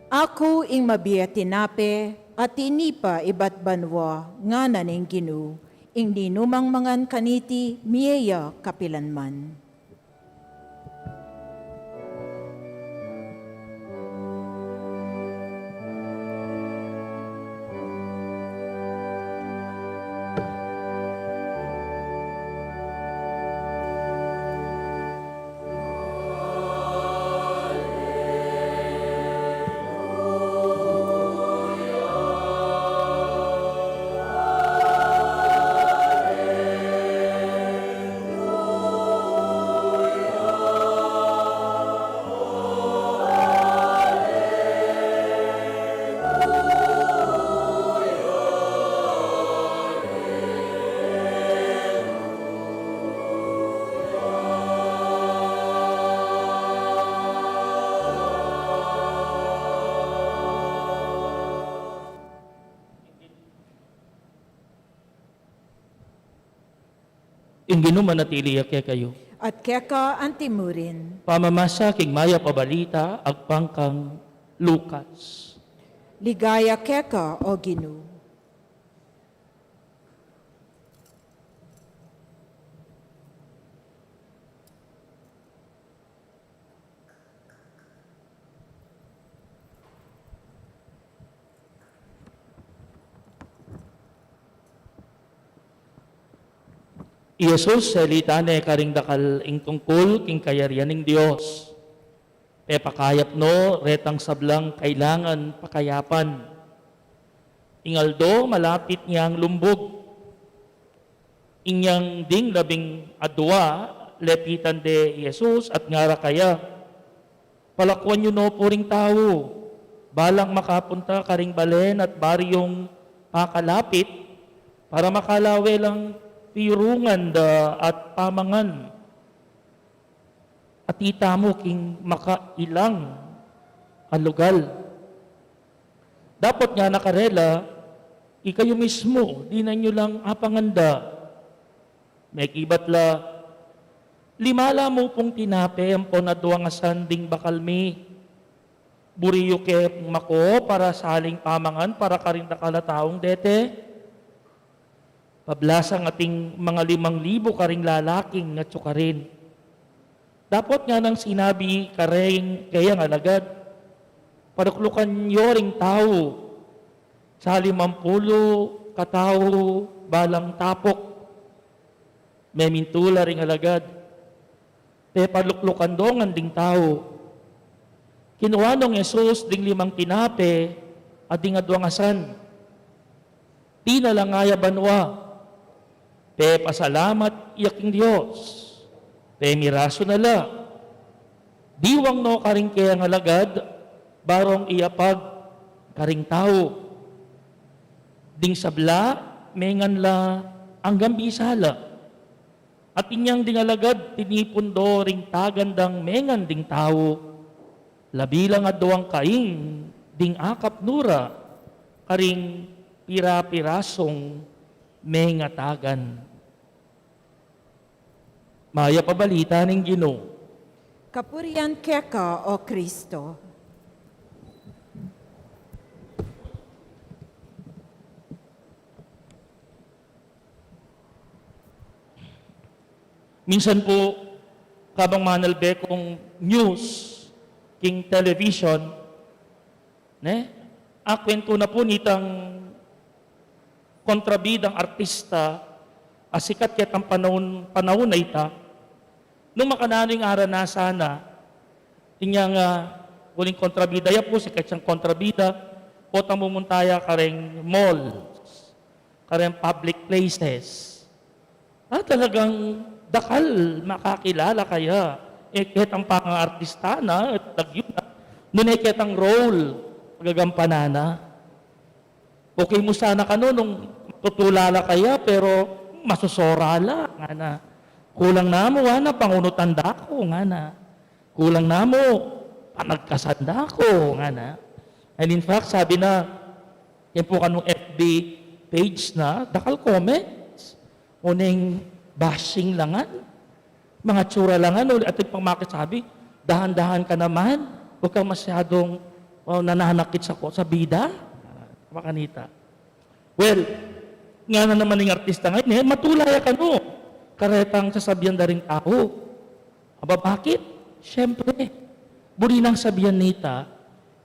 Aku ing mabie a tinape a tinipa ibat banua, ngana ning Ginu, ing ninumang mangan kaniti mie ya kapilanman. Ing Ginu manatili ya kekayu. At keka antimurin. Pamamasa king mayap a balita agpang kang Lucas. Ligaya keka, O Ginu. I Jesus, selita ne karing dakal ing tungkul king kayarian ning Dios. Pepakayap no retang sablang kailangan pakayapan. Ing aldo malapit neng lumbug. Inyang ding labing adua, lepitan de i Jesus at ngara kaya, "Palakuan yu no pu ring tau, balang makapunta karing balen at baryung pakalapit, para makalawe lang piyurungan da at pamangan. At itamu king makailang a lugal." Dapot ngana karela, "Ikayu mismu, dinan yu lang apangan da." Mekibat la, "Lima la mu pung tinape ampon aduang asan ding bakal mi. Buri yu ke pung mako para saling pamangan para karing dakal a taung dete?" Pablasang ating mangalimang libu karing lalaking atyu karin. Dapot nganang sinabi kareng kayang alagad, "Paluklukan yo ring tau, sa limampulu katau balang tapuk." Memintul la ring alagad, pepaluklukan do ngan ding tau. Kinua nong Jesus ding limang tinape at ding aduang asan, tinala la ngaya banua, pepasalamat ya king Dios, pemirasu na la, diwang no karing kayang alagad, barong iyapag karing tau. Ding sabla, mengan la anggang bisa la. At inyang ding alagad, tinipun do ring tagan dang mengan ding tau, labi lang aduang kaing ding akap nura karing pira-pirasung mengatagan. Mayap a balita ning Ginu. Kapurian keka, O Kristo. Minsan pu, kabang manalbe kung news king television, ne, akwentu na pu nitang kontrabidang artista a sikat ketang panaun, panaun a ita, nung makananu ing aranasan na, inyang, ah, uling kontrabida ya pu, sikat yang kontrabida, potang mumunta ya kareng malls, kareng public places. Ah, talagang dakal makakilala kaya. E ketang pangaartista na, e lagyu na. Nune ketang role a gagampanan na. Okay mu sana kanu nung matutula la kaya, pero masusora la, ngana. Kulang na mu, ngana, pangunutan da ku, ngana. Kulang na mu, panagkasan da ku, ngana. And in fact, sabi na, yan pu kanung F B page na, dakal comments. Uling bashing la ngan. Mga tsura la ngan, uli atin pang makisabi, "Dahan-dahan ka naman, huwag kang masyadong, oh, nananakit sa ko-, sa bida." Makanita. Well, ngana naman ning artista ngeni, eh, matula ya kanu karetang sasabian da ring tau. Aba, bakit? Siyempre, buri nang sabian nita,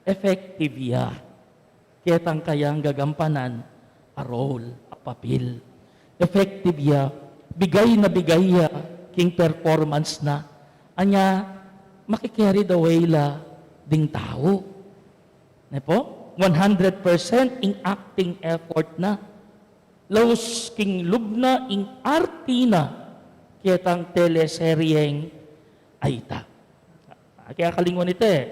effective ya ketang kayang gagampanan a role, a papel. Effective ya, bigay na bigay ya king performance na. Anya, maki-carried away la ding tau. Ne pu? One hundred percent ing acting effort na. Laus king lub na ing arti na ketang teleseryeng a ita. Aki akalingwan ita e.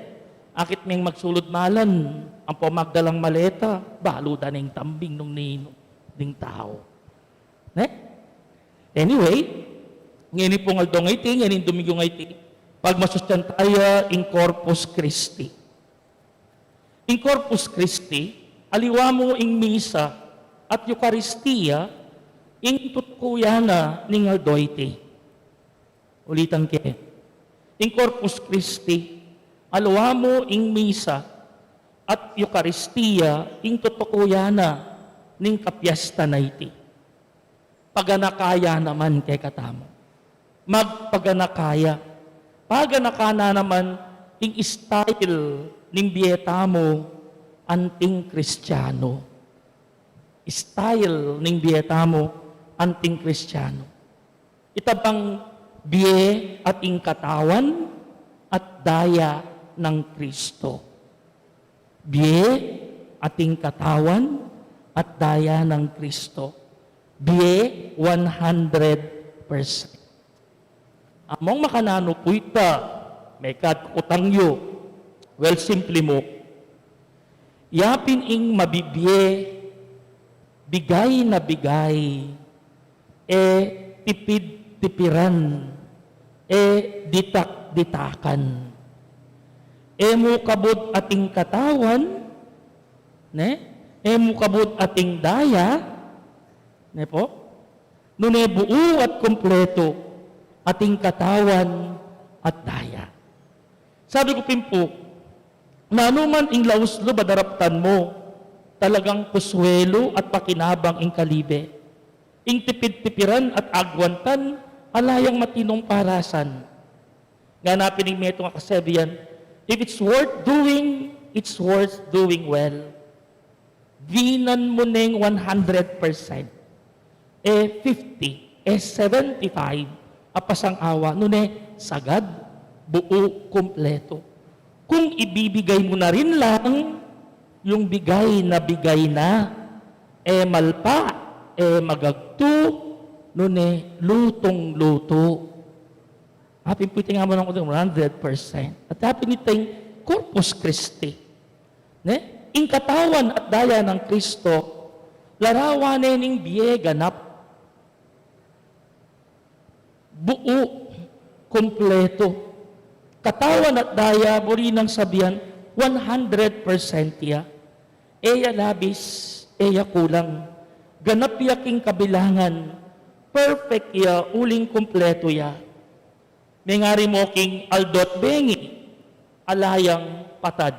Akit meng magsulud malan, ampo magdalang maleta, balu da neng tambing nung ninu ding tau. Ne? Anyway, ngeni pung aldo ngeni, ngeni Domingo ngeni, pagmasusyan taya ing Corpus Christi. Ing Corpus Christi, aliwa mu ing misa at Eukaristia, ing tutuku ya na ning aldo iti. Ulitan ke. Ing Corpus Christi, aliwa mu ing misa at Eukaristia, ing tutuku ya na ning kapiestan a iti. Paganaka ya naman kekatamu. Magpaganaka ya. Paganaka na naman ing style ning bie tamu anting Kristiano. Style ning bie tamu anting Kristiano. Ita bang bie ating katawan at daya nang Kristo. Bie ating katawan at daya nang Kristo. Bie one hundred percent. Among makananu pu ita, mekad kutang yu. Well, simple mu. Ya pin ing mabibie, bigay na bigay, e tipid-tipiran, e ditak-ditakan. E mu kabud ating katawan, ne? E mu kabud ating daya, ne pu? Nune buu at kumpletu ating katawan at daya. Sabi ku pin pu, nanu man ing laus lub a daraptan mu, talagang kuswelu at pakinabang ing kalibe. Ing tipid-tipiran at agwantan, ala yang matinung parasan. Ngana pin ning metung a kasabian, "If it's worth doing, it's worth doing well." Dinan mu neng one hundred percent, e fifty, e seventy-five a pasangawa, nune sagad, buu, kumpletu. Kung ibibigay mu na rin lang yung bigay na bigay na, e malpa, e magagtu, nune lutung-lutu. Apin pu ita nga mu nang one hundred percent. At apin itang Corpus Christi. Ne? Ing katawan at daya nang Kristo, larawan ne ning bie ganap. Buu, kumpletu. Katawan at daya, buri nang sabian, one hundred percent ya. E ya labis, e ya kulang. Ganap ya king kabilangan, perfect ya, uling kumpletu ya. Mengari mu king aldo at bengi, ala yang patad.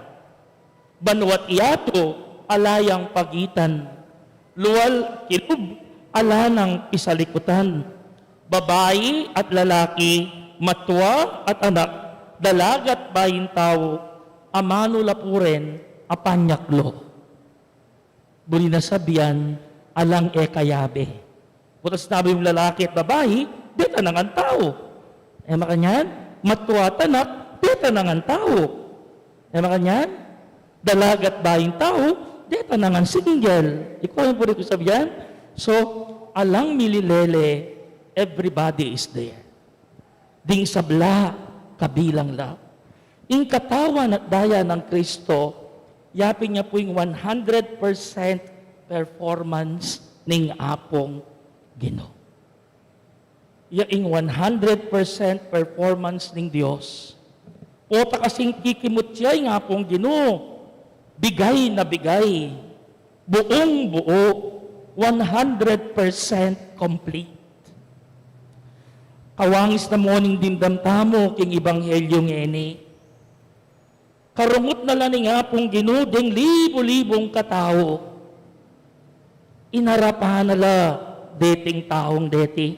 Banua't yatu, ala yang pagitan. Lual, kilub, ala nang pisalikutan. Babai at lalaki, matua at anak, dalaga at bayung tau, amanu la pu ren a panyaklu. Buri na sabian, alang e kayabe. Butas na yung lalaki at babai, deta na ngan tau. E makanyan, matua at anak, deta na ngan tau. E makanyan, dalaga at bayung tau, deta na ngan single. Ikayu ing buri kung sabian? So, alang mililele, everybody is there. Ding sabla, kabilang la. Ing katawan at daya nang Kristo, yapin ya pu ing one hundred percent performance ning Apung Ginu. Ya ing one hundred percent performance ning Dios. Pota kasing kikimut ya ing Apung Ginu, bigay na bigay, buung-buo, one hundred percent complete. Kawangis na mu ning dimdam tamu king Ebanghelyo ngeni. Karungut na la ning Apung Ginu ding libu-libung katau. Inarapan na la deting taung deti.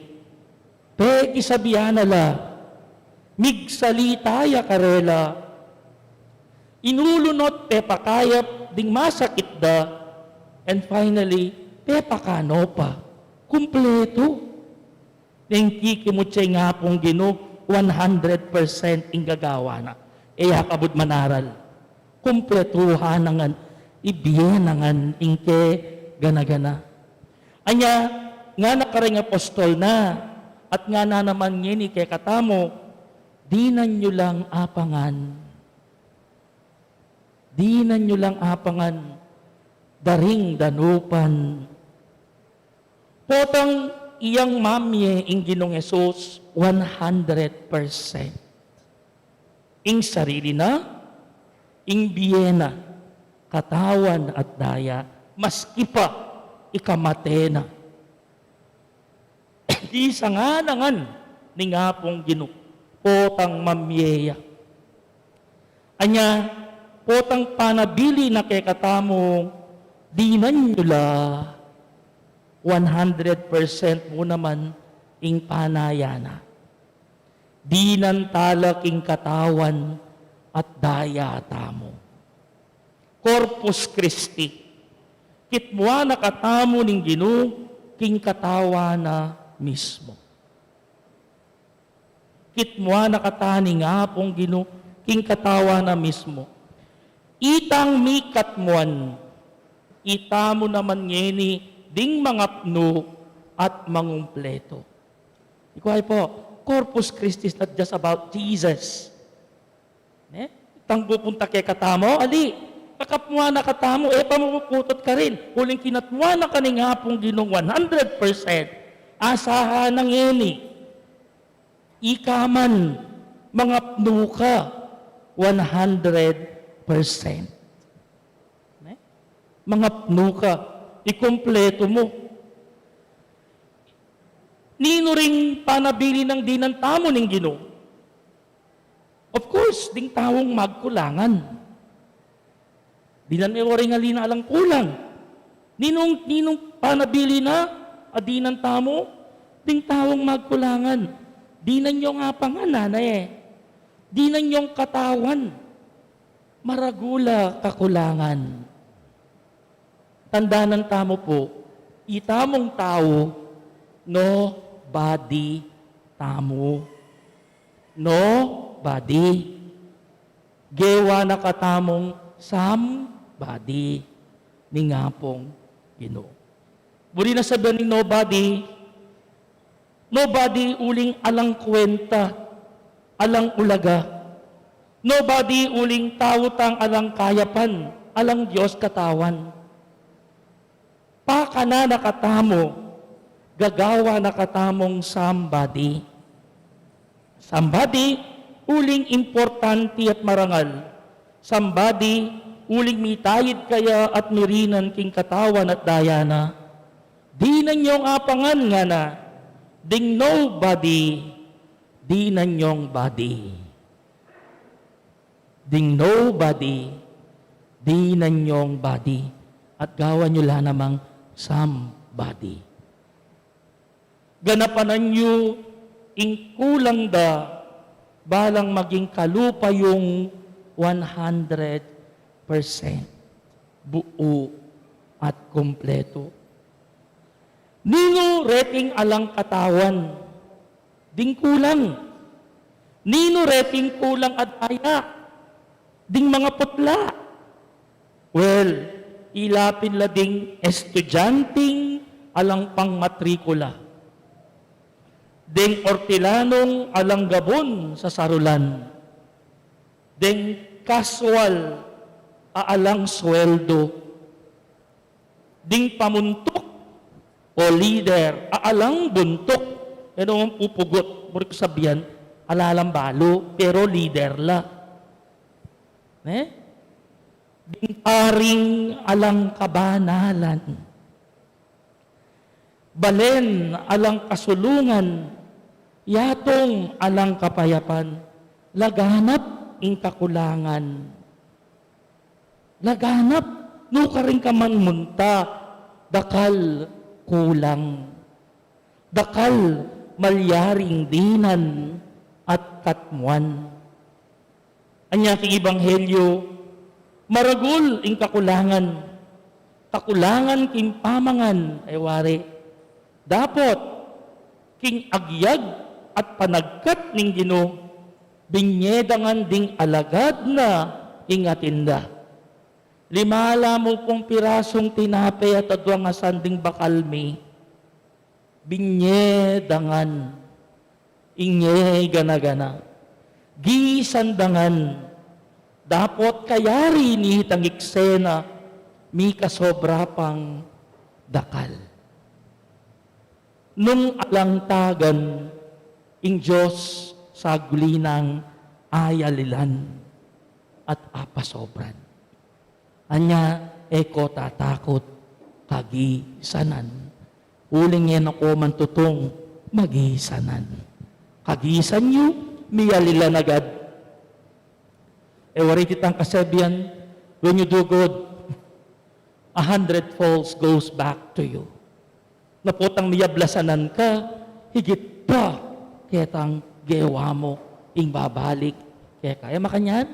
Pekisabian na la, migsalita ya karela. Inulunot, pepakayap ding masakit da, and finally, pepakanu pa. Kumpletu. Ning kikimut ya ing Apung Ginu, one hundred percent ing gagawa na. E ya kabud manaral. Kumpletuhan na ngan, ibie na ngan ing kegana-gana. Anya, ngana karing apostol na, at ngana naman ngeni kekatamu, dinan yu lang apangan. Dinan yu lang apangan, daring danupan. Potang iyang mamie ing Ginung Jesus, one hundred percent. Ing sarili na, ing bie na, katawan at daya, maski pa ikamate na. Di sangana ngan ning Apung Ginu, potang mamie ya. Anya, potang panabilin na kekatamu, dinan yu la, one hundred percent mu naman ing panaya na. Dinan tala king katawan at daya tamu. Corpus Christi. Kitmuan na katamu ning Ginu king katawan na mismu. Kitmuan na kata ning Apung Ginu king katawan na mismu. Itang mikatmuan, itamu naman ngeni ding mangapnu at mangumpletu. Ikuay po, Corpus Christi is not just about Jesus. Ne? Tang pupunta kekatamu, ali, kakapmuan na katamu, e pa mu puputut karin, uling kinatmuan na ka ning Apung Ginung one hundred percent, asahan na ngeni, ika man, mangapnu ka, one hundred percent. Ne? Mangapnu ka, ikumpletu mu. Ninu ring panabilin nang dinan tamu ning Ginu? Of course, ding taung magkulangan. Dinan me waring ali na alang kulang. Ninung, ninung panabilin na a dinan tamu? Ding taung magkulangan. Dinan yung apangan, nana e. Dinan yung katawan. Maragul a kakulangan. Tandanan tamu pu, itamung tau, nobody tamu. Nobody. Gewa na katamung somebody ning Apung Ginu. Buri na sabian ning nobody, nobody uling alang kwenta, alang ulaga. Nobody uling tau tang alang kayapan, alang Dios katawan. Pakanan na katamu, gagawan na katamung somebody. Somebody uling importante at marangal. Somebody uling mitayid kaya at mirinan king katawan at daya na. Dinan yung apangan, ngana, ding nobody, dinan yung body. Ding nobody, dinan yung body. At gawan yu la namang somebody. Ganapan yu ing kulang da, balang maging kalupa yung one hundred percent, buo at kumpleto. Ninu reting alang katawan ding kulang? Ninu reting kulang a daya ding mangaputla? Well, ilapin la ding estudyanteng alang pang matrikula, ding ortilanong alang gabun sa sarulan, ding kaswal a alang sweldo, ding pamuntuk o lider a alang buntuk. E no man pupugut, buri ku sabian, ala lang balu, pero lider la. Ne? Ding paring alang kabanalan, balen alang kasulungan, yatung alang kapayapan, laganap ing kakulangan. Laganap, nukarin ka man munta, dakal kulang. Dakal malyaring dinan at katmuan. Anya king ebanghelyo, maragul ing kakulangan. Kakulangan king pamangan, e wari. Dapot, king agyag at panagkat ning Ginu, binye da ngan ding alagad na ing atin da. Lima la mu pung pirasung tinape at adwang asan ding bakal mi. Binye da ngan. Inge gana-gana. Gisan da ngan. Dapot kayari nitang eksena, mika sobra pang dakal. Nung alang tagan ing Dios, saguli nang ayalilan at apasobran. Anya, e ko tatakut kagisanan. Uling e na ko man tutung magisanan. Kagisan yu, miyalilan agad. E wari itang kasabian, when you do good, a hundred folds goes back to you. Na potang miyablasanan ka, higit pa ketang gewa mu ing babalik keka. E makanyan?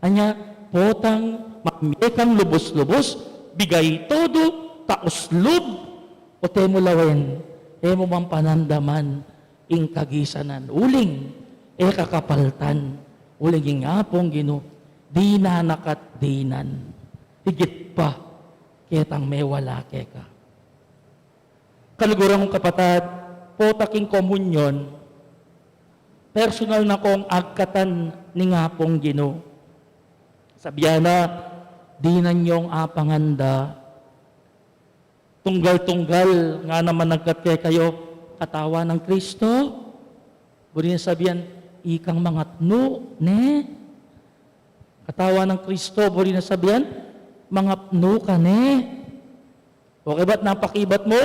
Anya, potang mamie kang lubus-lubus, bigay todo, taus lub, o te mu lawen, e mu man panandaman ing kagisanan. Uling e ka kapaltan, uling ing Apung Ginu, dinan na ka at dinan. Higit pa ketang mewala keka. Kaluguran kung kapatad, pota king komunyon, personal na kong agkatan ning Apung Ginu. Sabian na, dinan yong apangan da. Tunggal-tunggal nga naman agkat kekayu, katawan nang Kristo. Buri nang sabian, ikang mangatnu, ne? Katawan nang Kristo, buri nang sabian, mangatnu ka, ne? O kaybat, napakibat mu?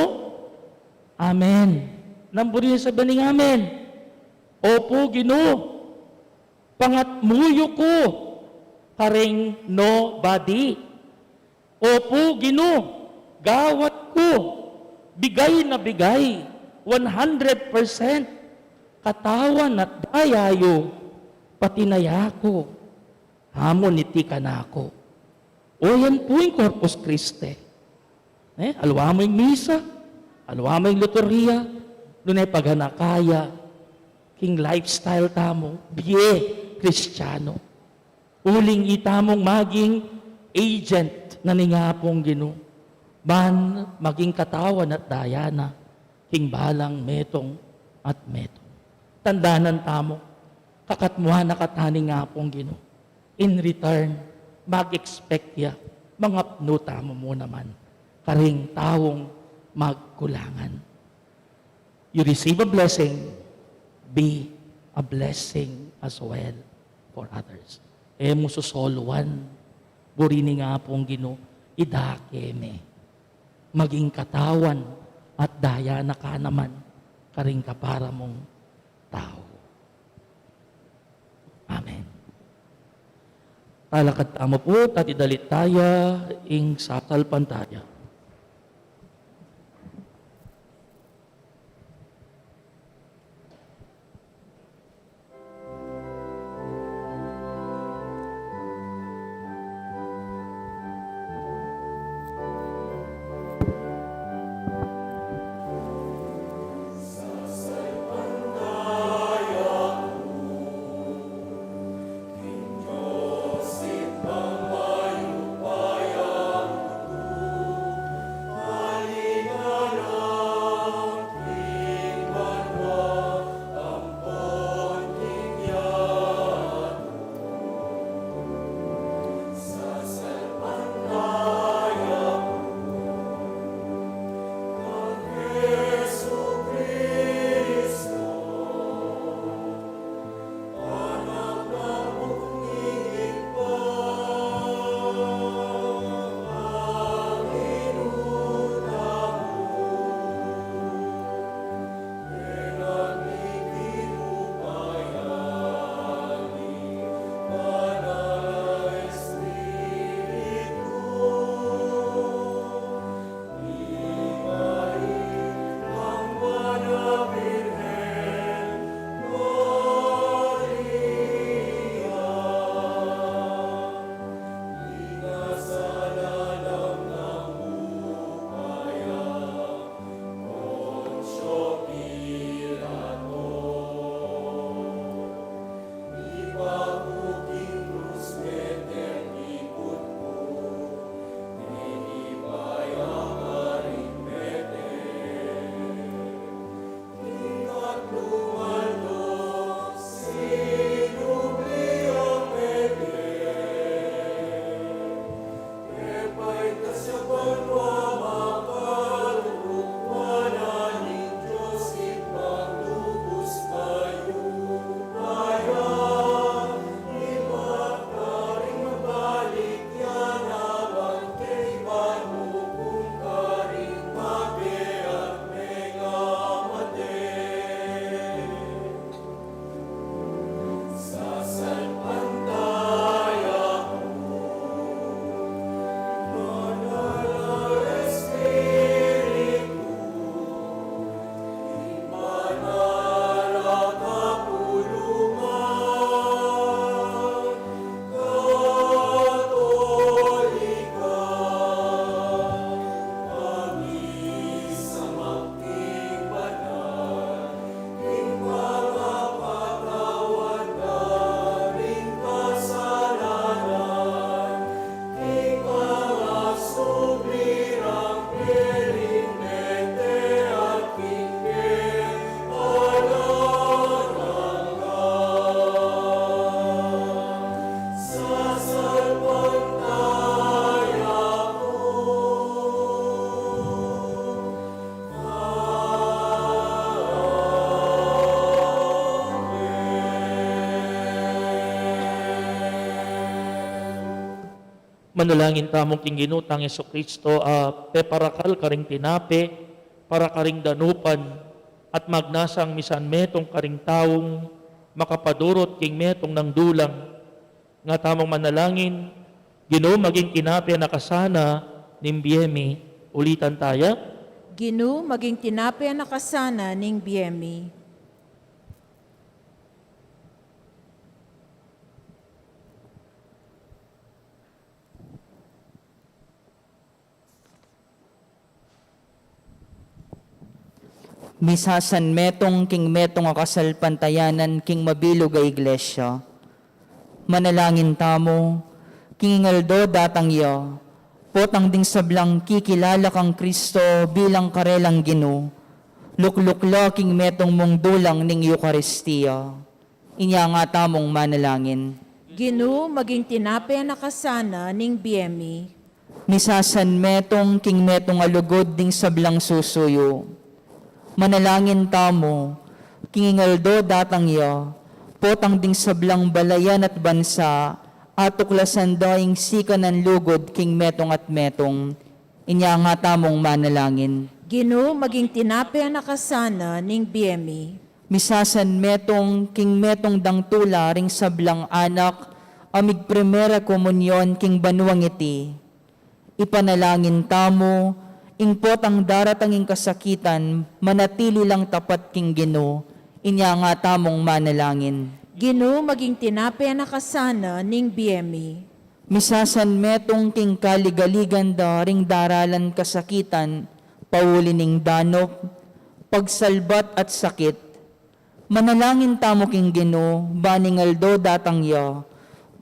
Amen. Nanu buri nang sabian ning amen? Opu, Ginu, pangatmu yu ku karing nobody. Opu, Ginu, gawat ku, bigay na bigay, one hundred percent, katawan at daya yu, pati na yaku. Amu niti kanaku. O yan pu ing Corpus Christi. Ne? Alwa mu ing misa, alwa mu ing liturgia, nune paganakan ya king lifestyle tamu, bie Kristiano. Uling itamung maging agent na ning Apung Ginu, ban maging katawan at daya na king balang metung at metung. Tandanan tamu, kakatmuan na katamu ning Apung Ginu. In return, mag-expect ya, mangapnu tamu mu naman karing taung magkulangan. You receive a blessing, be a blessing as well for others. E mu susoluan, buri ning Apung Ginu, idake me. Maging katawan at daya na ka naman karing kapara mung tau. Amen. Talakad tamu pu, at idalit taya ing sasalpantaya. Manalangin tamu king Ginu tang Jesucristo, a peparakal karing tinape para karing danupan, at magnasang misan metung karing taung makapadurut king metung nang dulang. Nga tamung manalangin, Ginu, maging tinape na kasana ning bie mi. Ulitan taya. Ginu, maging tinape na kasana ning bie mi. Misasan metung king metung a kasalpantayanan king mabilug a iglesia. Manalangin tamu, king aldo datang ya, potang ding sablang kikilala kang Kristo bilang karelang Ginu, lukluk la king metung mung dulang ning Eukaristia. Inya nga tamung manalangin. Ginu, maging tinape na kasana ning bie mi. Misasan metung king metung a lugud ding sablang susuyu. Manalangin tamu, king aldo datang ya, potang ding sablang balayan at bansa, atuklasan da ing sikanan lugud king metung at metung. Inya nga tamung manalangin. Ginu, maging tinape na kasana ning bie mi. Misasan metung king metung dang tula ring sablang anak a migprimera komunyon king banuang iti. Ipanalangin tamu, ing potang daratang ing kasakitan, manatili lang tapat king Ginu. Inya nga tamung manalangin. Ginu, maging tinape na kasana ning bie mi. Misasan metung king kaligaligan da ring daralan kasakitan, pauli ning danup, pagsalbat at sakit. Manalangin tamu king Ginu, baning aldo datang ya,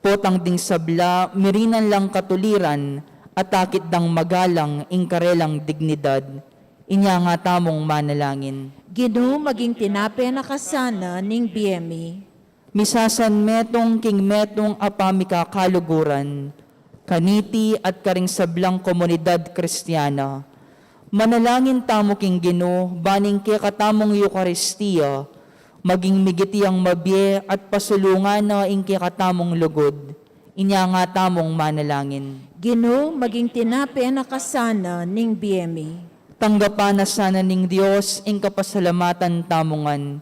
potang ding sabla, mirinan lang katuliran, at akit dang magalang ing karelang dignidad. Inya nga tamung manalangin. Ginu, maging tinape na kasana ning bie mi. Misasan metung king metung a pamikakaluguran, kaniti at karing sablang komunidad Kristiana. Manalangin tamu king Ginu, baning kekatamung Eukaristia, maging migit yang mabie at pasulungan na ing kekatamung lugud. Inya nga tamung manalangin. Ginu, maging tinape na kasana ning bie mi. Tanggapan na sana ning Dios ing kapasalamatan tamu ngan.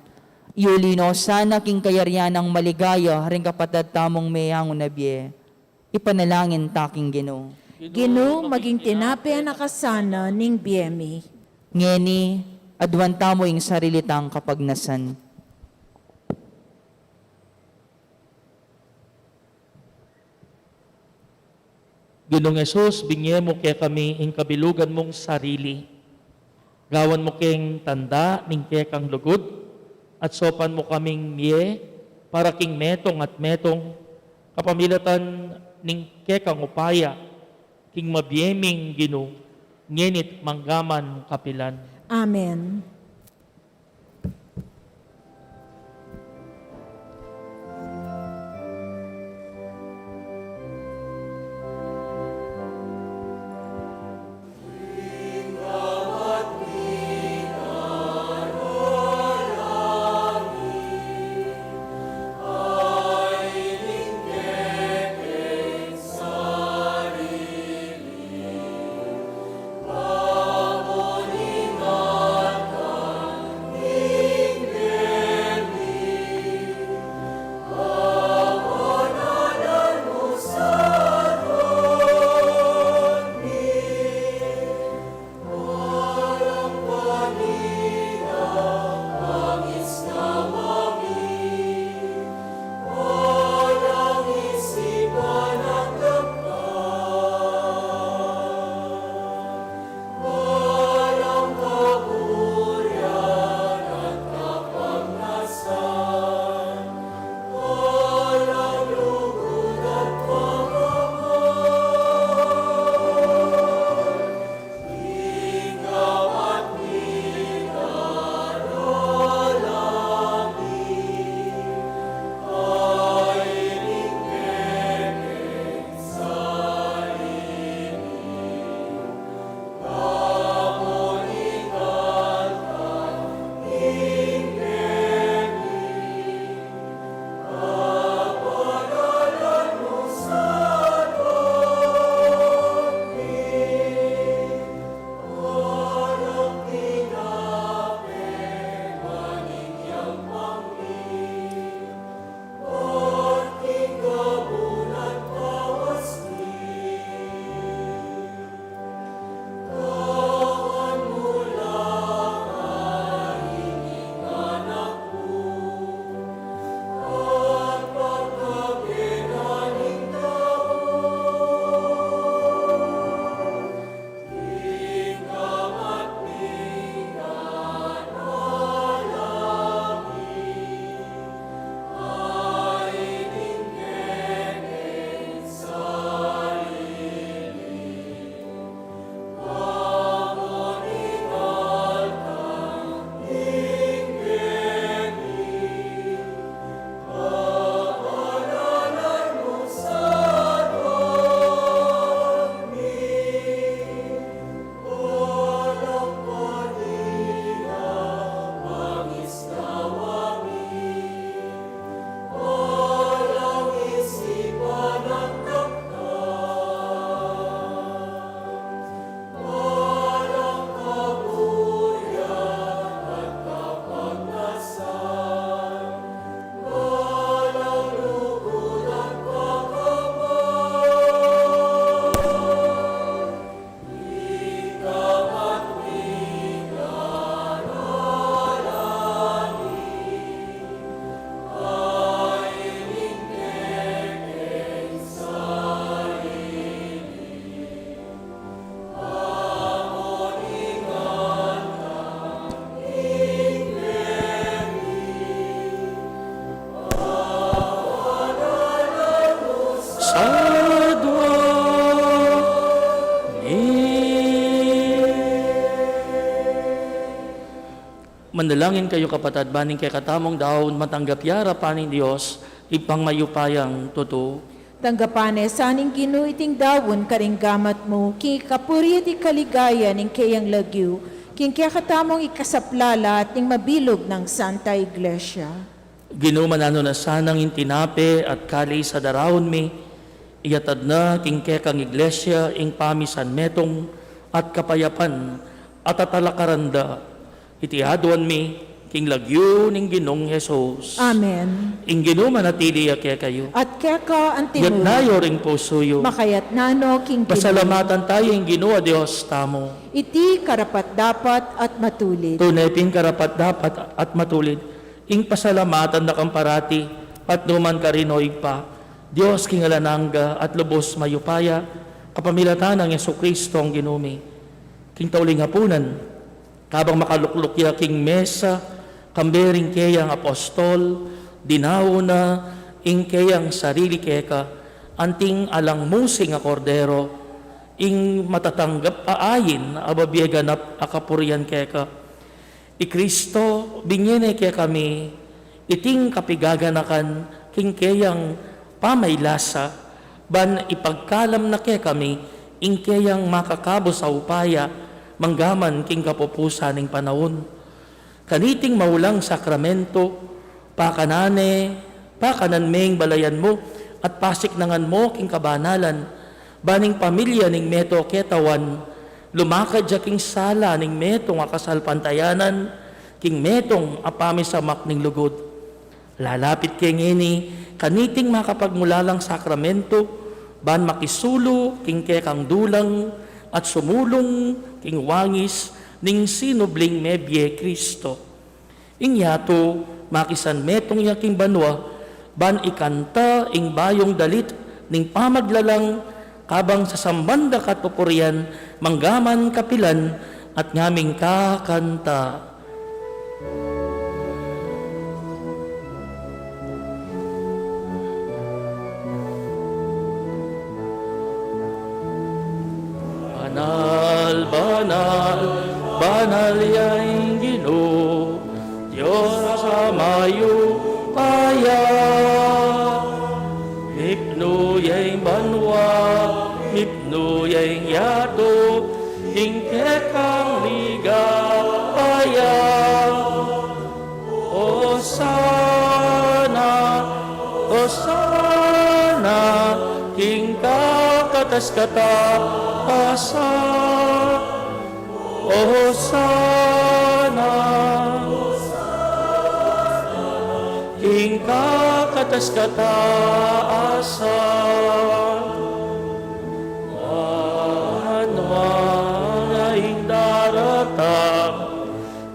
Iuli no sana king kayarian nang maligaya ring kapatad tamung meyangu na bie. Ipanalangin ta king Ginu. Ginu, maging tinape na kasana ning bie mi. Ngeni, aduan tamu ing sarili tang kapagnasan. Ginung Jesus, binye mu kekami ing kabilugan mung sarili. Gawan mu keng tanda ning kekang lugud, at saupan mu kaming mie para king metung at metung, kapamilatan ning kekang upaya, king mabie ming Ginu, ngeni't manggaman kapilan. Amen. Sadua ni. Manalangin kayu, kapatad, ban ing kekatamung daun matanggap ya arapan ning Dios, Ibpang mayupayang tutu. Tanggapan na sa ning Ginu iting daun karing gamat mu, king kapurian at kaligayan ning keyang lagyu, king kekatamung ikasaplala at ning mabilug nang Santa Iglesia. Ginu, mananu na sanang ing tinape at kalis a daraun mi, iyatad na king kekang Iglesia ing pamisan metung at kapayapan at atalakaran da. Iti aduan mi king lagyu ning Ginung Jesus. Amen. Ing Ginu manatili ya kekayu. At keka antimu. Iyatas yu ring pusu yu. Makayatas no king Ginu. Pasalamatan tamu ing Ginu a Dios tamu. Iti karapat-dapat at matulid. Tune pin karapat-dapat at matulid ing pasalamatan da kang parati, at nukarin man, O Ibpa, Dios king alang angga at lubus mayupaya, kapamilatan nang Jesucristo a Ginu mi. King tauling apunan, kabang makalukluk ya king mesa, kambe ring keyang apostol, dinaun na ing keyang sarili keka, anting alang musing a kordero, ing matatanggap a ain a babie ganap a kapurian keka. I Cristo, binie ne kekami iting kapigaganakan king keyang pamaylasa, ban ipagkalam na kekami ing keyang makakabus a upaya, manggaman king kapupusan ning panaun. Kaniting maulang sakramento, pakanan ne, pakanan me ing balayan mu, at pasiknangan mu king kabanalan, ban ing pamilya ning metung a ketawan, lumakad ya king sala ning metung a kasalpantayanan, king metung a pamisamak ning lugud. Lalapit ke ngeni kaniting makapagmulalang sakramento, ban makisulu king kekang dulang at sumulung king wangis ning sinubling mebie Cristo. Ing yatu, makisanmetung ya king banua, ban ikanta ing bayung dalit ning pamaglalang, kabang sasamban da ka at pupurian, manggaman kapilan, at ngaming kakanta. Banal, banal, banal ya ing Ginu, Dios a mayupaya. Mipnu ya ing banua, mipnu ya ing yatu, king kekang ligaya. Osana, Osana, king kakatas-katasan. Osana, king kakatas-katasan. Nuan, nuan ya ing daratang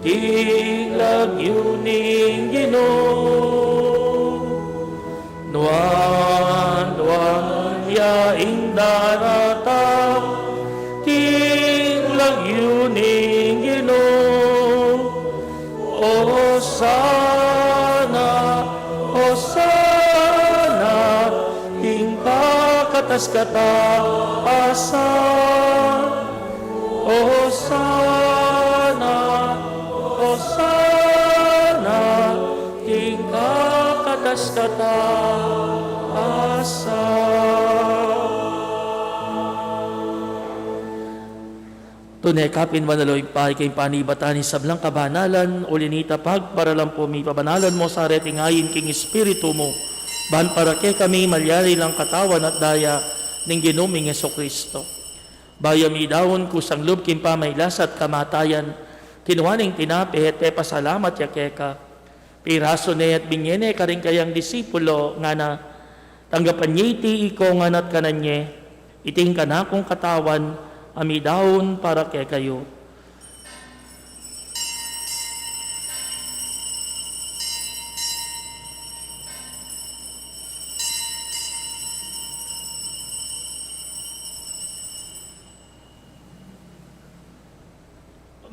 king lagyu ning Ginu. Nuan, nuan ya ing daratang king lagyu ning Ginu. Osana, Osana, king kakatas-katasan. Osana, Osana, king kakatas-katasan. Tune ka pin banal, O Ibpa, ika ing panibatan ning sablang kabanalan, uli na nita pagparalan pu mi, pabanalan mu sa reting ain king Espiritu mu, ban para kekami malyari lang katawan at daya ning Ginu ming Jesucristo. Bayu mi daun kusang lub king pamaylasa at kamatayan, kinua ne ing tinape at pepasalamat ya keka. Pirasu ne at binie ne karing kayang disipulo, ngana, tanggapan ye iti ikongan at kanan ye, iti ing kanakung katawan a midaun para kekayu.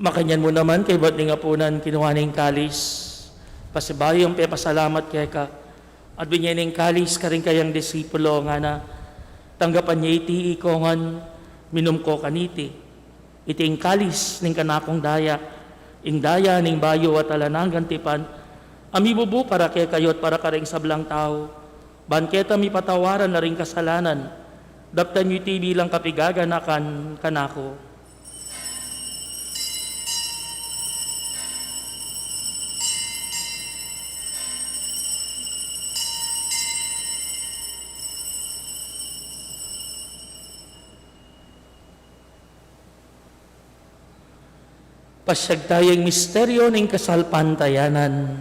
Makanyan mu naman, kaybat ning apunan, kinua ne ing kalis, pasibayu yang pepasalamat keka, at binie ne ing kalis karing kayang disipulo, ngana, Tanggapan ye iti, ikong ngan, minum ko kaniti. Iti ing kalis ning kanakung daya, ing daya ning bayu at alang anggang tipan, a mibubu para kekayu at para karing sablang tau, ban keta mipatawaran la ring kasalanan. Daptan yu iti bilang kapigaganakan kanaku. Pasiag taya ing misteryo ning kasalpantayanan.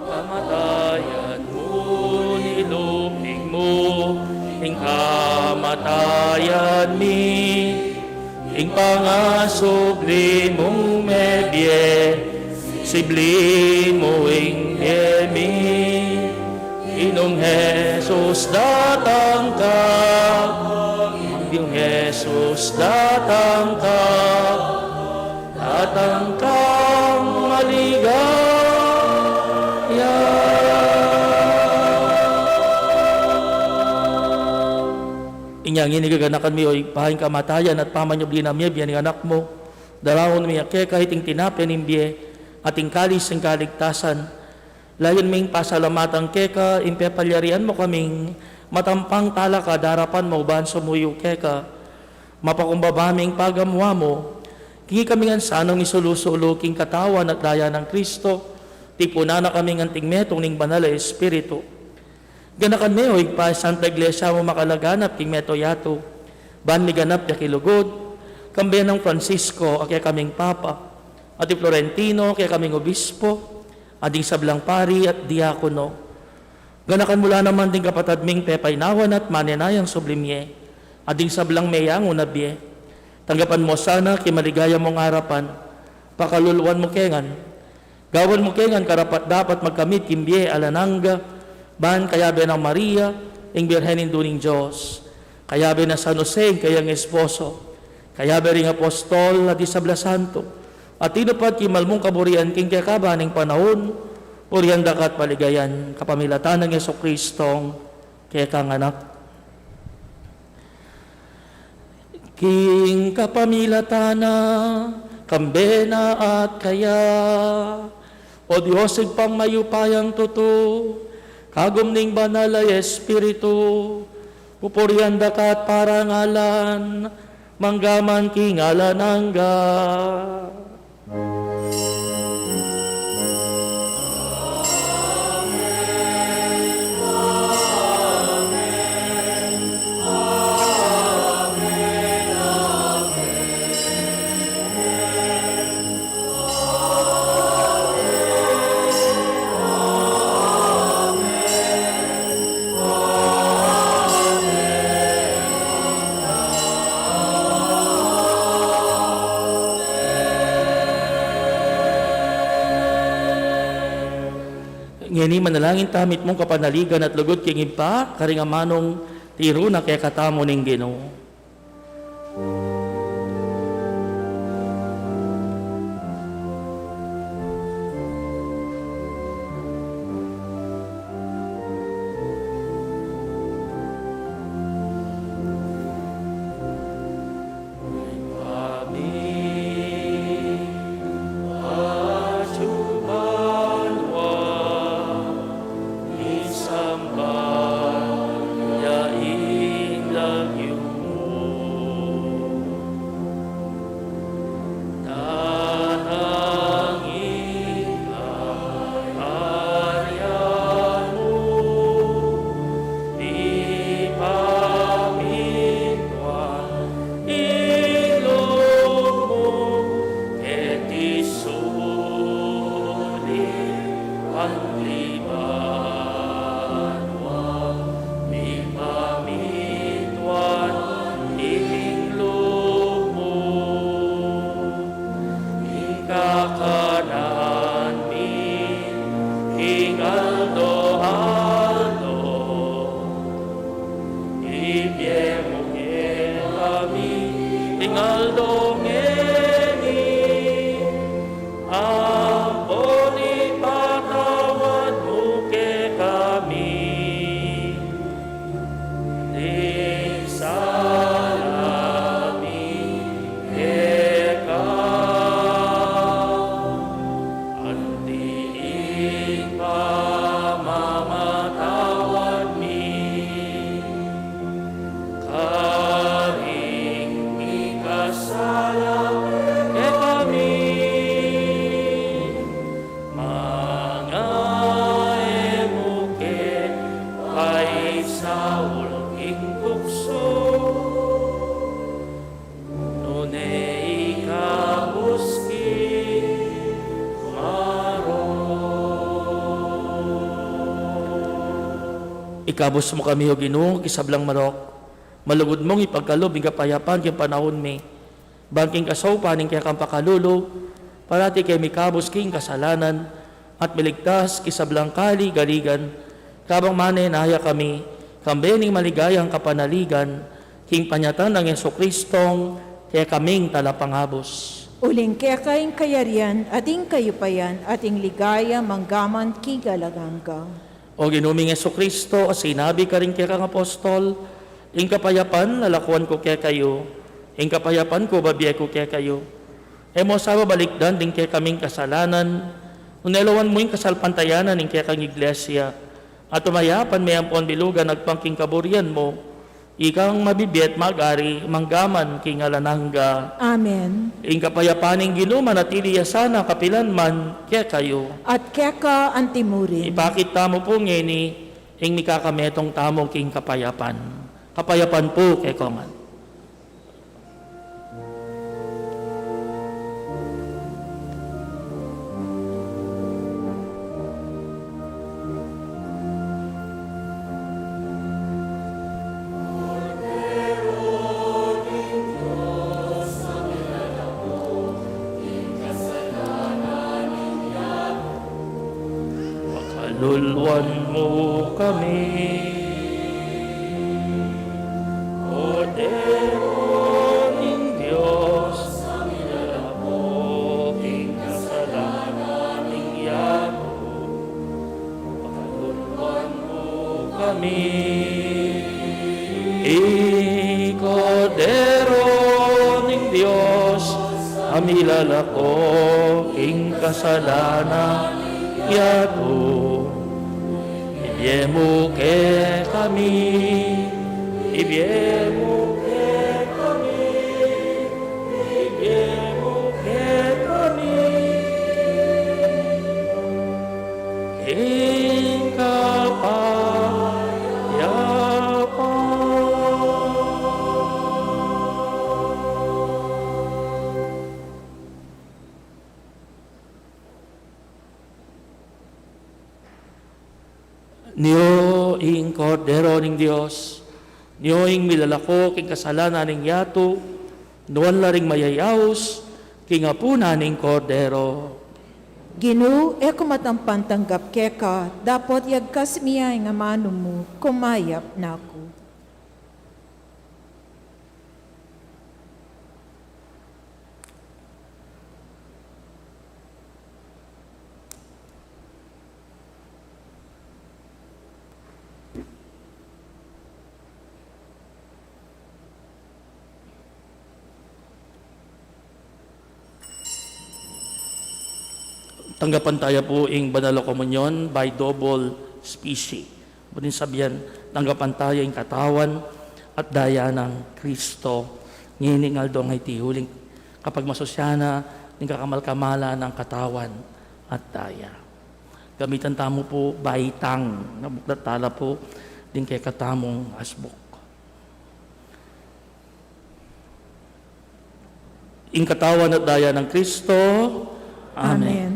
Kamatayan mu, nilupig mu ing kamatayan mi, ing pangasubli mung mebie, sibli mu ing bie mi. Nung Jesus datang ka, nung Jesus datang ka, datang kang maligaya. Inya ngeni, gaganakan mi, o Ibpa, ing kamatayan at pamanyubli na mie, bie ning Anak mu. Daraun mi keka iting tinape ning bie at ing kalis ning kaligtasan. Layun ming pasalamatan keka ing pepalyarian mu kaming matampang talakad king arapan mu ban sumuyu keka. Mapakumbaba ming pagamuan mu, king ikami ngan sanang misulu-sulu king katawan at daya nang Kristo, tipunan na kami ngan king metung ning Banal a Espiritu. Ganakan me, o Ibpa, ing Santa Iglesia mu makalaganap king meto yatu, ban miganap ya king lugud, kambe nang Francisco a kekaming Papa, at i Florentino a kekaming Obispo, at ding sablang pari at diakono. Ganakan mu la naman ding kapatad ming pepainawan at manenayang subli mie, at ding sablang meyangu na bie. Tanggapan mu sana king maligaya mung arapan, pakaluluan mu ke ngan. Gawan mu ke ngan karapat-dapat magkamit king bie alang angga, ban kayabe nang Maria, ing Birhen Indu ning Dios, kayabe nang San Jose, ing kayang esposo, kayabe ring apostol at ding sablang santo, a tinupad king mal mung kaburian king kekaban ning panaun, purian da ka at paligayan, kapamilatan nang Jesucristong kekang Anak. King kapamilatan na, kambe na at kaya, o Dios Ibpang mayupayang tutu, kagum ning Banal a Espiritu, pupurian da ka at parangalan, mangga man king alang angga. Ngeni manalangin tamu mitmung kapanaligan at lugud king Ibpa, karing amanung tiru na kekatamu ning Ginu. Saul king tuksu, nune ikabus king marok. Ikabus mu kami, O Ginu, king sablang marok. Malugud mung ipagkalub ing kapayapan king panaun mi. Ban king kasaupan ning kekang pakalulu, parati keng mikabus king kasalanan, at miligtas king sablang kaligaligan, kabang manenaya kami, kambe ning maligayang kapanaligan, king panyatang nang Jesucristong kekaming Talapangabus. Uling keka ing kayarian, at ing kayupayan, at ing ligaya, manggaman king alang angga. O Ginu ming Jesucristo, a sinabi karing kekang apostol, "Ing kapayapan lalakuan ku kekayu, ing kapayapan ku babie ku kekayu." E mu sa babalikdan ding kekaming kasalanan, nune lawan mu ing kasalpantayanan ning kekang Iglesia, at umayapan me ampon bilugan agpang king kaburian mu, ikang mabibie at mag-ari manggaman king alang angga. Amen. Ing kapayapan ning Ginu manatili ya sana kapilan man kekayu. At keka antimurin. Ipakit tamu pu ngeni ing mikakametung tamu king kapayapan. Kapayapan pu kekongan. Pakaluluan mu kami, Kordero ning Dios, a milalako king kasalanan ning yatu. Pakaluluan mu kami. I Kordero ning Dios, a milalako king kasalanan ning yatu. Ibie mu kekami, ibie mu kekami, ibie mu kekami. Ing kapayapan. Nyo ing Kordero ning Dios, nyo ing milalako king kasalanan ning yatu, nuan la ring mayayaus king apunan ning Kordero. Ginu, e ku matampan tanggap keka, dapot yagkas mi ya ing amanu mu, kumayap na ku. Tanggapan taya pu ing banal a komunyon by double specie. Buning sabian, tanggapan taya ing katawan at daya nang Kristo. Ngeni ing aldo a iti uling kapagmasusyan na ning kakamal-kamalan nang katawan at daya. Gamitan tamu pu by tongue, nabuklat tala pu ding kekatamung asbuk. Ing katawan at daya nang Kristo. Amen. Amen.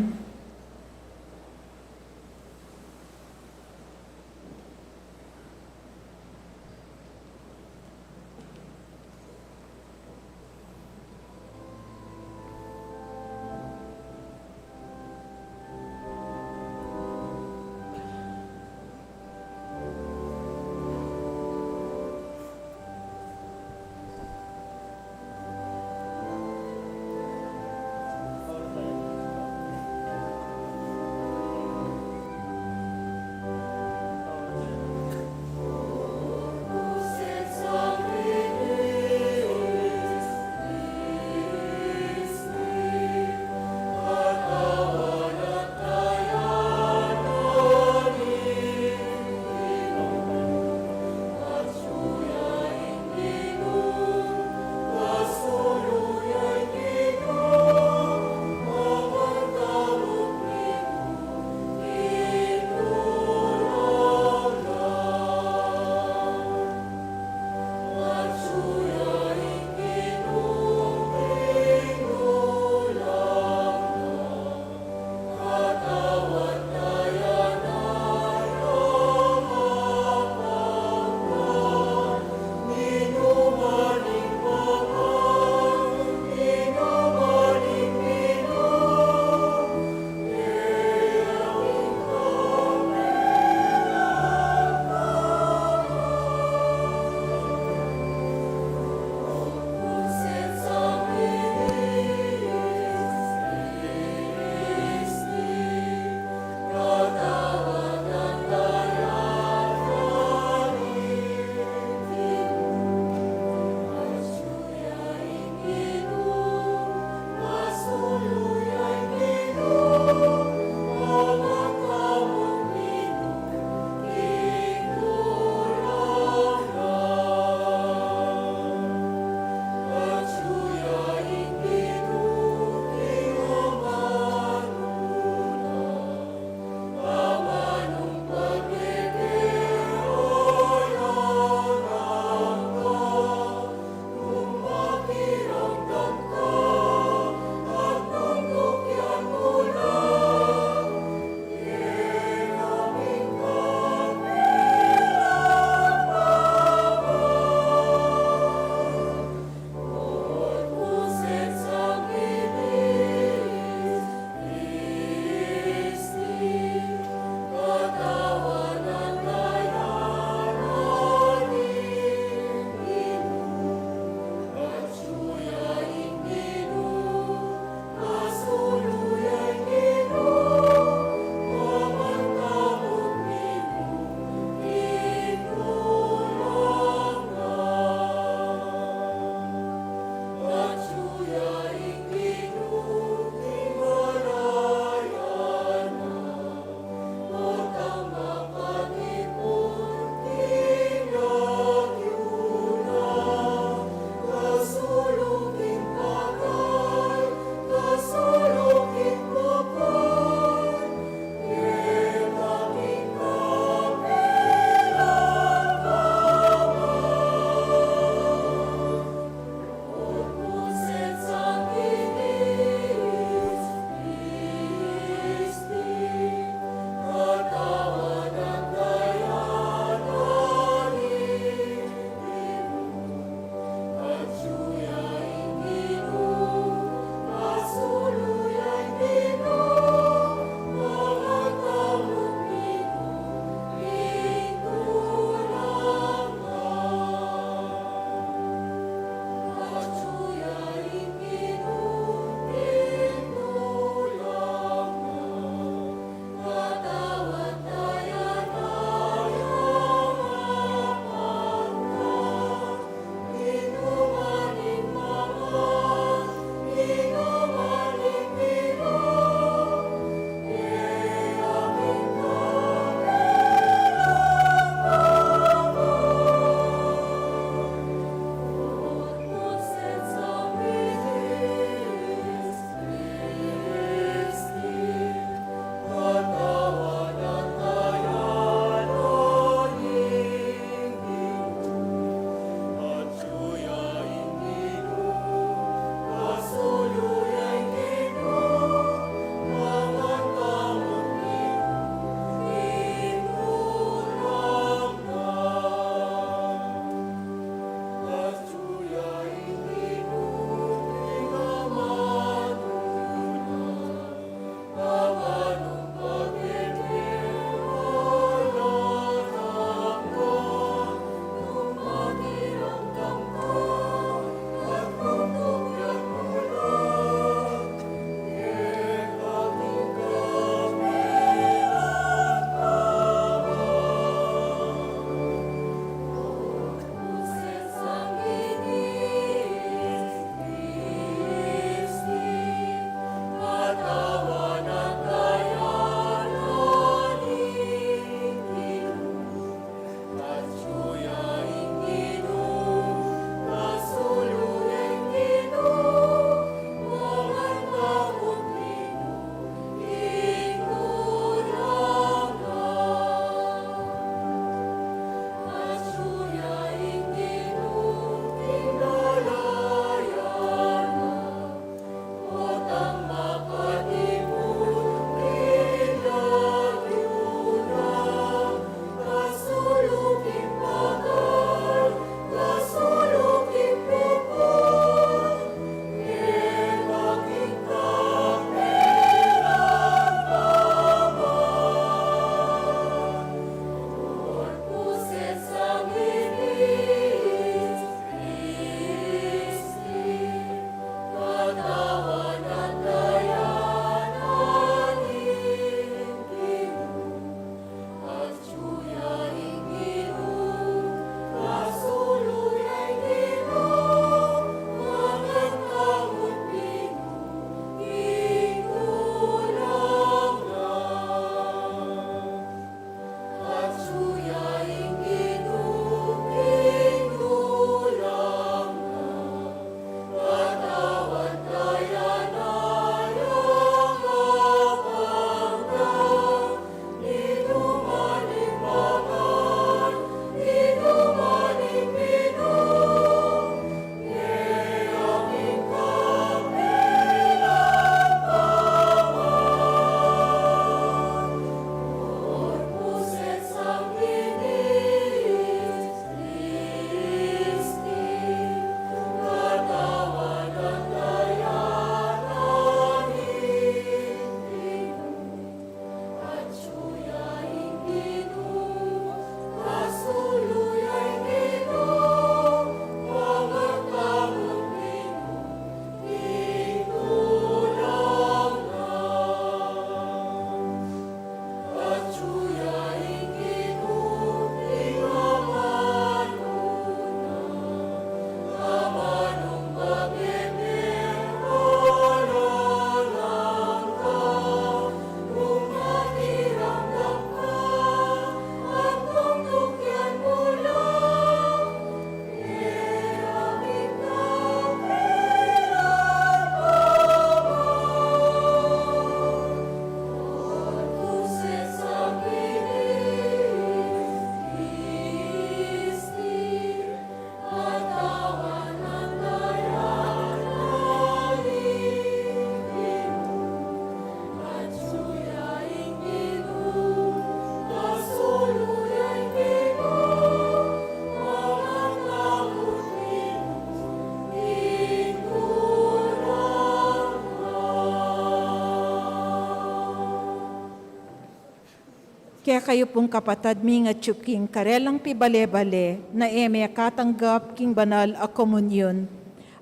Kayu pung kapatad ming atyu king karelang pibale-bale na e mekatanggap king banal a komunyon,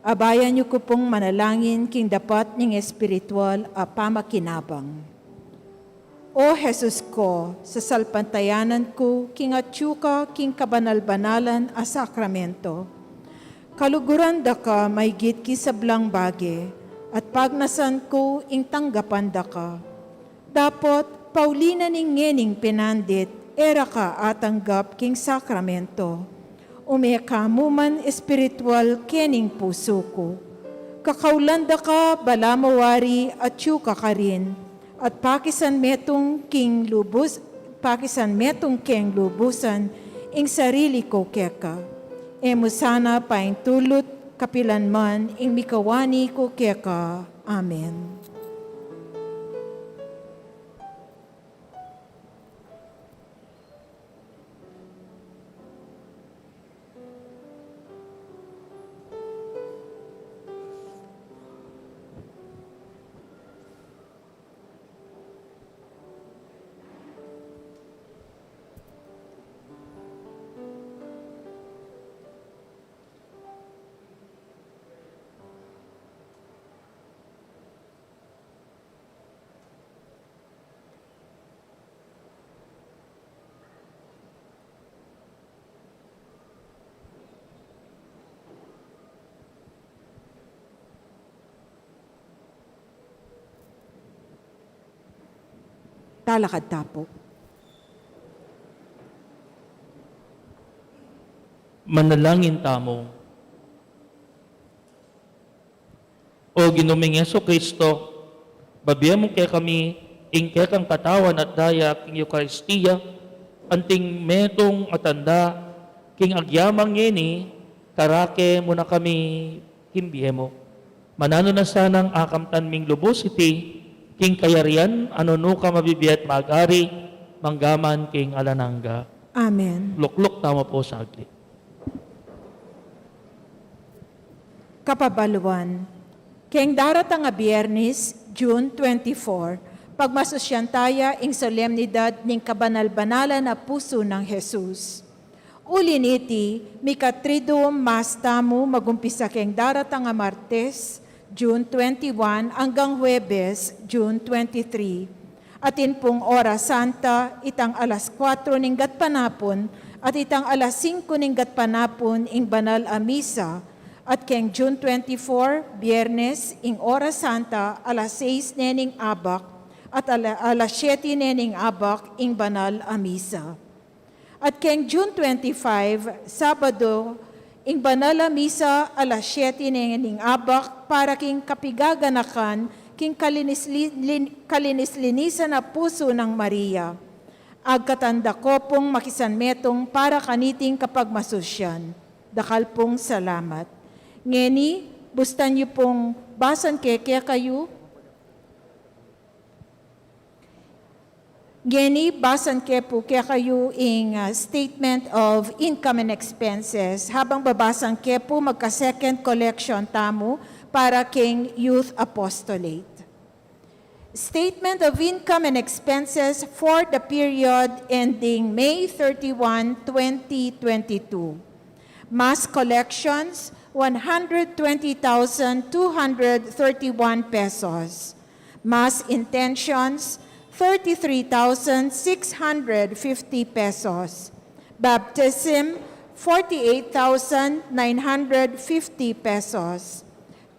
abayan yu ku pung manalangin king dapat ning espiritual a pamakinabang. O Jesus ku, sasalpantayanan ku king atyu ka king kabanal-banalan a sakramento. Kaluguran da ka maigit king sablang bage, at pagnasan ku ing tanggapan da ka. Dapot, pauli na ning ngening penandit, e ra ka atanggap king sakramento. Ume ka mu man espiritual kening pusu ku. Kakaulan da ka balamu wari atyu ka karin, at pakisan metung king lubus, pakisan metung keng lubusan ing sarili ku keka. E mu sana paintulut kapilan man ing mikawani ku keka. Amen. Talakad ta pu. Manalangin tamu. O Ginu ming Jesucristo, babie mu kekami ing kekang katawan at daya king Eukaristia, anting metung a tanda king agyamang ngeni, karake mu na kami king bie mu. Mananu na sanang akamtan ming lubus iti king kayarian a nung nukarin mabibie at mag-ari manggaman king alang angga. Amen. Lukluk tamu pu saglit. Kapabaluan, keng daratang a Biernis, June twenty-four, pagmasusyan taya ing solemnidad ning kabanal-banalan a pusu nang Jesus. Uli niti, mika-Triduum Mass tamu magumpisa keng daratang a Martes, June twenty-one, anggang Huwebes, June twenty-three. Atin pung Oras Santa, itang alas kuatro ning gatpanapun, at itang alas singko ning gatpanapun ing banal a misa, at keng June twenty-four, Biernes, ing Oras Santa, alas sais ne ning abak, at ala-, alas siete ne ning abak ing banal a misa. At keng June twenty-five, Sabado, ing banal a misa alas siete ne ning abak para king kapigaganakan king kalinis-, lin-, kalinis-linisan a pusu nang Maria. Agkatan da ko pung makisanmetung para kaniting kapagmasusyan. Dakal pung salamat. Ngeni, bustan yu pung basan ke kekayu. Ngeni, basan ke pu kekayu ing, ah, statement of income and expenses. Habang babasan ke pu, magka-second collection tamu para king Youth Apostolate. Statement of income and expenses for the period ending May thirty-one, twenty twenty-two. Mass collections, one hundred twenty thousand two hundred thirty-one pesos. Mass intentions, thirty-three thousand six hundred fifty pesos. Baptism, forty-eight thousand nine hundred fifty pesos.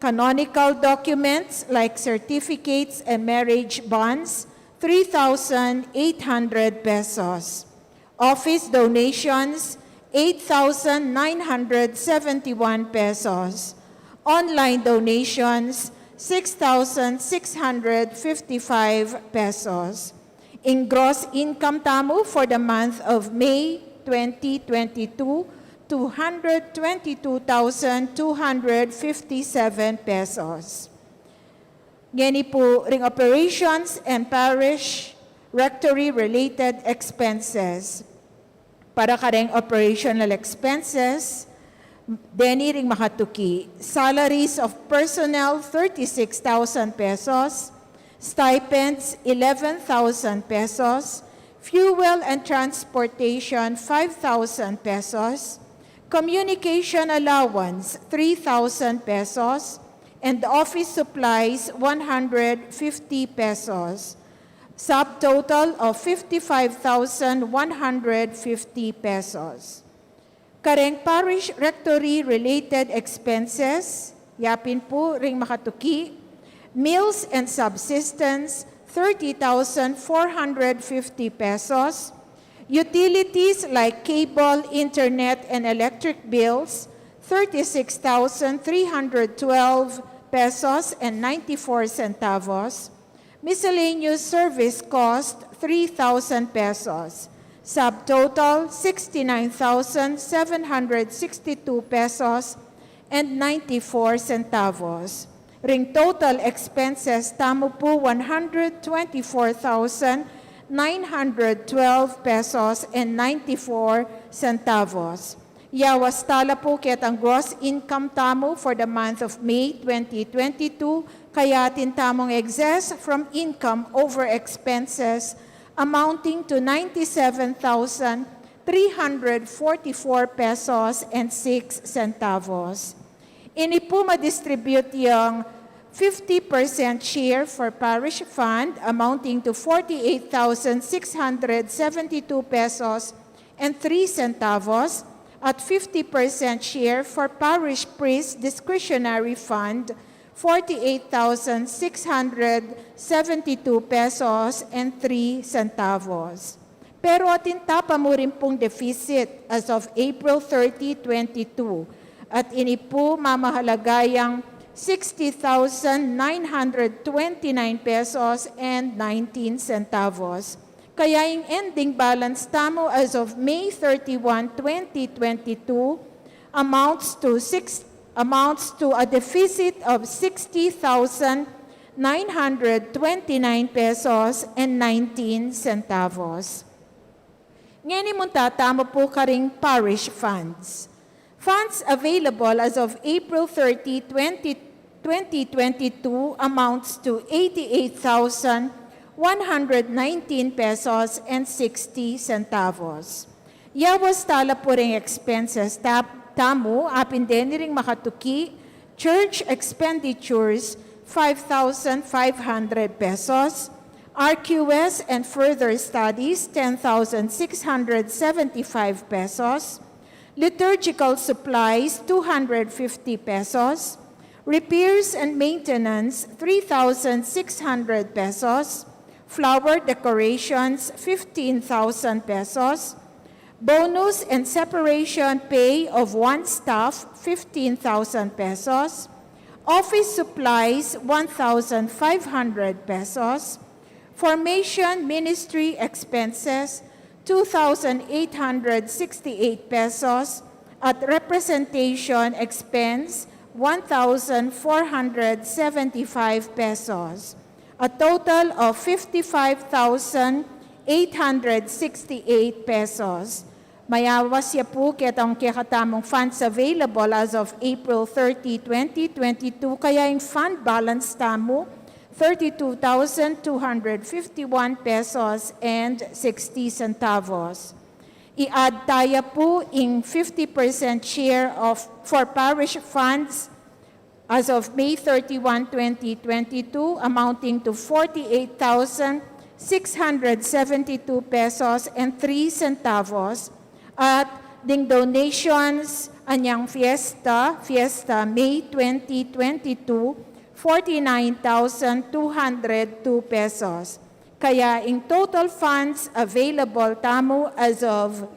Canonical documents like certificates and marriage bonds, three thousand eight hundred pesos. Office donations, eight thousand nine hundred seventy-one pesos. Online donations, six thousand six hundred fifty-five pesos. Ing gross income tamu for the month of May twenty twenty-two, two hundred twenty-two thousand two hundred fifty-seven pesos. Ngeni pu ring operations and parish rectory related expenses. Para kareng operational expenses, deni ring makatuki: salaries of personnel, thirty-six thousand pesos, stipends, eleven thousand pesos, Fuel and transportation, five thousand pesos. Communication allowance, three thousand pesos. And office supplies, one hundred fifty pesos. Subtotal of fifty-five thousand one hundred fifty pesos. Kareng parish rectory related expenses, yapin pu ring makatuki, meals and subsistence, thirty thousand four hundred fifty pesos, utilities like cable, internet, and electric bills, thirty-six thousand three hundred twelve pesos and ninety-four centavos, miscellaneous service cost, three thousand pesos. Subtotal, sixty-nine thousand seven hundred sixty-two pesos and ninety-four centavos. Ring total expenses tamu pu, one hundred twenty-four thousand nine hundred twelve pesos and ninety-four centavos. Yawas tala pu ketang gross income tamu for the month of May twenty twenty-two, kaya atin tamung excess from income over expenses amounting to ninety-seven thousand three hundred forty-four pesos and six centavos. Ini pu ma-distribute yang fifty percent share for parish fund amounting to forty-eight thousand six hundred seventy-two pesos and three centavos, at fifty percent share for parish priest discretionary fund, forty-eight thousand six hundred seventy-two pesos and three centavos. Pero atin ta pa mu rin pung deficit as of April thirty, twenty-two, at ini pu mamahalaga yang sixty thousand nine hundred twenty-nine pesos and nineteen centavos. Kaya ing ending balance tamu as of May thirty-one, twenty twenty-two amounts to six, amounts to a deficit of sixty thousand nine hundred twenty-nine pesos and nineteen centavos. Ngeni munta tamu pu karing parish funds. Funds available as of April thirty, twenty, twenty twenty-two amounts to eighty-eight thousand one hundred nineteen pesos and sixty centavos. Yawas tala pu ring expenses ta-, tamu, apin deni ring makatuki, church expenditures, five thousand five hundred pesos, R Q S and further studies, ten thousand six hundred seventy-five pesos, liturgical supplies, two hundred fifty pesos, repairs and maintenance, three thousand six hundred pesos, flower decorations, fifteen thousand pesos, bonus and separation pay of one staff, fifteen thousand pesos, office supplies, one thousand five hundred pesos, formation ministry expenses, two thousand eight hundred sixty-eight pesos, at representation expense, one thousand four hundred seventy-five pesos. A total of fifty-five thousand eight hundred sixty-eight pesos. Mayawas ya pu ketang kekatamung funds available as of April thirty, twenty twenty-two, kaya ing fund balance tamu, thirty-two thousand two hundred fifty-one pesos and sixty centavos. I-add ta ya pu ing fifty percent share of, for parish funds as of May thirty-one, twenty twenty-two, amounting to forty-eight thousand six hundred seventy-two pesos and three centavos, at ding donations anyang fiesta, fiesta May twenty twenty-two, forty-nine thousand two hundred two pesos. Kaya ing total funds available tamu as of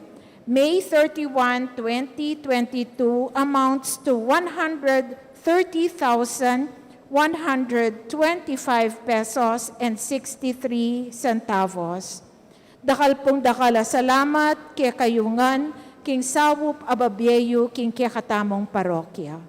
May thirty-one, twenty twenty-two amounts to one hundred thirty thousand one hundred twenty-five pesos and sixty-three centavos. Dakal pung dakal a salamat kekayu ngan king saup a bibie yu king kekatamung parokya.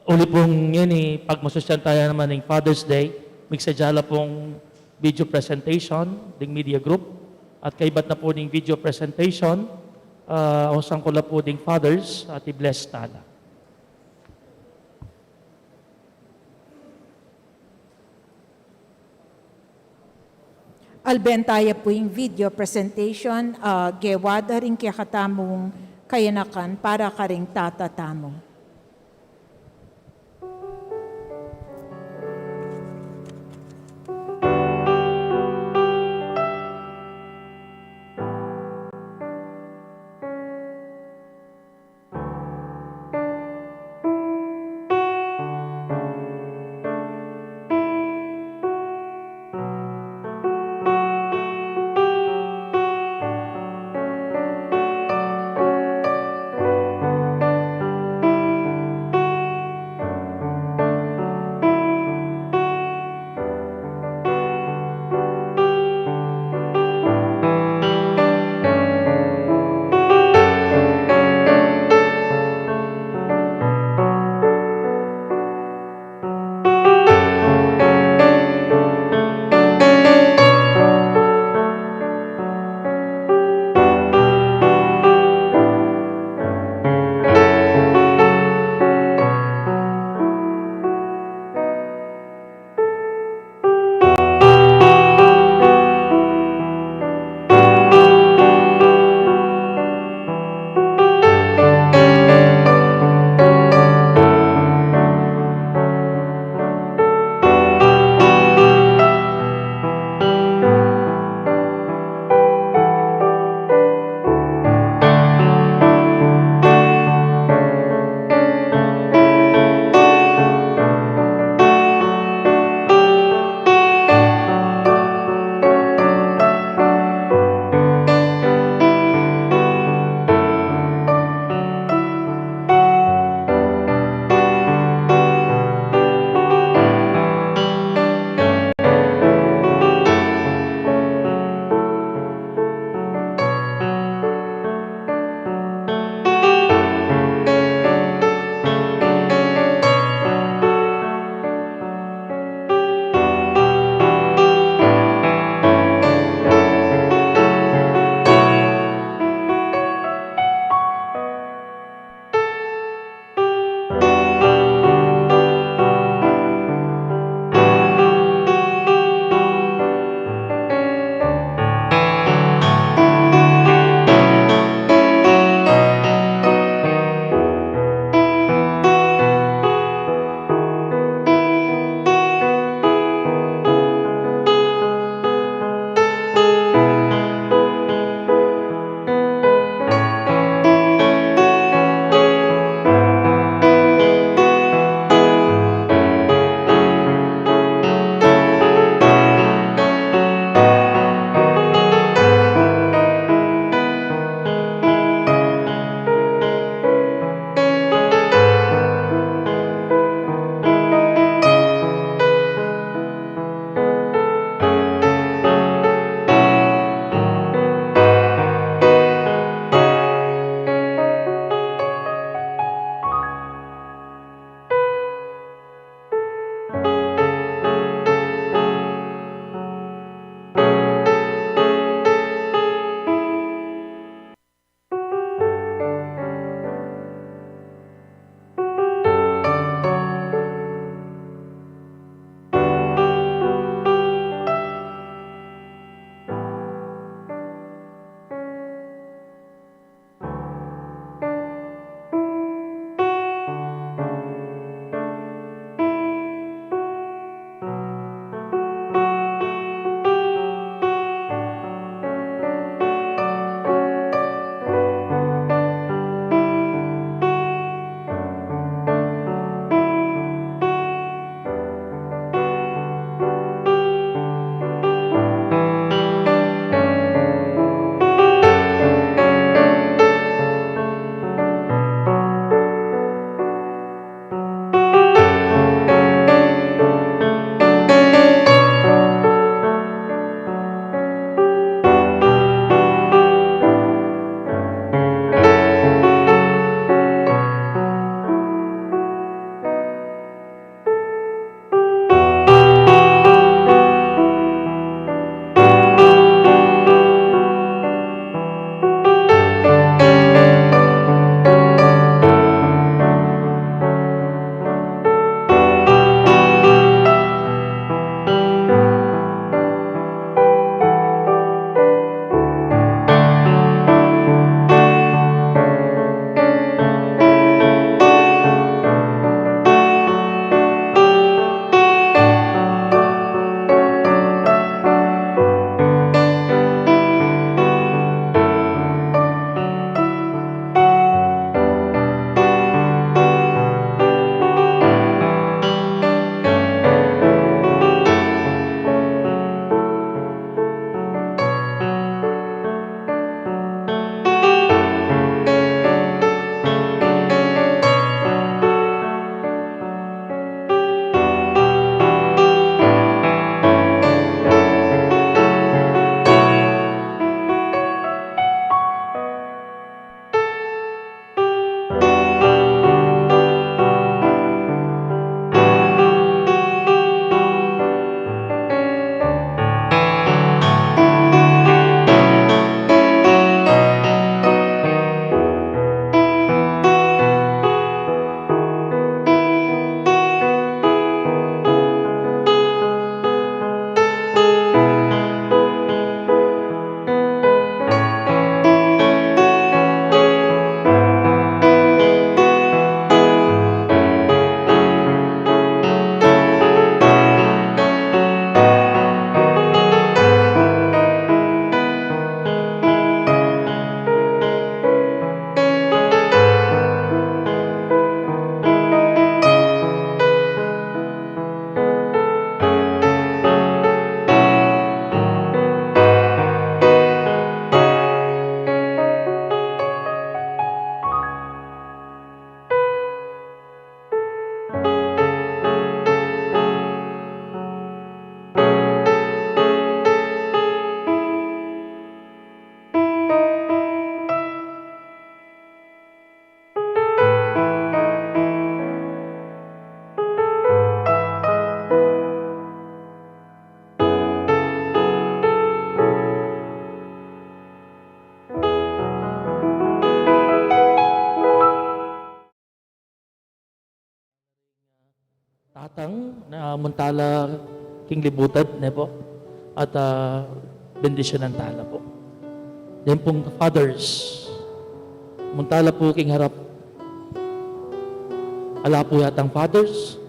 Uli pung ngeni, pagmasusyan taya naman ning Father's Day, migsadya la pung video presentation ding media group, at kaybat na pu ning video presentation, Ah, o sangkula pu ding fathers, at i-bless tala. Alben taya pu ing video presentation, ah, gewa da ring kekatamung kayanakan para karing tata tamu. Tatang, na munta la king libutad, ne pu? At, ah, bendisyunan ta la pu. Then pung fathers, munta la pu king harap. Ala pu yatang fathers.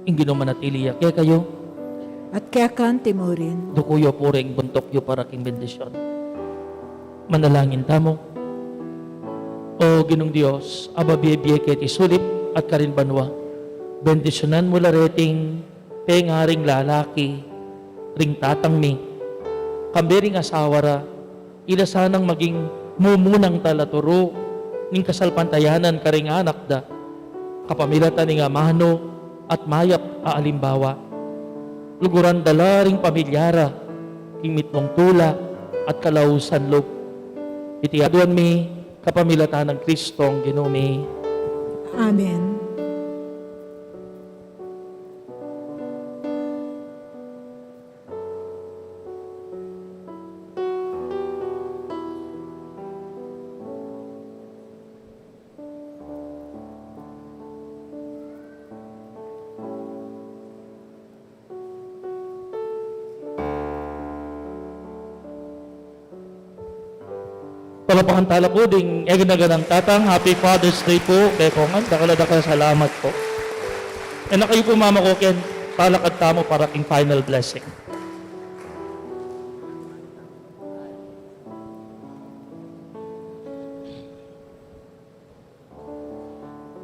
Ing Ginu manatili ya kekayu. At keka anti murin. Duku yu pu ring buntuk yu para king bendisyun. Manalangin tamu. O Ginung Dios, a babie-bie keti sulip at karin banua, bendisyunan mu la reting pengaring lalaki ring tatang mi, kambe ring asawa ra, ila sanang maging mumunang talaturu ning kasalpantayanan karing anak da, kapamilatan ning amanu at mayap a alimbawa. Luguran da la ring pamilya ra king mitmung tula at kalausan lub. Iti aduan mi kapamilatan nang Kristong Ginu mi. Amen. Palapakan tala pu ding egna ganang tatang. Happy Father's Day pu kekongan. Dakal a dakal a salamat pu. E na kayu pu mamaku ken, talakad tamu para king final blessing.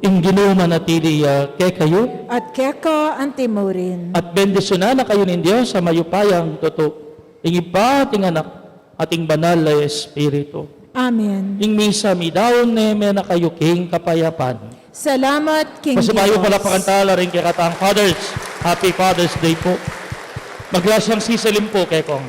Ing Ginu manatili ya kekayu. At keka anti murin. At bendisyunan na kayu ning Dios a mayupayang tutu, ing Ibpa, at ing Anak, at ing Banal a Espiritu. Amen. Ing misa midaun ne, mena kayu king kapayapan. Salamat king Dios. Pasibayu palapakan tala ring kekatang fathers. Happy Father's Day pu. Magrasyang sisalim pu kekong.